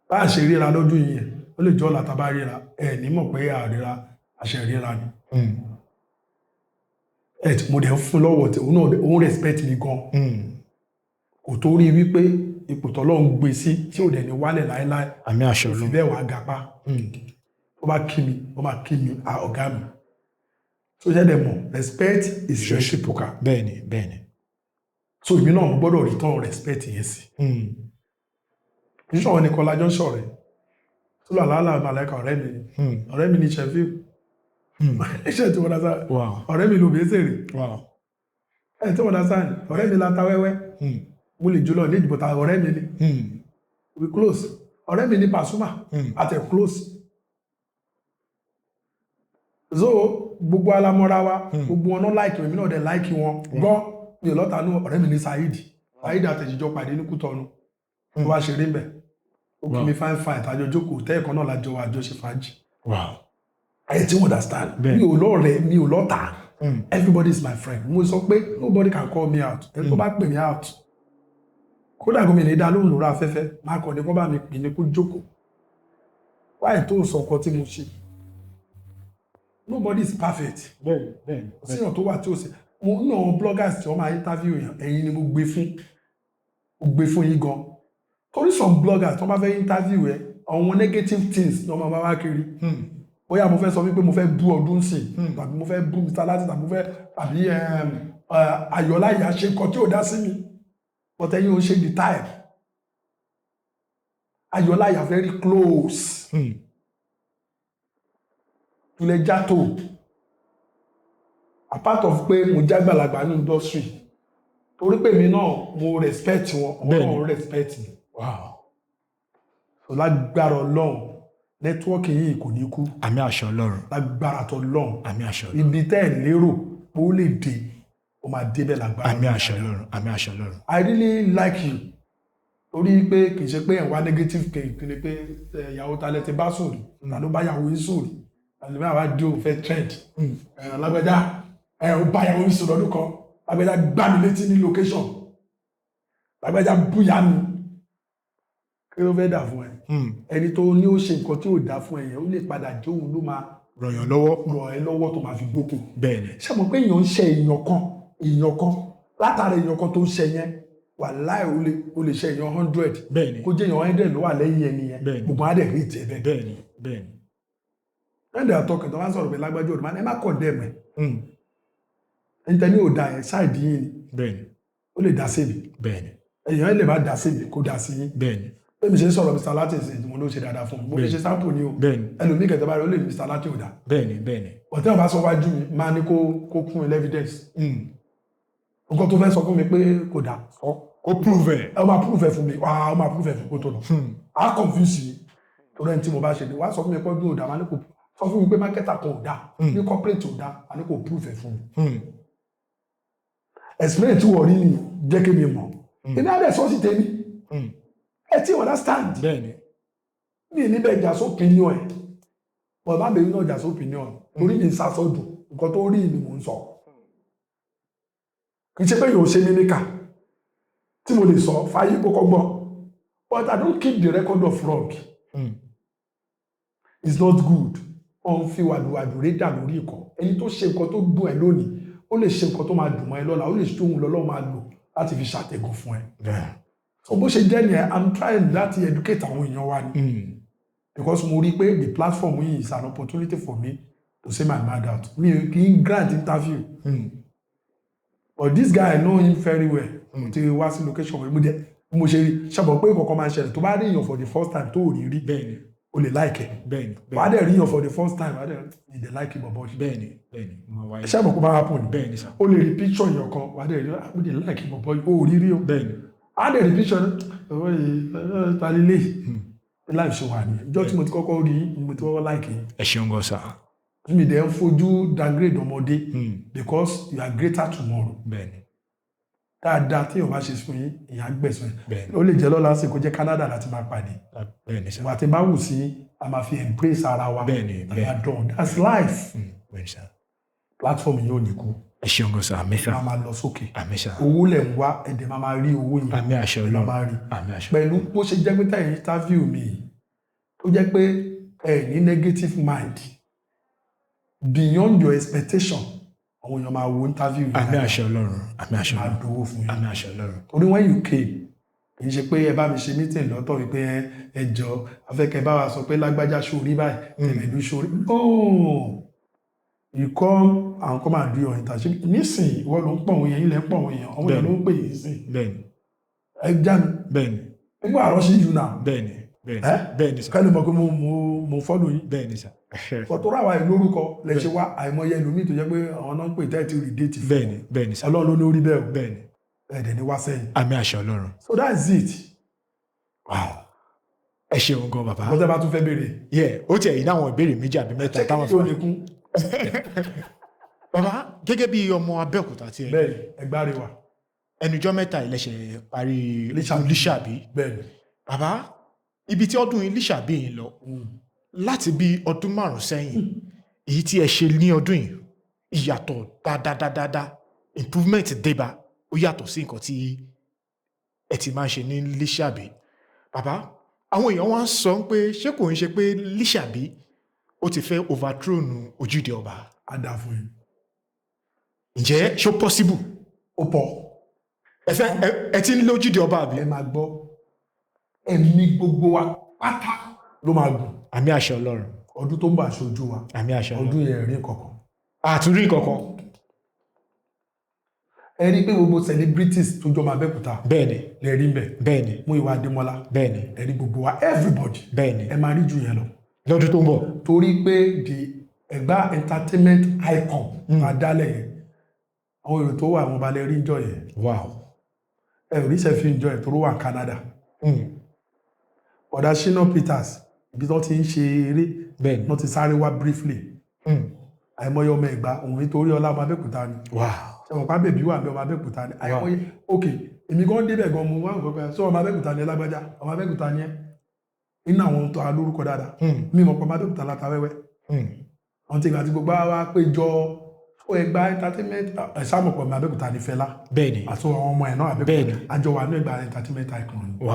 Bá a ṣe ríra lọ́dún yìí yẹn, ó lè jọ́ ọ̀la tá a bá ríra, ẹ̀ ní mọ̀ pé àríra àṣẹ ríra ni. Ẹ̀ tí mo dẹ̀ ń fún lọ́wọ́ tí òun náà, òun respect mi gan. Kò tó rí wípé ipò tọ́lọ́run gbé sí tí ò dẹ̀ ní wálẹ̀ láéláé. Àmín, àṣẹ Kò fi Ọlọ́run. bẹ́ẹ̀ wá gapá. Ó bá kí mi, ó máa kí mi, "Ah, ọ̀gá mi." Tó ṣẹ́ dẹ̀ mọ̀, respect is reciprocal. bẹ́ẹ̀ni bẹ́ẹ̀ni So èmi náà, mo gbọ́dọ̀ return respect yẹn sí. Kì í ṣọ̀rọ̀ nìkan lájọ́ ń ṣọ̀rẹ́ tó lọ àlàálà màláìka. Ọ̀rẹ́ mi ni. Ọ̀rẹ́ mi ni Sheffield. Iṣẹ́ tí wọ́n dá sáà. Ọ̀rẹ́ mi ló bẹ́sẹ̀rẹ̀. Ẹ̀ tí wọ́n dá sáà ni ọ̀rẹ́ mi láta wẹ́wẹ́. Mo lè jùlọ ní ìdìbò ta, ọ̀rẹ́ mi ni. We close. Ọ̀rẹ́ mi ní Pasuma. Àtẹ close. So gbogbo alamọ́ra wa. Gbogbo wọn náà like mi, èmi náà dẹ̀ like wọn gan. Mi ò lọ́ta nú. Ọ̀rẹ́ mi ní Saheed. Saheed àtẹ̀jíjọ pàdé ní Kútọ́nù, tó wá ṣeré ń bẹ̀, ó kí mi fine fine, tàjọ jókòó tẹ́ẹ̀kan náà, lájọ wà, àjọ ṣe fàájì. Ẹ tí wọ́n understand? Mi ò lọ́rẹ̀ẹ́, mi ò lọ́ta. Everybody is my friend. Mo sọ pé nobody can call me out. Ẹni tó bá pè mí out, kódà gómìnà dá lóhùn lórí afẹ́fẹ́, máa kàn ní kó bá mi pè ní kó jókòó wáyé tó sọ nǹkan tí mo ṣe. Nobody is perfect. bẹ́ẹ̀ni bẹ́ẹ̀ni Kò síyàn tó wà tí ó ṣe. Mo ní àwọn bloggers tí wọ́n máa interview yàn, ẹ̀yin ni mo gbé fún, mo gbé fún yín gan, torí some bloggers tí wọ́n bá fẹ́ interview ẹ, àwọn negative things ní wọ́n máa wá kiri. Bóyá mo fẹ́ sọ wípé mo fẹ́ bú ọdún sí, tàbí mo fẹ́ bú Mr. Lati, tàbí mo fẹ́ tàbí Ayọ̀lá ìyá ṣe nǹkan tí ò dá sí mi, but ẹ̀yin ò ṣe the type. Ayọ̀lá ìyá very close. Tulẹ̀ játò, apart of pé mo jágbàlagbà ní industry, torí pé mi náà mo respect wọn, àwọn náà respect mi. So lágbára Ọlọ́run, network yìí kò ní kú. Àmín, àṣẹ Ọlọ́run. Lágbára tọlọ́run. Àmín, àṣẹ Ọlọ́run. Ibi tẹ́ ẹ̀ lérò pé ó lè dé, ó máa débẹ̀ lágbára. Àmín, àṣẹ Ọlọ́run. Àmín, àṣẹ Ọlọ́run. I really like you, torí pé kì í ṣe pé ẹ̀ ń wá negative kì í ni pé ẹ, ìyàwó talẹ̀ ti bá sùn rí, ta ló bá yàwó yín sùn rí, àti bá wàá dé òun fẹ́ trend. Ẹ lágbájá, ẹ ò bá yàwó yín sùn lọ́dún kan, lágbájá gbá mi létí ní location, lágbájá búyà mi, kí ló fẹ́ dà fún ẹ? Ẹni tó ní ó ṣe nǹkan tí ò dá fún ẹ yẹn, ó lè padà jóun ló máa Ràn yàn lọ́wọ́. Ràn ẹ́ lọ́wọ́ tó máa fi gbókè. Ṣé mo pé èèyàn ń ṣe èèyàn kan, èèyàn kan, látara èèyàn kan tó ń ṣe yẹn, wàláì, ó lè ṣe èèyàn 100. Kó jẹ́ èèyàn 100 ló wà lẹ́yìn ẹni yẹn. Gbogbo á dẹ̀ rí ìtẹ̀ bẹ́ẹ̀. bẹ́ẹ̀ni bẹ́ẹ̀ni When they are talking, tó bá ń sọ̀rọ̀ pé lágbájá òdùmá, ẹ má condemn ẹ̀. Ẹni tẹ́ ní ò da yẹn, side yín ni. Ó lè dá sí mi. Èèyàn lè má dá sí mi, kó dá sí yín. Bí mi ṣe ń sọ̀rọ̀ Mr. Latin sí, mo ló ṣe dáadáa fún mi, mo fi ṣe sample ni o. Ẹlòmíì kẹtẹ báyìí, ó lè ní Mr. Latin ò dá. bẹ́ẹ̀ni bẹ́ẹ̀ni Ọ̀tẹ́ ò bá sọ wájú mi, máa ní kó fún mi evidence. Nǹkan tó fẹ́ sọ fún mi pé kò dá sọ. Kó prove ẹ̀. Ẹ máa prove ẹ fún mi, wàá ó máa prove ẹ fún kó tó lọ. Á confuse yìí, torí ẹni tí mo bá ṣe ni wàá sọ fún mi pé ọdún ò dá, máa ní kò sọ fún mi pé marketer kan ò dá, ní corporate ò dá, máa ní kò prove ẹ fún mi. Explain tí wọ́n rí ni, jẹ́ kí mi mọ̀. Èmi á dẹ̀ sọ sí tèmi. Ẹ tí understand? Bẹ́ẹ̀ni. Mi níbẹ̀ jà sí opinion ẹ̀, but bá bẹ̀rẹ̀ náà jà sí opinion, torí mi ń sásọdùn, nǹkan tó rí ni mò ń sọ. Kì í ṣe pé yóò ṣe mí níkà tí mo lè sọ fáyé kókó gbọ́, but I don't keep the record of wrong. It's not good. Wọ́n fi wàdùwàdù rédà lórí ikọ̀. Ẹni tó ṣe nǹkan tó dùn ẹ́ lónìí, ó lè ṣe nǹkan tó máa dùn mọ́ ẹ lọ́la, ó lè ṣe òun lọ́lọ́ máa lò láti fi ṣàtẹ̀gùn fún ẹ. So bó ṣe jẹ́ nìyẹn. I'm trying láti educate àwọn èèyàn wa ni, because mo rí pé the platform yìí is an opportunity for me to say my mind out. Mi ò kì í grant interview, but this guy, I know him very well. Mo ti wá sí location mo jẹ, bí mo ṣe rí ṣàbọ̀ pé nǹkan kan máa ń ṣẹlẹ̀, tó bá rí èèyàn for the first time tó ò rí rí, o lè like ẹ̀. Wàá dẹ̀ rí èèyàn for the first time, wàá dẹ̀ ní dẹ̀ like bọ̀bọ̀ yìí. bẹ́ẹ̀ni bẹ́ẹ̀ni mo máa wáyé. Ṣàbọ̀ kó máa happen ni. Bẹ́ẹ̀ni sir. O lè rí picture èèyàn kan, wàá dẹ̀ rí, ah, mo dẹ̀ like bọ̀bọ̀ yìí, o ò rí rí o. Á dẹ̀ rí picture ọ̀rọ̀ yìí, ta lílé life ṣe wà ní ìjọ tí mo ti kọ́kọ́ rí, mo ti kọ́kọ́ like yìí. Ẹ ṣeun gan sir. Mi dẹ̀ ń fojú downgrade ọmọdé because you are greater tomorrow. Dáadáa tí èèyàn bá ṣe fún yín, èèyàn á gbẹ̀san. Ó lè jẹ́ lọ́la sí, kó jẹ́ Canada láti máa pàdé. Bẹ́ẹ̀ni sir. Ìwà tí bá wù sí, a máa fi embrace ara wa. A máa dán. That's life. Bẹ́ẹ̀ni sir. Platform yìí ò ní kú. Ẹ ṣeun gan sir. Àmín sir. Máa máa lọ sókè. Àmín sir. Owó lẹ̀ ń wá, ẹ̀dẹ̀ máa máa rí owó yẹn. Àmín àṣẹ Ẹ máa Ọlọ́run. máa rí. Àmín àṣẹ. Pẹ̀lú bó ṣe jẹ́ pé táyà interview mi yìí, tó jẹ́ pé ẹ ní negative mind, beyond your expectation, àwọn èèyàn máa wo interview yìí. Àmín àṣẹ Ọlọ́run. Àmín àṣẹ Máa Ọlọ́run. dowó fún yín. Àmín àṣẹ Ọlọ́run. Torí when you came, kì í ṣe pé ẹ bá mi ṣe meeting lọ́tọ̀ wípé ẹ jọ, afẹ́kẹ́ bá wa sọ pé lágbájá sórí báyìí, tẹ̀mẹ̀dú sórí. No, you come and come and do your internship. Nísìnyí, ìwọ ló ń pọ̀ òun yẹn, ilẹ̀ ń pọ̀ òun yẹn, àwọn èèyàn ló ń pè yín sí. Ẹ já mi. People are rushing you now. bẹ́ẹ̀ni bẹ́ẹ̀ni Eh? Bẹ́ẹ̀ni sir. Kẹ́lẹ́ mọ̀ pé mo follow yín. Bẹ́ẹ̀ni sir. Fọ̀tọ́rọ̀ àwa ìlú orúkọ lẹ ṣe wá. Àìmọye ẹlòmíì tó jẹ́ pé àwọn náà ń pè tẹ́ẹ̀tì rí date fún. Bẹ́ẹ̀ni bẹ́ẹ̀ni sir. Ọlọ́run ló ní orí bẹ́ẹ̀ o. Ẹ̀ẹ́dẹ̀ ni wá sẹ́yìn. Àmín àṣẹ Ọlọ́run. So that's it. Wow, ẹ ṣeun gan, bàbá. Bọ́tẹ́ bá tún fẹ́ béèrè. Yeah, ó tiẹ̀ yìí náwọn ìbéèrè méjì àbí mẹ́ta táwọn Tí ó lè kún. Bàbá, gẹ́gẹ́ bí ọmọ Abẹ́òkúta tí ẹ Bẹ́ẹ̀, ẹgbàá rẹ wà. Ẹnujọ́ mẹ́ta ìlẹ́sẹ̀ parí. Lísàbí. Lísàbí. Bẹ́ẹ̀ ni. Bàbá, ibi tí ọdún Lísàbí yìí lọ láti bí ọdún 5 sẹ́yìn, èyí tí ẹ ṣe ní ọdún yìí, ìyàtọ̀ dáadáa, improvement débá, ó yàtọ̀ sí nǹkan tí ẹ ti máa ń ṣe ní Lísàbí. Bàbá, àwọn èèyàn wá ń sọ pé ṣé kò ń ṣe pé Lísàbí ó ti fẹ́ overthrow Ojúde Ọba? Á dà fún yín. Ǹjẹ́ ṣó possible? Ó pọ̀. Ẹ fẹ́ ẹ ti ń lé Ojúde Ọba, àbí? Ẹ máa gbọ́, ẹ̀mí gbogbo wa pátá ló máa gùn. Àmín àṣẹ Ọlọ́run. Ọdún tó ń bọ̀, aṣojú wa. Àmín àṣẹ Ọlọ́run. Ọdún yẹn rí kankan. Àtúrí kankan. Ẹ rí i pé gbogbo celebrities tó jọmọ Abẹ́òkúta lè rí mbẹ̀. Múyìwá Adémọ́lá. Ẹ rí gbogbo wa, everybody. Ẹ máa rí jù yẹn lọ. Lọ́dún tó ń bọ̀. Torí pé the Ẹ̀gbá entertainment icon máa dálẹ̀ yẹn, àwọn èrò tó wà, àwọn balẹ̀ rí njọ yẹn. Ẹ ò rí sẹ́fì njọ yẹn tó wà ní Canada. Ọ̀dà Shina Peters, ibi tó ti ń ṣe eré, wọ́n ti sáré wá briefly. Àìmọye ọmọ Ẹ̀gbá òun nítorí ọlá ọmọ Abẹ́òkúta ni. Ṣẹ̀wọ̀n pa bèbí wà bí ọmọ Abẹ́òkúta ni. Àìmọye, ok, èmi gan débẹ̀ gan, mo wá nǹkan pé sọ ọmọ Abẹ́òkúta ni ẹ, lágbájá ọmọ Abẹ́òkúta ni ẹ, nínú àwọn tó alórúkọ dáadáa. Mi mọ̀ pé ọmọ Abẹ́òkúta láta wẹ́wẹ́. Àwọn tí ìgbà tí gbogbo wa péjọ ó Ẹ̀gbá entertainment, ẹ sáàmù pọ̀ ọmọ Abẹ́òkúta ní Fẹlá àti àwọn ọmọ ẹ̀ náà Abẹ́òkúta. Àjọ wà ní Ẹ̀gbá entertainment icon ni.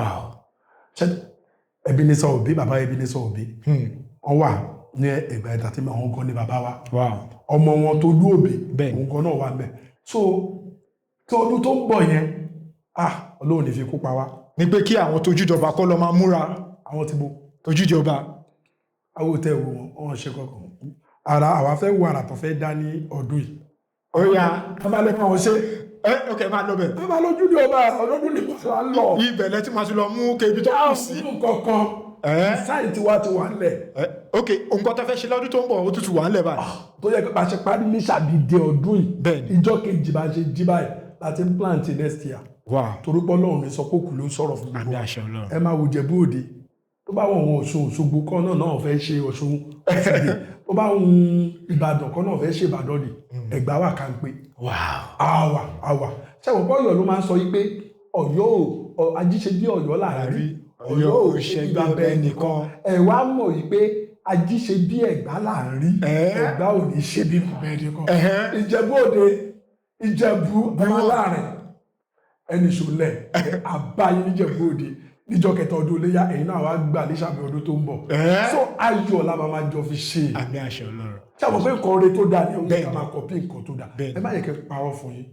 Ṣé Ebenezer Obey, bàbá Ebenezer Obey, wọ́n wà ní Ẹ̀gbá entertainment, àwọn gan ni bàbá wa. Ọmọ wọn tó lú òbí, òun gan náà wà ń bẹ̀. So tí ọdún tó ń bọ̀ yẹn, ah, Ọlọ́run ní fi kú pa wá. Ní pé kí àwọn tójúde Ọba kọ́ lọ máa múra. Àwọn tí bo? Tójúde Ọba. Àwọn tẹ wo wọn, wọn ṣe kankan ara àwa fẹ́ wo àrà tó fẹ́ dá ní ọdún yìí. Ó yá. Wọ́n bá lè fún àwọn ṣe. Ẹ ok, máa lọ bẹ̀. Wọ́n bá lójúde Ọba ọdún ní kò sá lọ. Ibẹ̀ lẹ tí máa ti lọ mú kébi tó kù sí. Fún kankan sáì tí wàá ti wà nílẹ̀. Ẹ ok, nǹkan tó fẹ́ ṣe lọ́dún tó ń bọ̀, ó tútù wà ńlẹ̀ báyìí. Tó yẹ pé bá ṣe parí ní sàbídé ọdún yìí, ìjọ kejì bá ṣe jí báyìí láti ń plant next year. Torí pé Ọlọ́run ní sọ pé òkú ló ń sọ̀rọ̀ fún gbogbo. Àmín àṣẹ Ọlọ́run. Ẹ máa wo Jẹ̀bú Òde, tó bá wọn Ọ̀ṣun Òṣogbo kọ́ náà náà fẹ́ ṣe Ọ̀ṣun Ọ̀ṣun, tó bá wọn Ìbàdàn kọ́ náà fẹ́ ṣe Ìbàdàn ni Ẹ̀gbá wà ká ń pé. Àwà àwà ṣẹ́wọ̀n pé Ọ̀yọ́ ló máa ń sọ yí pé Ọ̀yọ́ ò ajíṣe bí Ọ̀yọ́ láàárín, Ọ̀yọ́ ò ṣe bí bàbá ẹnìkan. Ẹ wá mọ̀ yí pé ajíṣe bí Ẹ̀gbá láàárín, Ẹ̀gbá ò ní ṣe bí bàbá ẹnìkan. Ìjẹ̀bú Òde, Ìjẹ̀bú ọmọ láàrin ẹni ṣòlẹ̀ àbáyé níjẹ̀bú Òde níjọ́ kẹta ọdún iléyà, ẹ̀yin náà wá gbà nísàbí ọdún tó ń bọ̀. So ayọ̀ la máa jọ fi ṣe. Àmín àṣẹ Ọlọ́run. Ṣé àwọn pé nǹkan oore tó dáa ni ó yẹ ká máa copy nǹkan tó dáa? Ẹ má yẹ kẹ́ n parọ́ fún yín,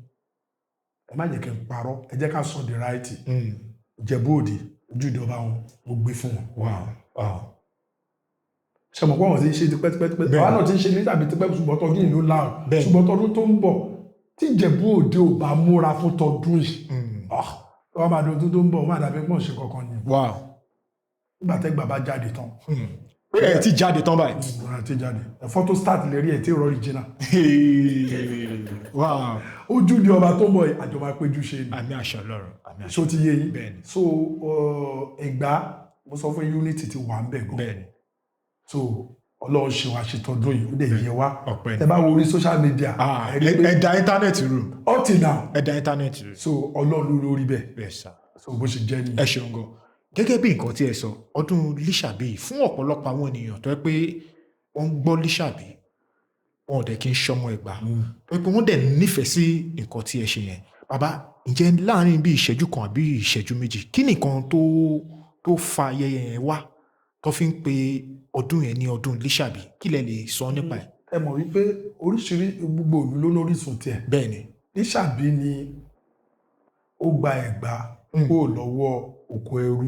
ẹ má yẹ kẹ́ n parọ́, ẹ jẹ́ ká sọ the right thing. Ìjẹ̀bú Òde, ojúde ọba wọn, mo gbé fún wọn. Ṣe mọ̀ pé àwọn ti ń ṣe tipẹ́tipẹ́? Àwa náà ti ń ṣe ní tàbí tipẹ́, ṣùgbọ́n tọdún yìí ló láàrùn. Ṣùgbọ́n tọdún tó ń bọ̀, tí Ìjẹ̀bú Òde ò bá múra fún tọdún yìí, ah, wọ́n máa dùn tó ń bọ̀, wọ́n máa dàbí pọ́n ṣe kankan ni. Nígbà tẹ́gbà bá jáde tán. Pé ẹ ti jáde tán báyìí. Ìgbà tí jáde, ẹ̀fọ́ tó start lè rí ẹ̀ tí rọrí jìnnà. Ojúde ọba tó ń bọ̀ yìí, àjọ máa péjú ṣe ni. Àmín àṣẹ Ọlọ́run. Àmín àṣẹ. So ti yé yín? Bẹ́ẹ̀ni. So Ẹ̀gbá, mo sọ fún, unity ti wà ń bẹ̀ gan. So Ọlọ́run ṣe wá ṣètọ́dún yìí, ó dẹ̀ yẹ wá. Ọpẹ́ ni. Tẹ bá wo orí social media, Ah, ẹ rí pé ẹ da internet rú. Up till now. Ẹ da internet rú. So Ọlọ́run ló lórí bẹ́ẹ̀. Bẹ́ẹ̀ sà. So bó ṣe jẹ́ nìyẹn. Ẹ ṣeun gan. Gẹ́gẹ́ bí nǹkan tí ẹ sọ, ọdún Lísàbí yìí, fún ọ̀pọ̀lọpọ̀ àwọn ènìyàn tó yẹ pé wọ́n ń gbọ́ Lísàbí, wọn ò dẹ̀ kí ń ṣọmọ Ẹ̀gbá, tó yẹ pé wọ́n dẹ̀ nífẹ̀ẹ́ sí nǹkan tí ẹ ṣe yẹn, bàbá, ǹjẹ́ láàrin bí ìṣẹ́jú kan àbí ìṣẹ́jú 2, kí nìkan tó fa ayẹyẹ yẹn wá tó fi ń pe ọdún yẹn ní ọdún Lísàbí? Kí lẹ lè sọ nípa ẹ̀? Ẹ mọ̀ wípé oríṣiríṣi gbogbo ìlú ló lórísun tiẹ̀. Bẹ́ẹ̀ ni. Lísàbí ni ó gba Ẹ̀gbá kúrò lọ́wọ́ oko ẹrú.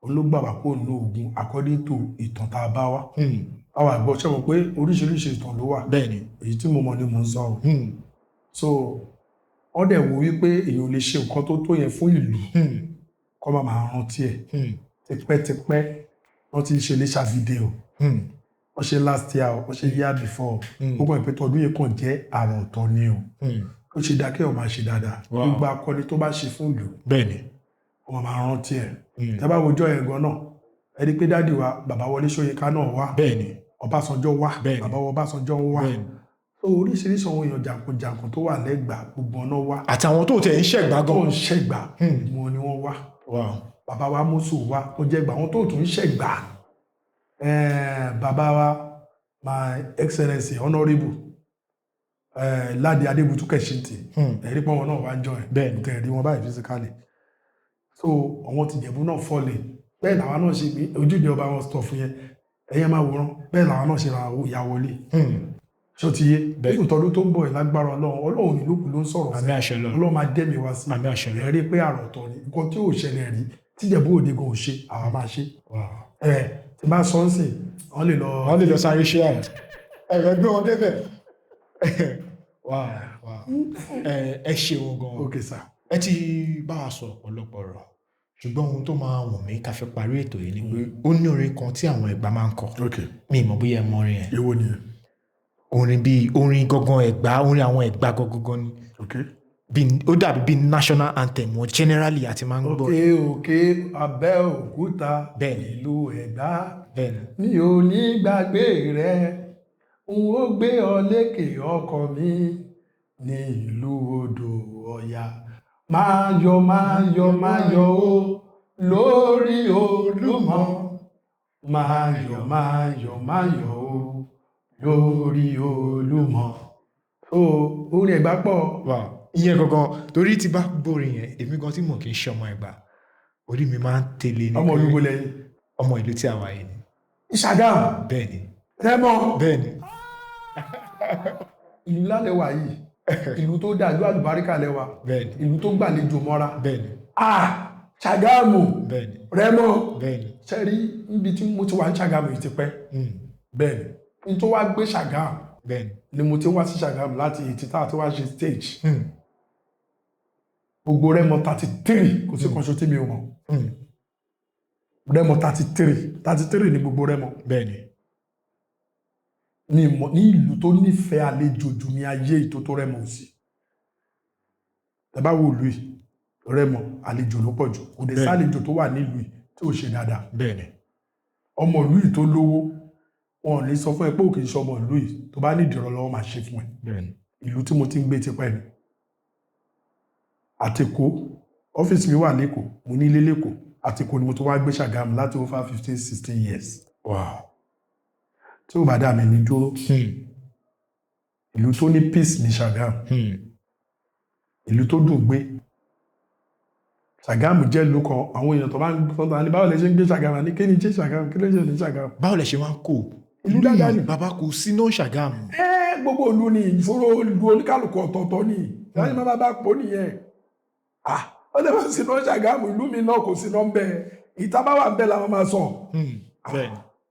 Òun ló gbà wá kúrò ní ogun, according to ìtàn tá a bá wá. Àwọn àgbọ̀ ṣe mọ̀ pé oríṣiríṣi ìtàn ló wà. Bẹ́ẹ̀ ni. Èyí tí mo mọ̀ ni mò ń sọ o. So wọ́n dẹ̀ wò wípé èèyàn ò lè ṣe nǹkan tó tó yẹn fún ìlú kọ́ máa máa rántí ẹ̀. Tipẹ́tipẹ́ wọ́n ti ń ṣe Lísàbí Day o. Wọ́n ṣe last year o, wọ́n ṣe year before o. Gbogbo ìpè tọdún yìí kàn jẹ́ àrà ọ̀tọ̀ ni o. Ó ṣe dáa kéèyàn máa ṣe dáadáa. Gbogbo akọni tó bá ṣe fún ìlú, Bẹ́ẹ̀ ni. wọ́n máa rántí ẹ̀. Tẹ́ bá wojọ́ yẹn gan náà, ẹ rí i pé daddy wa, bàbá Wọlé Ṣóyínká náà wá. Bẹ́ẹ̀ ni. Ọbásanjọ́ wá. Bẹ́ẹ̀ni. Bàbá Ọbásanjọ́ wá. Bẹ́ẹ̀ni. So oríṣiríṣi àwọn èèyàn jàǹkànjàǹkàn tó wà lẹ́gbàá, gbogbo ọ̀nà wá. Àtàwọn tó tẹ̀ ń ṣẹ̀gbá Tó gan. ń ṣẹ̀gbá, wọn ni wọ́n wá. Bàbá wa Mùsù wá, tó jẹ́ gbà, àwọn tó tún ń ṣẹ̀gbá. Bàbá wa, My Excellency Honourable Ládi Adébútú Kẹ̀sìntì, ẹ̀rí pọ́n wọn náà wá ń jọ ẹ̀. Tẹ̀ rí wọn báyìí physically. So àwọn tìjẹ̀bú náà fọ́lẹ̀ bẹ́ẹ̀, làwa náà ṣe gbé ojúde ọba wọn stọ̀ fún yẹn, ẹ̀yẹn máa wòran bẹ́ẹ̀, làwa náà ṣe ra ìyá wọlé. Ṣé ó ti yé? Bẹ́ẹ̀. Ìtọ́dún tó ń bọ̀ yìí, lágbára Ọlọ́run, Ọlọ́run ní lókun ló ń sọ̀rọ̀. Àmín, àṣẹ lọ. Ọlọ́run máa dẹ́mi wá sí. Àmín, àṣẹ lọ. Ẹ̀ rí i pé àrà ọ̀tọ̀ ni nǹkan tí ò ṣẹlẹ̀ rí tíjẹ̀bú òde gan ò ṣe, àwa máa ṣe. Ẹ tí bá sọ ń sìn, wọ́n lè lọ. Wọ́n lè lọ sáré ṣe àyè ẹ̀rọ gbé wọn débẹ̀. Wow. Ẹ ṣeun gan. Ok sir. Ẹ ti bá wa sọ ọ̀pọ̀lọpọ̀ ọ̀rọ̀, ṣùgbọ́n ohun tó máa wùn mí ká fi parí ètò yìí ni pé ó ní orin kan tí àwọn Ẹ̀gbá máa ń kọ. Mi ì mọ̀ bóyá ẹ mọ orin yẹn. Èwo nìyẹn? Orin bíi orin gangan Ẹ̀gbá, orin àwọn Ẹ̀gbá gangan ni. Bí ó dàbí bíi national anthem wọn generally àti máa ń gbọ́. Òkè òkè Abẹ́òkúta, ìlú Ẹ̀gbá, Bẹ́ẹ̀ni. mi ò ní gbàgbé rẹ, n ó gbé ọ lékè ọkọ mi ní ìlú odò Ọ̀yà, máa yọ̀, máa yọ̀, máa yọ̀ ó lórí Olúmọ, máa yọ̀, máa yọ̀, máa yọ̀ ó lórí Olúmọ. So orin Ẹ̀gbá pọ̀. Wow. Ìyẹn gangan, torí tí bá gbórin yẹn, èmi gan tí mò kì í ṣe ọmọ Ẹ̀gbá, orí mi máa ń tẹ̀lé ní. Ọmọ pé olúbo lẹ́yìn? Ọmọ ìlú tí a wà yìí ni. Ìṣàgámù? Bẹ́ẹ̀ni. Rẹ́mọ? Bẹ́ẹ̀ni. Ìlú lálẹ́ wà yìí, ìlú tó dáa, ìlú àlùbáríkà lẹ́wà, ìlú tó gbàlejò mọ́ra. Ah, Ṣàgámù? Bẹ́ẹ̀ni. Rẹ́mọ? Bẹ́ẹ̀ni. Ṣẹ́rí níbi tí mo ti wà ní Ṣàgámù yìí ti pẹ́. Bẹ́ẹ̀ni, n tó wá gbé Ṣàgámù ni mo ti wá sí Ṣàgámù láti ètí tá a ti wá ṣe stage. Gbogbo Rẹ́mọ 33, kò sí kan ṣo tí mi ò mọ̀. Rẹ́mọ 33, 33 ní gbogbo Rẹ́mọ. Ní ìmọ̀ ní ìlú tó nífẹ̀ẹ́ àlejò jù ní ayé ìtótó, Rẹ́mọ ò sí. Ẹ bá wo ìlú yìí, Rẹ́mọ, àlejò ló pọ̀ jù. Kò dé sálejò tó wà nílùú yìí tí ò ṣe dáadáa. Ọmọ ìlú yìí tó lówó, wọn ò ní sọ fún ẹ pé ò kì í ṣe ọmọ ìlú yìí. Tó bá ní ìdìrànlọ́wọ́, máa ṣe fún ẹ. Ìlú tí mo ti ń gbé tipẹ́ ni. Àtèkó, ọ́fíìsì mi wà lẹ́kọ̀ọ́, mo ní ilé lẹ́kọ̀ọ́. Àtèkó ni mo ti wá gbé Ṣàgámù láti over 15, 16 years. Tí ò bá dà mí ní dúró. Ìlú tó ní peace ní Ṣàgámù. Ìlú tó dùn gbé. Ṣàgámù jẹ́ ìlú kan àwọn èèyàn tó bá ń sọ́tọ̀ ní báwo lè ṣe ń gbé Ṣàgámù, ní kí ni jẹ́ Ṣàgámù, kí ló ṣe ní Ṣàgámù. Báwo lẹ ṣe wá ń kó? Ìlú dáadáa ni. Bàbá, kò sí náà Ṣàgámù. Ẹ gbogbo ìlú ni ìṣòro, ìlú oníkálukú ọ̀tọ̀ọ̀tọ̀ ni ìyáni máa bá pọ̀ nìyẹn. Ah, ó lè má sí náà Ṣàgámù, ìlú mi náà kò sí náà ń bẹ, ìta bá wà ń bẹ làwọn máa sọ.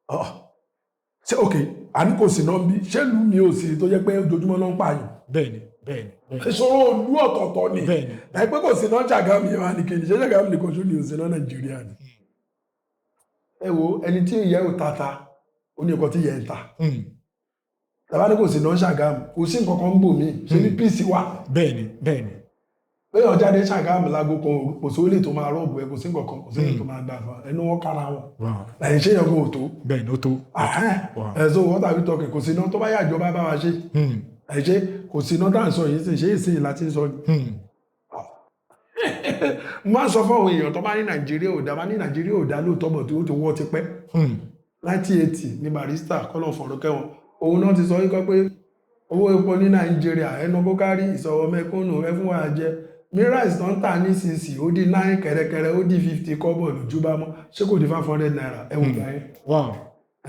Ah, ṣé ok, àní kò sí náà ń bí, ṣé ìlú mi ò sí tó jẹ́ pé ojoojúmọ́ ló ń pààyàn? Bẹ́ẹ̀ni, bẹ́ẹ̀ni, bẹ́ẹ̀ni. Ìṣòro ìlú ọ̀tọ̀ọ̀tọ̀ ni. Láì pé kò sí náà Ṣàgámù yẹn wà ní kejì, ṣé Ṣàgámù nìkan ṣó ni ò sí náà Nàìjíríà ni? Ẹ wo ẹni tí ìyẹ́ ò tata, ó ní nǹkan tí ìyẹ́ ń ta. Tàbá ní kò sí náà Ṣàgámù, kò sí nǹkan kan ń bò mí ṣe ní peace wà. Bẹ́ẹ̀ni, bẹ́ẹ̀ni. Bẹ́ẹ̀ ọjáde Ṣàgámù láago kan òru, kò sí olè tó máa rob ẹ, kò sí nǹkan kan, kò sí olè tó máa gbà fún ẹnu wọn kára wọn. Lẹ́yìn ṣé yẹn kò tó. Bẹ́ẹ̀ ni, ó tó. Ẹ̀, so what are we talking? Kò sí iná, tó bá yà ìjọba bá wa ṣe. Ẹ̀ ṣe kò sí iná tá à ń sọ yìí sì ṣe ìsìn láti ń sọ yìí. Mo máa ń sọ fún àwọn èèyàn tó bá ní Nàìjíríà ò dá, bá ní Nàìjíríà ò dá lóòótọ́ bọ̀ tí ó ti wọ́ ti pẹ́. 1980 ní Barrister kọ́lọ̀ fọ̀rọ̀ kẹ́wọn, òun náà ti sọ wípé pé owó epo ní Nàìjíríà ẹnu kó kárí ìsọ̀rọ̀ mẹ́kúnnù ẹ fún wa jẹ. Minerals tó ń tà ní sísì ó di 9 kẹ̀rẹ̀kẹ̀rẹ̀, ó di 50 kọ́bọ̀ lójú bá mọ́, ṣé kò di ₦500? Ẹ wò gbà yẹn.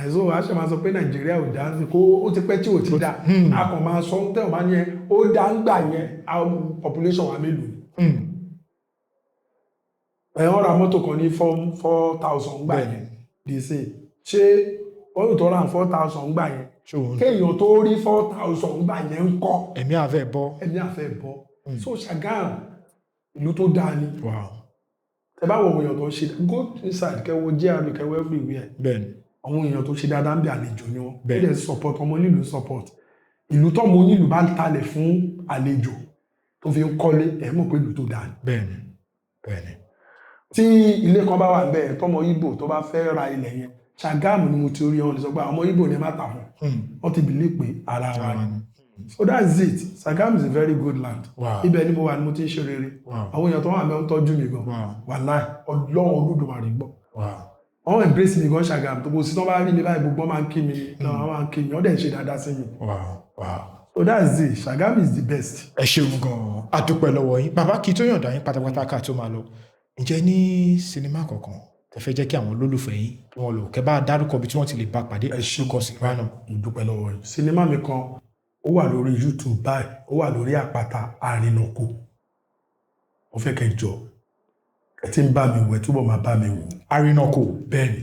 Ẹ̀sọ́ wa ṣe máa sọ pé Nàìjíríà ò dá sí kó ó ti pẹ́ tí ò ti dá. A kàn máa sọ tẹ́ ọ̀ máa ní ẹ ó dá ń gbà yẹn, àwọn population wa mélòó ni? Ẹ̀ wọ́n ra mọ́tò kan ní 4,000 gbà yẹn dì sí, ṣé wọ́n tó ra 4,000 gbà yẹn? Ṣòun. Kéèyàn tó rí 4,000 gbà yẹn ń kọ́? Ẹ̀mí àfẹ́ bọ́. Ẹ̀mí àfẹ́ bọ́. So Ṣàgámù, ìlú tó dáa ni. Ẹ bá wo àwọn èèyàn tó ń ṣe, go inside, kẹwo GRA, kẹwo everywhere. Àwọn èèyàn tó ṣe dáadáa ń bẹ, àlejò ni wọn. Ó dẹ̀ support ọmọ onílùú, support ìlú. Tọ́mọ onílùú bá ń talẹ̀ fún àlejò tó fi ń kọ́lé, ẹ̀ mọ̀ pé ìlú tó dáa ni. bẹ́ẹ̀ni bẹ́ẹ̀ni Tí ilé kan bá wà bẹ́ẹ̀, tọmọ Ìgbò tó bá fẹ́ ra ilẹ̀ yẹn, Ṣàgámù ni mo ti rí wọn lè sọ pé àwọn ọmọ Ìgbò ni ẹ má tà fún. Wọ́n ti believe pé ara wa ni. So that's it. Ṣàgámù is a very good land. Ibẹ̀ ni mo wà ní mo ti ń ṣe rere. Àwọn èèyàn tó wà mẹ́ ń tọ́jú mi gan. Wàláì, Ọlọ́run Olódùmarè gbọ́. Wọ́n embrace mi gan Ṣàgámù, tó kò sí tó bá rí mi báyìí, gbogbo wọn máa ń kí mi, wọ́n máa ń kí mi, wọ́n dẹ̀ ń ṣe dáadáa sí mi. So that's it. Ṣàgámù is the best. Ẹ ṣeun gan-an, a dúpẹ́ lọ́wọ́ yín, bàbá. Kí tó yọ̀ǹda yín pátápátá ká tó máa lọ, ǹjẹ́ ní sinimá kankan tẹ́ fẹ́ jẹ́ kí àwọn olólùfẹ́ yín kí wọ́n lò, kẹ́ bá dárúkọ bí tí wọ́n ti lè bá pàdé? Ẹ ṣé. Orúkọ sinimá náà. Mo dúpẹ́ lọ́wọ́ yín. Sinimá mi kan ó wà lórí YouTube báyìí, ó wà lórí Àpáta Àrìnàkò. Mo fẹ́ kẹ́ jọ, ẹ ti ń bá mi wò, ẹ túbọ̀ máa bá mi wò. Àrìnàkò. Bẹ́ẹ̀ ni.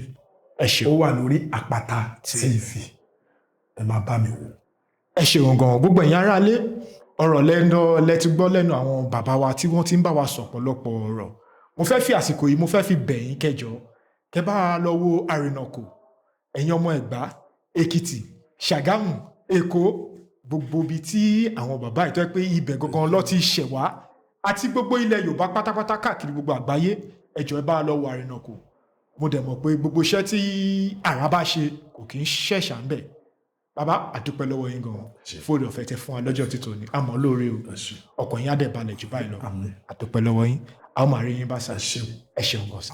Ẹ Ó ṣeun. wà lórí Àpáta TV, ẹ máa bá mi wò. Ẹ ṣeun gan. Gbogbo ẹ̀yin aráalé, ọ̀rọ̀ lẹ́nu lẹ ti gbọ́ lẹ́nu àwọn bàbá wa tí wọ́n ti ń bá wa sọ ọ̀pọ̀lọpọ̀ ọ̀rọ̀. Mo fẹ́ fi àsìkò yìí, mo fẹ́ fi bẹ̀ yín kẹjọ, kẹ bá wa lọ wo Àrìnàkò. Ẹ̀yin ọmọ Ẹ̀gbá, Èkìtì, Ṣàgámù, Èkó, gbogbo ibi tí àwọn bàbá ìtọ́ pé ibẹ̀ gangan ló ti ṣẹ̀ wá, àti gbogbo ilẹ̀ Yorùbá pátápátá, káàkiri gbogbo àgbáyé, ẹ jọ̀ọ́, ẹ bá wa lọ wo Àrìnàkò. Mo dẹ̀ mọ̀ pé gbogbo iṣẹ́ tí àrà bá ṣe kò kí ń ṣẹ̀ṣà ń bẹ̀. Bàbá, àdúpẹ́ lọ́wọ́ yín gan fóònù ọ̀fẹ́ tẹ fún wa lọ́jọ́ títò ní àmọ́ lóore o. Ẹ ṣé. Ọkàn yín á dẹ̀ balẹ̀ jù báyìí lọ. Àmín. Àdúpẹ́ lọ́wọ́ yín, a ó máa rí yín bá sà. Ẹ ṣeun. Ẹ ṣeun gan sà.